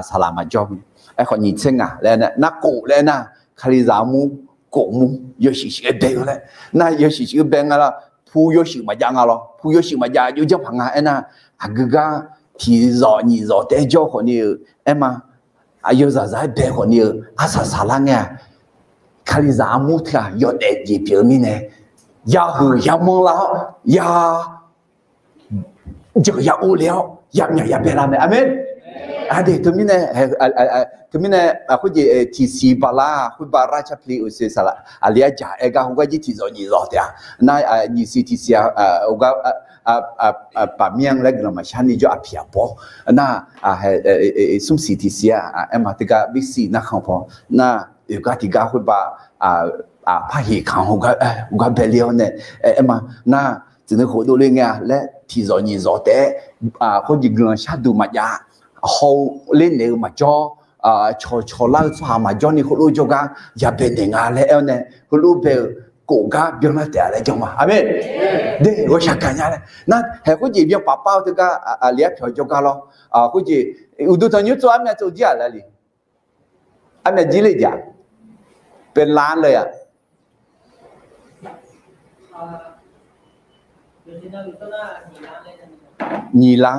saqlaq maqjawr. Aerkhawf nyiq tser ngaq laer nae nar kof laer nar kalizaq armur kof mur yawshuif shuif-aer bae-eu laer nar yawshuif shuif-aer bae nga lar pu yawshuif maqjav nga lawr pu yawshuif maqjav jov janr paq nga aernar, aqgeu gar tiqzawq nyiq zawq taef-aer jawr khawf ni-eu aerma, aqyawf zaqzaq-aer bae khawf ni-eu arsaq saqlar ngae-aq, kalizaq armur teu-aq yawdaef jeq pyeuf-eu mirnae, yahuiq yamanr lar-awr ya janq ya or le-awr yamyaq ya bae lar mae. Aqmeq. Aqdui teumirnae, teumirnae khoerjeq tiqsiq bala khoerba ราชพฤกษ์ uqshoe saqlaq aqli arjaq aer gar heugar jir tiqzawq nyiq zawq taef-a. Nar nyiq siq tiqsiq-a, heugar paqmyanr laer guiqlanq maqshar ni jawr aqpiq aqbawr nar smr siq tiqsiq-a, aerma teugar bisiq narkhan paw nar oeq gar tiq gar khoerba parheq kanq heugar bae le-awr nae aerma nar tsuif nuikhof dovle ngae-a laer tiqzawq nyiq zawq taef-aer khoerjeq guiqlanq sharduq maqjav, haw-eu ler naeq-eu maqjawr, cawqcawq lar-eu tsawrhaq maqjawr ni heulof jawrgar ya bae naeq nga laer aer-awr nae heulof bae-eu kof gar byanlar taef-a laer jan ma. Aqmeq. De ghawqshaq gaqnya laer nar haeq khoerjeq byan paf par-eu teugar aqli arpyawq jawrgar lawr. Khoerjeq uqduq tanqnymr tsov armyav tsov jir-aq laer le. Armyav jir le jeq-aq, เป็นล้านเลยอะ nyiq lar.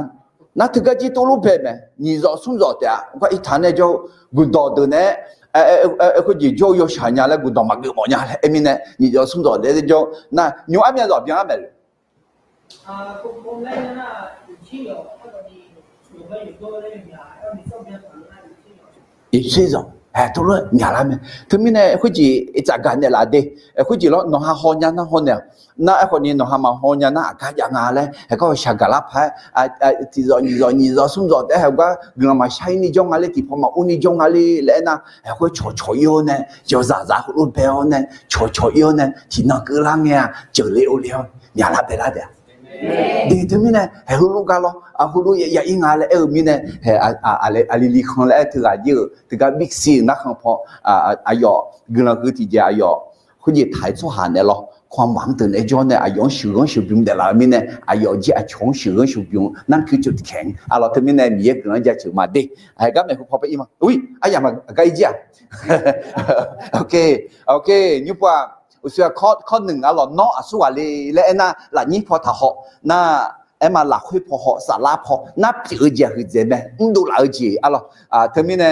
Nar teugar jir tov lof bae mae nyiq zawq smr zawq taef-a gar irtaq nae jawr-eu guqdawq deuq nae-a, khoerjeq jawr-eu yawshaq nya laer guqdawq maqgeuf mawf nya laer aer mirnae nyiq zawq smr zawq taef-aer jawr nar nymr armyav zawq byan-ar mae le. Iqser zanq tov lof myaqlar mae. Teumirnae khoerjeq tsafgaq naeqlaf de, khoerjeq lawr nawqha hawnya nar hawnaeq-awq. Nar aerkhawf ni nawqha maqhaw nya nar aqgar jav nga laer haeq gar hawshaq gaqlar paq-aer, tiqzawq nyiq zawq nyiq zawq smr zawq taef-aer haeq gar guiqlanq maqshar ir ni jawr nga le tiqpaw maqur ni jawr nga le laer aernar haeq khoer cawqcawq ir-awr nae yawzaq zaq heulof bae-awr nae cawqcawq ir-awr nae tiqnan keuvlar ngae-a jeuqle or le-awr myaqlar baelar taef-a. De teumirnae haeq heulof gar lawr heulof ya ir nga laer aer-eu mirnae, aqli li khan laer aer teughaq jir-euq teugar bisiq-euq narkhan paw, aqyawf guiqlanq heu tiqjeq aqyawf khoerjeq taq-aer tsawrhaq naeq lawr kawqmaf-anr deuq naeq-aer jawr nae aqyawf-anr sheuqghanr sheuqbymr daeflaf-eu mirnae aqyawf jir aqcawq-anr sheuqghanr sheuqbymr narkuir ceuq tiqkhaeq-anr arlawq teumirnae Miqyaer guiqlanq-anr jaceuq ma de. Haeq gar maeqhu paw paer ir ma. Ui aryamq aqgar ir jir-aq. Ok, ok, nymr paw-aq, uqshoe-aq kawr nuiq arlawq nawr aqsur ghaq le laer aernar lafnyir paw taqhaw nar, aerma lafkhoer paw haw saflar paw nar pyeuf-eu jeq-aq huiqdzaeq mae mrdov laf-eu jeq arlawq. Teumirnae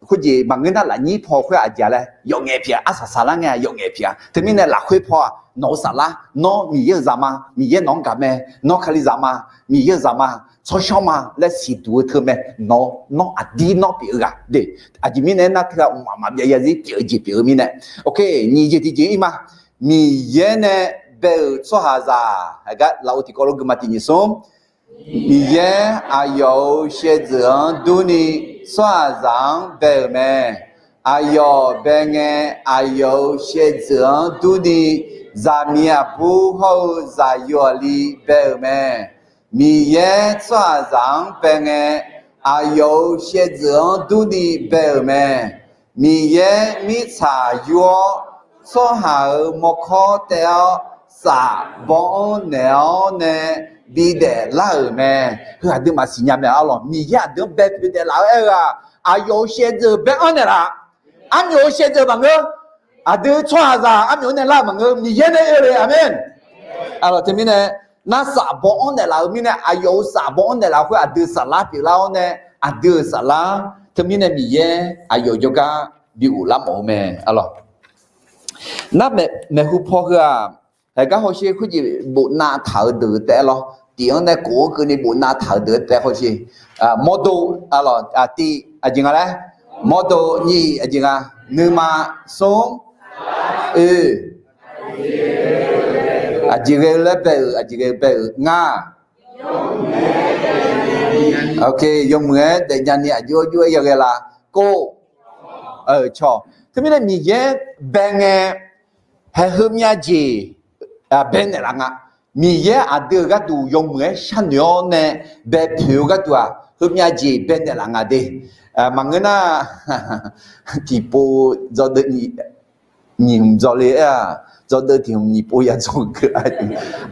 khoerjeq maqngeur nar lafnyir paw khoer aqjeq laer yawf ngaef pyeuf-a arsaq saqlar ngae yawf ngaef pyeuf-a. Teumirnae lafkhoer paw-aq nawq-eu saflar nawr Miqyaer-euq zaqma Miqyaer nawq-anr gaq mae, nawr Kalizaq ma Miqyaer-euq zaqma tsawrshawr ma laer siqduq-eu teu mae. Nawr nawr aqdir nawr pyeuf-eu ghaq de. Aqjeq mirnae aernar teughaq mqmaq maqbyav zarzir pyeuf-eu jeq pyeuf-eu mirnae. Ok, nyiq jeq tiqjeq ir ma. Miqyaer nae bae-euq tsawrhaqzaq haeq gar lafov tiqkawv lof gui ma tiq nyiq smr. Miqyaer aqyawf-euq shaevdzeuf-anr durni tsawrhaqzaq-anr bae-euq mae. Aqyawf bae ngae aqyawf-euq shaevdzeuf-anr durni zaqmiq aqbur hawr-eu zaqyo aqli bae-euq mae. Miqyaer tsawrhaqzaq-anr bae ngae aqyawf-euq shaevdzeuf-anr durni bae-euq mae. Miqyaer mirtsaq yur-awr tsawrhaq-euq mawrkawr taev-awr saf baw-anr naeq-awr nae bidaef lar-euq mae. Heu aqdui maqsiq nya mae arlawq. Miqyaer aqdui-anr bae pyeuf daef laf-eu aer-eu-aq aqyawf-euq shaevdzeuf bae-anr naeqlaf. Armyawf-euq shaevdzeuf maqngeur. Aqdui tsawrhaqzaq armyawf-anr naeqlar-euq maqngeur Miqyaer nae oe le. Aqmeq. Arlawq teumirnae nar saf baw-anr naeqlaf-euq mirnae aqyawf-euq saf baw-anr naeqlaf khoer aqdui saflar pyeuflar-awr nae aqdui-euq saflar teumirnae Miqyaer aqyawf jawrgar bi ghoflar mawf-eu mae arlawq. Nar maeqhu paw heu-aq, haeq gar hawsher khoerjeq bofnav taq-euq deuq taef-aer lawr. Tif-anr nae kof-anr keuvni bofnav taq-euq deuq taef-aer hawsher. Mawrdo, tiv aqjeq nga laer, mawrdo nyiq aqjeq nga, nuima smr, oe, Aqjeq ghae-eu laer bae-euq, aqjeq ghae-eu bae-euq nga. Ok, yawmuiq-aer daefnya ni aqjox-aer jox-aer yaghae la. Kov. Cawq. Teumirnae Miqyaer bae ngae, haeq heumyav jeq bae naeqlaf nga. Miqyaer aqdui-euq gharduq yawmuiq-aer sharnoeq-awr nae baepoeq-eu gharduq-aq, heumyav jeq bae naeqlaf nga de. Maqngeur nar, tiqpov dzawdeuv nyiq hmq dzawle-aer-aq, dzawdeuv tiq hmq nyiq pov ya dzawgeuf-a.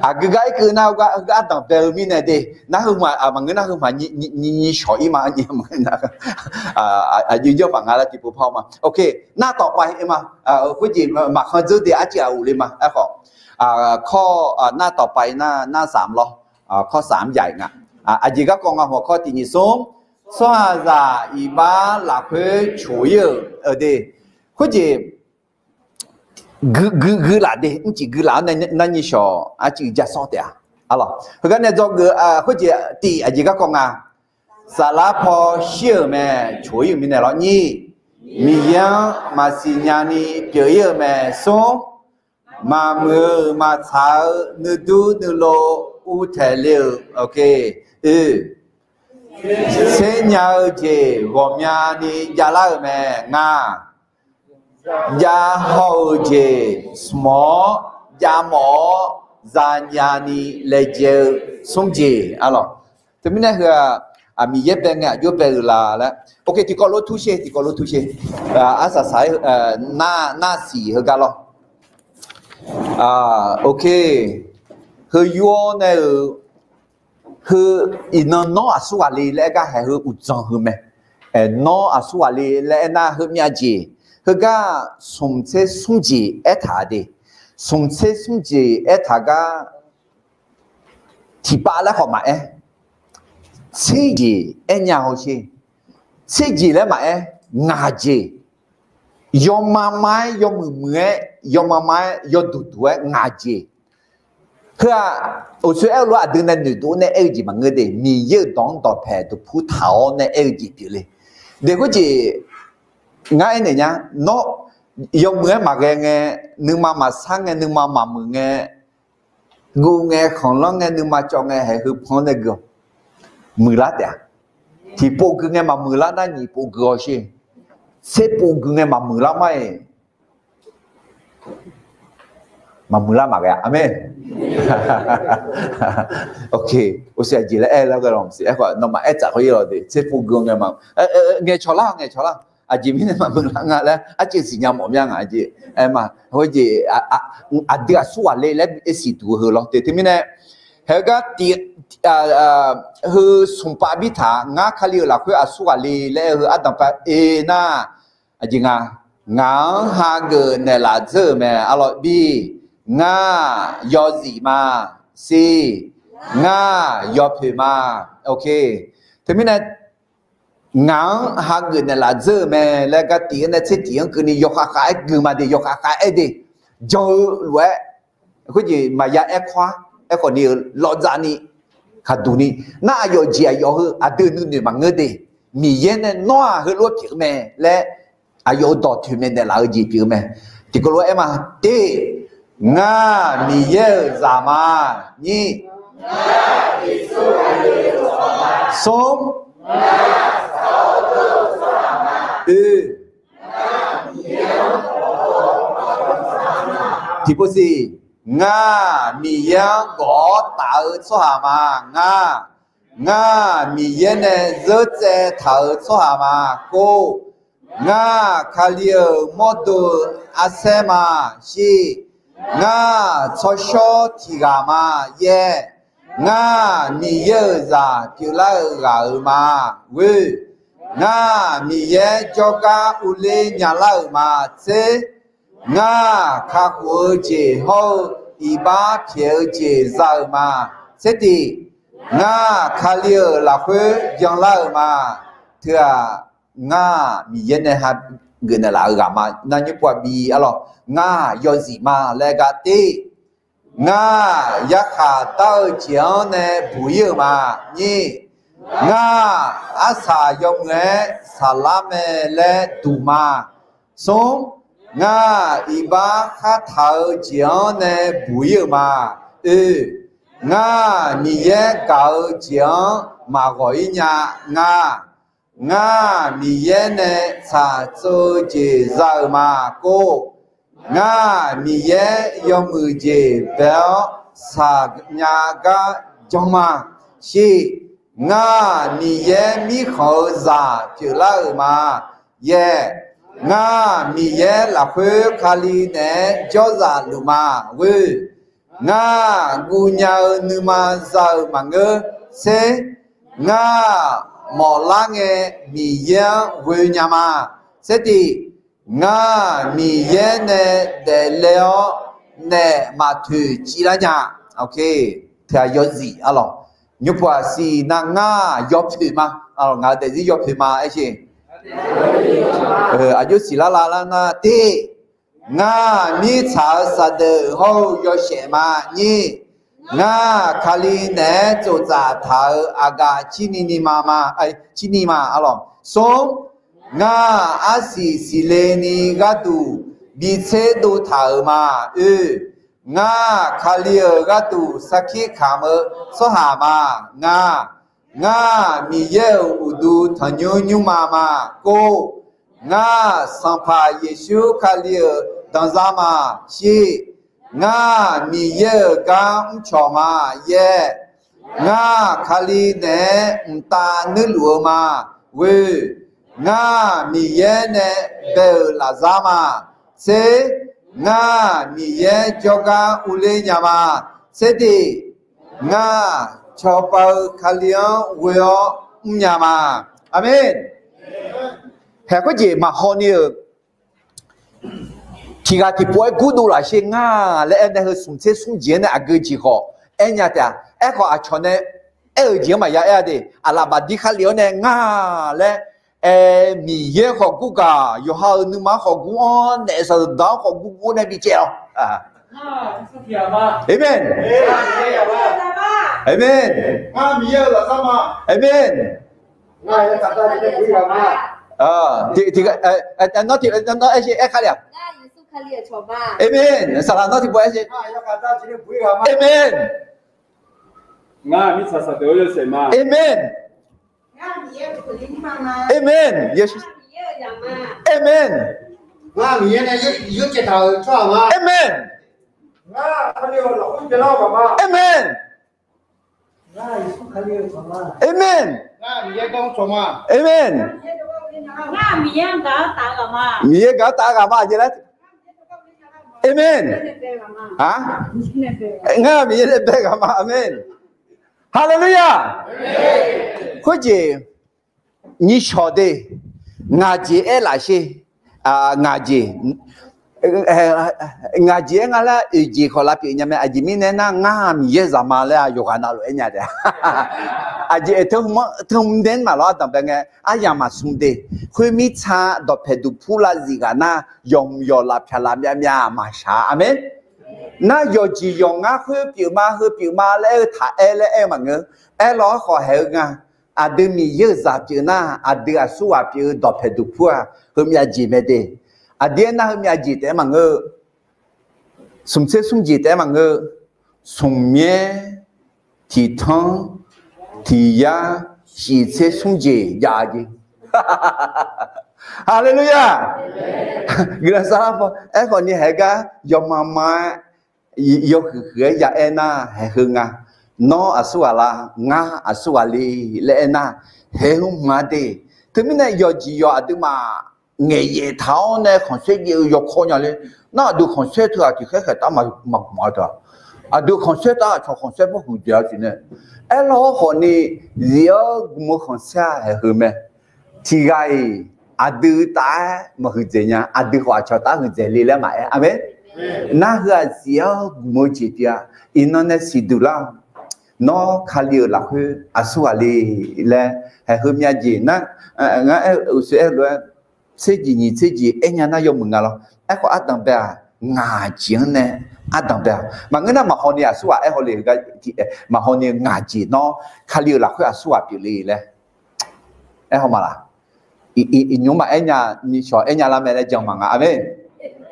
Aqgeu gar irkeuv nar, heugar ardanq bae-eu mirnae de. Nar heu, maqngeur nar heu hmq nyiq nyiq shawq ir ma. Aqjox jawr paq nga laer tiqpov par-eu ma. Ok, nar tawqpav-ir ma. Khoerjeq maqkhanq dzeur de arciv ghaq ghofle ma. Aerkhawf, kawr, nar tawqpav-ir nar, nar saq-anr lawr. Kawr saq-anr jav-ir nga. Aqjeq garkawv nga hawq kawr tiq nyiq smr. Tsawrhaqzaq iqbax lafkhoer coq-ir-euq de. Khoerjeq gui gui laf de, mrcif gui laf-anr nae nar nyiq shawq arciv ja sawr taef-a. Heugar nae dzawgeuf khoerjeq tiq aqjeq garkawv nga. Saflar paw shir-euq mae, coq-ir-euq mirnae lawr nyir. Miqyaer-anr maqsiq nyani pyeuf-ir-euq mae. Smr, maqmuiq-euq maqtsaq-eu nuidur nuilov uvtaeq le-euq. Ok, oe, tser nya-eu jeq ghawqmyani javlar-euq mae. Nga, jav haw-eu jeq smq-awr, jav mawf-awr, zanya ni laejae-eu smr jeq. Arlawq, teumirnae heu-aq, Miqyaer bae ngae aqjox bae-eu la laer. Ok, tiqkawv lof tur sher, tiqkawv lof tur sher. Arsaq saq-aer, nar siq heugar lawr. Ok, heu yur-awr nae-euq, heu, iqnan nawr aqsur ghaq le laer aer gar haeq heu uqdzan heu mae. Nawr aqsur ghaq le laer aernar heumyav jeq, heugar smq tser smr jeq aertaq de. Smq tser smr jeq aertaq gar tiqpav laer khawf maqaer. Tser jeq aernya hawsher. Tser jeq laer maqaer, ngaq jeq. Yawma ma-aer yawmuiq muiq-aer, yawma ma-aer yawduq duq-aer ngaq jeq. Heu-aq, uqsoer aer-eu lof-aer aqdui nae noeqdov nae aer-eu jeq maqngeur de. Miqyaer-euq dawq-anr dawqpaeq duqpur taq-awr nae aer-eu jeq pyeufle. De khoerjeq ngar aernaeq nya, nawr yawmuiq-aer maqghae ngae, nuima maqsar ngae, nuima maqmuiq ngae, guv ngae, khanqlanr ngae, nuima cawv ngae, haeq heu pan-anr nae gui-awq. Muiqlar taef-a. Tiqpov gui ngae maqmuiqlar nar nyiq pov gui-awq sher. Tser pov gui ngae maqmuiqlar ma-iq, maqmuiqlar maqghae-a. Aqmeq. Ok, uqshoe aqjeq laer aer-eu lar ghae lawq maqsiq. Aerkhawf nawmaf aertsaf khawf-ir lawq de, tser pov gui ngae ma. Ngaeqcawq lar, ngaeqcawq lar. Aqjeq mirnae maqmuiqlar nga laer arciv siqnya mawf mya ngaq jeq. Aer ma, heujeq aqdui aqsur ghaq le laer aer siqduq-eu heu lawr de. Teumirnae, haeq-eu gar tiq, heu smq pav bir taq, ngar Kali-euq lafkhoer aqsur ghaq le laer aer-eu heu ardanq pav oe nar, aqjeq nga, ngaq-anr hageuf naeqlaf dzeur-euq mae. Arlawq bir, ngar yawzif ma. Sir, ngar yawpoeq ma. Ok, teumirnae ngaq-anr hageuf naeqlaf dzeur-euq mae laer gar tiq-anr nae tser tiq-anr keuvni yawkhav khav-aer gui ma de, yawkhav khav-aer de. Jan-eu lof-aer, khoerjeq maqya aer kawr-ar, aerkhawf ni-eu lawvdzavni, khaqduq ni, nar aqyawf jeq aqyawf heu aqdui nuinoeq maqngeur de. Miqyaer nae nawr-aq heulof-aer pyeuf-eu mae laer aqyawf-euq dawq toeqmaeq naeqlaf-eu jeq pyeuf-eu mae. Tiqkawv lof-aer aer ma. Ter, ngar Miqyaer-euq zaq ma. Nyir, smr, oe, tiqpov siq, ngar Miqyaer-anr gawf-awr taf-eu tsawrhaq ma. Ngar, ngar Miqyaer nae zeur tsaev taq-euq tsawrhaq ma. Kov, ngar Kali-euq mawrdo arsaer ma. Shir, ngar tsawrshawr tiq ghaq ma. Yaer, ngar Miqyaer-euq zaq pyeuflar-eu ghaq-euq ma. Ghoer, ngar Miqyaer jawrgar urler nyalar-euq ma. Tser, ngar kakhof-eu jeq hawr-eu iqbax pyaeq-eu jeq za-euq ma. Tser tiq, ngar Kali-euq lafkhoer byanlar-euq ma. Teu-aq, ngar Miqyaer nae hageuf naeqlaf-eu ghaq ma. Nar nymr pov-a bi arlawq, ngar yawzif ma laer gar ter, ngar yarkhaq dar-eu jeq-anr nae buq-ir-euq ma. Nyir, ngar arsaq yawmuiq-aer saqlar mae laer duq ma. Smr, ngar iqbax khar taq-eu jeq-anr nae buq-ir-euq ma. Oe, ngar Miqyaer gaq-eu jeq-anr maqghawq-ir nya. Ngar, ngar Miqyaer nae tsaqtsov-eu jeq za-euq ma. Kov, ngar Miqyaer yawmuiq jeq bae-awr saqnya gar jan ma. Shir, ngar Miqyaer mirkhanq-eu zaq pyeuflar-euq ma. Yaer, ngar Miqyaer lafkhoer Kali naeq-aer jawrzaq luf ma. Ghoer, ngar guv nya-eu nuima za-euq maqngeur. Ser, ngar mawflar ngae Miqyaer-anr ghoe nya ma. Sertiq, ngar Miqyaer nae daefle-awr naef maqtoeq civlar nya. Tiqghaq yawzif arlawq. Nymrpov aqsiq nar ngar yawpoeq ma. Ngaq-euq daefzir yawpoeq ma aer sher. Aqjox siqlar la lar nar, tiq, ngar mirtsaq-euq saqdeuq hawr-eu yawshaef ma. Nyir, ngar Kali naeq-aer tsoftsaf taq-euq aqgaf cirni ni ma ma, cirni ma arlawq. Smr, ngar arsiq siqle ni gharduq bi tserdov taq-euq ma. Oe, ngar Kali-euq gharduq sarkir kamq-eu tsawrhaq ma. Ngar, ngar Miqyaer-euq uqduq tanqnymr nymrma ma. Kov, ngar Sanqpaq Yeqsur Kali-euq danzar ma. Shir, ngar Miqyaer-euq gar mrcawq ma. Yaer, ngar Kali naeq-aer mqtav nuirluf-eu ma. Ghoe, ngar Miqyaer nae bae-euq lafzar ma. Tser, ngar Miqyaer jawrgar urler nya ma. Tsertiq, ngar cawba-eu Kali-anr ghoe-awr mrnya ma. Aqmeq. Haeq khoerjeq maqhaw ni-euq, tiqghaq tiqpov-aer gurdov lafsher ngar laer aernaeq heu smq tser smr jeq-anr nae aqgeu jeq khawf aernya taef-a. Aerkhawf aqcawq nae aer-euq jeq-anr maqya aer-a de. Aqlaf baqdir kharlef-awr nae ngar laer aer, Miqyaer khawf gurgaq, yawqha-euq nuima-anr khawf gur-anr naef, saqdaq-anr khawf gurgur nae bi caev-awq. Aqmeq. Aqmeq. Aqmeq. Nawr tiq, nawr aer sher, aer kali-aq. Aqmeq. Saqlaq nawr tiqpov aer sher. Aqmeq. Aqmeq. Aqmeq. Aqmeq. Aqmeq. Aqmeq. Miqyaer gaq-anr taf-eu ghaq ma jeq laer. Aqmeq. Ngar Miqyaer nae bae ghaq ma. Aqmeq. Haleluya. Khoerjeq nyiq shawq de, ngaq jeq aer lafsher. Ngaq jeq, ngaq jeq aer nga laer oeq jeq khawf lavpyeuf nya mae. Aqjeq mirnae aernar, ngar Miqyaer zaqma laer-aq yawqghaq navluf aernya taef-a. Aqjeq aer teu hmq dae maqlawr ardanqbae ngae aryamq maqsmr de. Khoermirtsa dawqpaeq duqpur lavzif ghaq nar, yawqhmq yawqlaf pyaqlaf myavmyav maqshaq. Aqmeq. Nar yawqjeq yawqngar khoer pyeuf ma, heu pyeuf ma laer aer-eu taq aer laer aer-eu maqngeur. Aerlawr-awr khawf haeq-eu nga. Aqdui Miqyaer-euq zaq pyeuf nar, aqdui aqsurghaq pyeuf-eu dawqpaeq duqpur-aq heumyav jeq mae de. Aqdui aernar heumyav jeq taef-aer maqngeur. Smq tser smr jeq taef-aer maqngeur. Smq myaer, tiq tanr, tiq yar, shif tser smr jeq jav jeq. Haleluya. Guiqlanq sar lar paw. Aerkhawf ni haeq gar yawma ma-aer yawhuiq huiq-aer ya aer nar haeq heu nga. Nawr aqsurghaq la, ngar aqsurghaq le laer aer nar, haeq heu hmq-a de. Teumirnae yawqjeq yawq aqduimaf ngaeqyaef taq-awr nae khanqsaer jaev-eu yawkawr nya le. Nar aqdui khanqsaer teughaq tiqkhaer khaeq taf maqmawf-a teu-aq. Aqdui khanqsaer taf-aq cawq khanqsaer mawr huiq dzaeq-a siq nae. Aerlawr-awr khawf ni, zif-awr gmq-eu khanqsaer-aq haeq heu mae. Tiqghaq-iq aqdui taf-aer maqhuiq dzaeq nya, aqdui khawf aqcawq taf-aer huiq dzaeq le laer maqaer. Aqmeq. Nar heu-aq zif-awr gmq-eu jeq pyeuf-a. Iqnan nae siqduq lar-awq. Nawr Kali-euq lafkhoer aqsurghaq le laer haeq heu myav jeq nar, ngar aer-eu uqshoe aer-eu lof-aer, tser jeq nyiq tser jeq aernya nar yawmuiq nga lawr. Aerkhawf ardanq bae-aq, ngaq jeq-anr nae ardanq bae-aq. Maqngeur nar maqhaw ni aqsurghaq aer haw le-eu gar, maqhaw ni ngaq jeq nawr Kali-euq lafkhoer aqsurghaq pyeuf le laer aer haw ma laq. Iqnymr maqaer nya, nishawq aer nya lar mae laer jan maqnga. Aqmeq.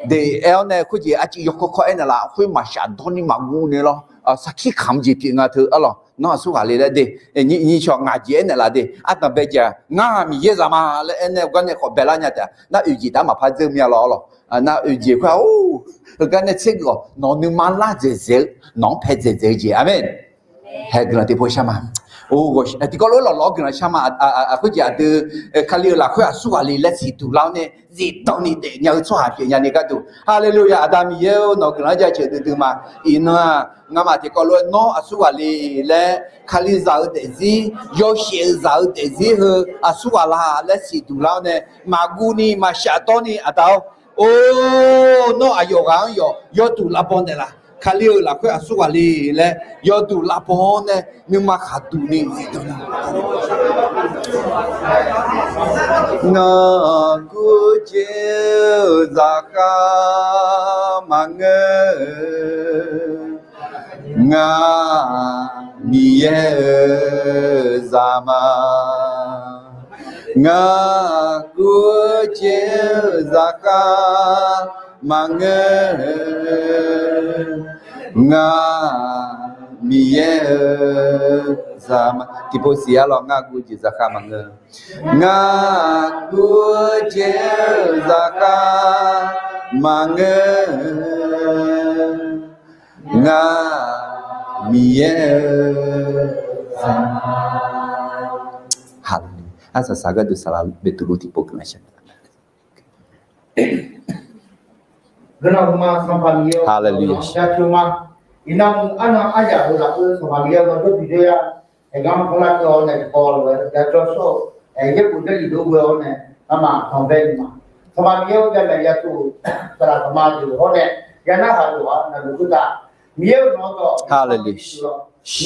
De aer-awr nae khoerjeq arciv yawkawr kawr aer naeq laf, khoer maqshaf dawr ni maqguv ni lawr. sarkir kamq jeq pyeuf nga teu arlawq. Nawr aqsur ghaq le laer de, nyiq cawq ngaq jeq aernaeq laf de, ardanq bae jeq-aq ngar Miqyaer zaq ma laer aernaeq-eu gar nae khawf baelar nya taef-a. Nar oeq jeq taf maqpar dzeur mir-a lawq arlawq. Nar oeq jeq khoer-aq, heugar nae tsergeuf-awq. Nawq nuima lar dzaeqdzaeq-eu, nawq-anr pae dzaeqdzaeq-eu jeq. Aqmeq. Haeq guiqlanq tiqpov shar ma. Tiqkawv lof-aer lawqlawq-awr guiqlanq shar ma. Khoerjeq aqdui Kali-euq lafkhoer aqsur ghaq le laer siqduq lar-awr nae zifdan ni daefnya-eu tsawrhaq pyeufnya ni gharduq, Haleluya! Aqda Miqyaer-or, nawq-eu guiqlanq-anr jaceuq duidui ma. Iqnan-aq, ngamaf tiqkawv lof-aer nawr aqsur ghaq le laer, Kalizaq-eu daefzir, yawshaef-eu zaq-eu daefzir heu aqsur ghaq la laer siqduq lar-awr nae, maqguv ni maqshaf dawr ni aqda-or, or, nawr aqyawf ghaq-anr yawf yawduq lavbaw naeqlaf. Kali-euq lafkhoer aqsur ghaq le laer yawduq lavbaw-awr nae nuima khaqduq ni zifdan ni Ngaq gurjer-eu zaqkhav maqngeur. Ngaq Miqyaer-euq zaq ma. Ngaq gurjer-eu zaqkhav maqngeur. Ngaq Miqyaer-euq zaq ma. Tiqpov siq arlawq, ngaq gurjer zaqkhav maqngeur. Ngaq gurjer-eu zaqkhav maqngeur. Ngaq Miqyaer-euq zaq ma. Haleluya. Arsaq saq gharduq saqlaq Beqtuvluv tiqpov guiqlanq shar. Guiqlanq huiqma Sanqpaq Miqyaer-or, Haleluya. Iqnan arnan aryaq heu lafkhoer Sanqpaq Miqyaer-or, nawr jawrduq jawr-a. Aergar-anr kawrlar keuv-awr nae tiqkawv lof-aer ya jawr shawr-eu, aer yaerbof jarlif dov ghoe-awr nae, ngamaf tanqbae ni ma. Sanqpaq Miqyaer-or, yamaf yatov-euq saqlaq sanqma deuq hawr nae, ya narhaq-eu yawqghaq navluf khoertav, Miqyaer-or, nawq-eu dawq Haleluya.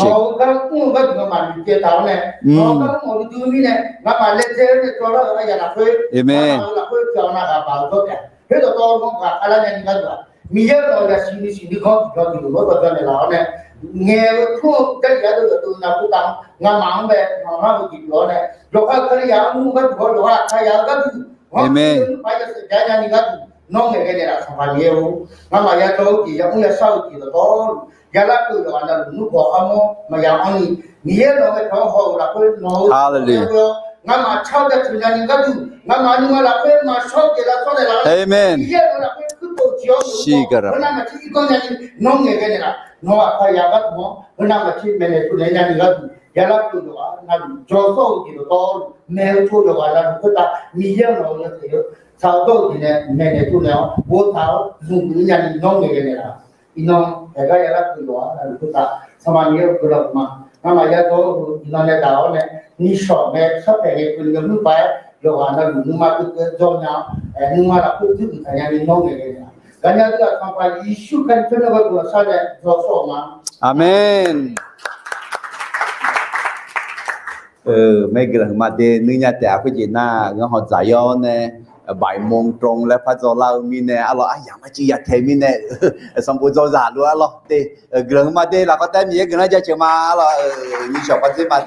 Nawq-eu gar mr-eu gharduq ngamaf noeqtsaev taq-awr nae, nawq-eu gar mr-awq duidui-eu mirnae ngamaf laejae-awr nae tsawrlar-euq aryaq lafkhoer, Aqmeq. Ngamaf-eu lafkhoer pyawq nav ghaq baq-eu dawr taef-a. Khoerdawq tawv-awr nawr ghaq khavlar nyani gharduq-aq, Miqyaer-or, nawq-eu yasiq nuisiq nuiganr tiqbyan tiqlof lawr dawqdzaw naeqlaf-awr nae, ngaeq-eu tmr-eu Jarlif ardeuv dawqtawv navluf khoertav-anr ngamaf-anr bae maqmar-eu jeq pyeuf-awr nae, yawqha-euq Kalizaq armur gharduq-awr yawqha Kalizaq-eu gharduq, Aqmeq. Yawmuiq paq-aer yasiq jav nyani gharduq nawr ngaeqghae naeqlaf Sanqpaq Miqyaer-or, ngamaf ya jawr-eu jeq yamr yashar-eu jeq dawqtawvluf yalar keuv yawqghaq navluf nuirkawq armur maqya anrni, Miqyaer nawq-eu ghae taq-awr haw-euq lafkhoer nawq-eu Haleluya. Ghae-awr ngamaf car-eu jaceuq nyani gharduq, ngamaf nuima lafkhoer maqshawr-eu jeq lavshawr naeqlaf-awr nae, Aqmeq. Miqyaer nawq-eu lafkhoer kuirpov-eu jeq-awr, Siqgar-a. Heunav maqtser irkanr nyani nawr ngaeqghae naeqlaf, nawq-eu aqkar ya gharduq-anr heunav maqtser maeqnaeq tov naeq nyani gharduq yalar keuv yawqghaq navluf jawrshawr-eu jeq dawqtawvluf maeq-eu tov yawqghaq navluf khoertav Miqyaer-or, nawq-eu yawshaef-eu tsaq-awr dawr-eu jeq nae maeqnaeq tov naeq-awr boftaq-awr zmq geuf-ir nyani nawr ngaeqghae naeqlaf. Iqnan aergar yalar keuv yawqghaq navluf khoertav Sanqpaq Miqyaer-or, guiqlanq ma. Ngamaf ya jawr-eu iqnan nae daq-awr nae, nishawq nae sharpaeq ngae keuvni yawmuiq paq-aer yawqghaq navluf nuima duidui-aer jawr nya-awr, nuima lafkhoer dzuirguf taq nyani nawr ngaeqghae naeqlaf. Gaqnya deuq-aq Sanqpaq Yeqsur Kali tsawrmyanr gharduq-aq sharnae jawrshawr-eu ma. Aqmeq. Maeq guiqlanq huiqma de nuir nya taef-a. Khoerjeq nar-aq, ngar hawdzaq yawr nae บ่ายโมงตรง laer par dzawlar-eu mirnae arlawq, aryamq marcuiv ya tae mirnae sanqbof dzawzaq lof arlawq de. Guiqlanq huiqma de, lafkawr taef Miqyaer guiqlanq jaceuq ma arlawq. Nyiq shawq par dzoer ma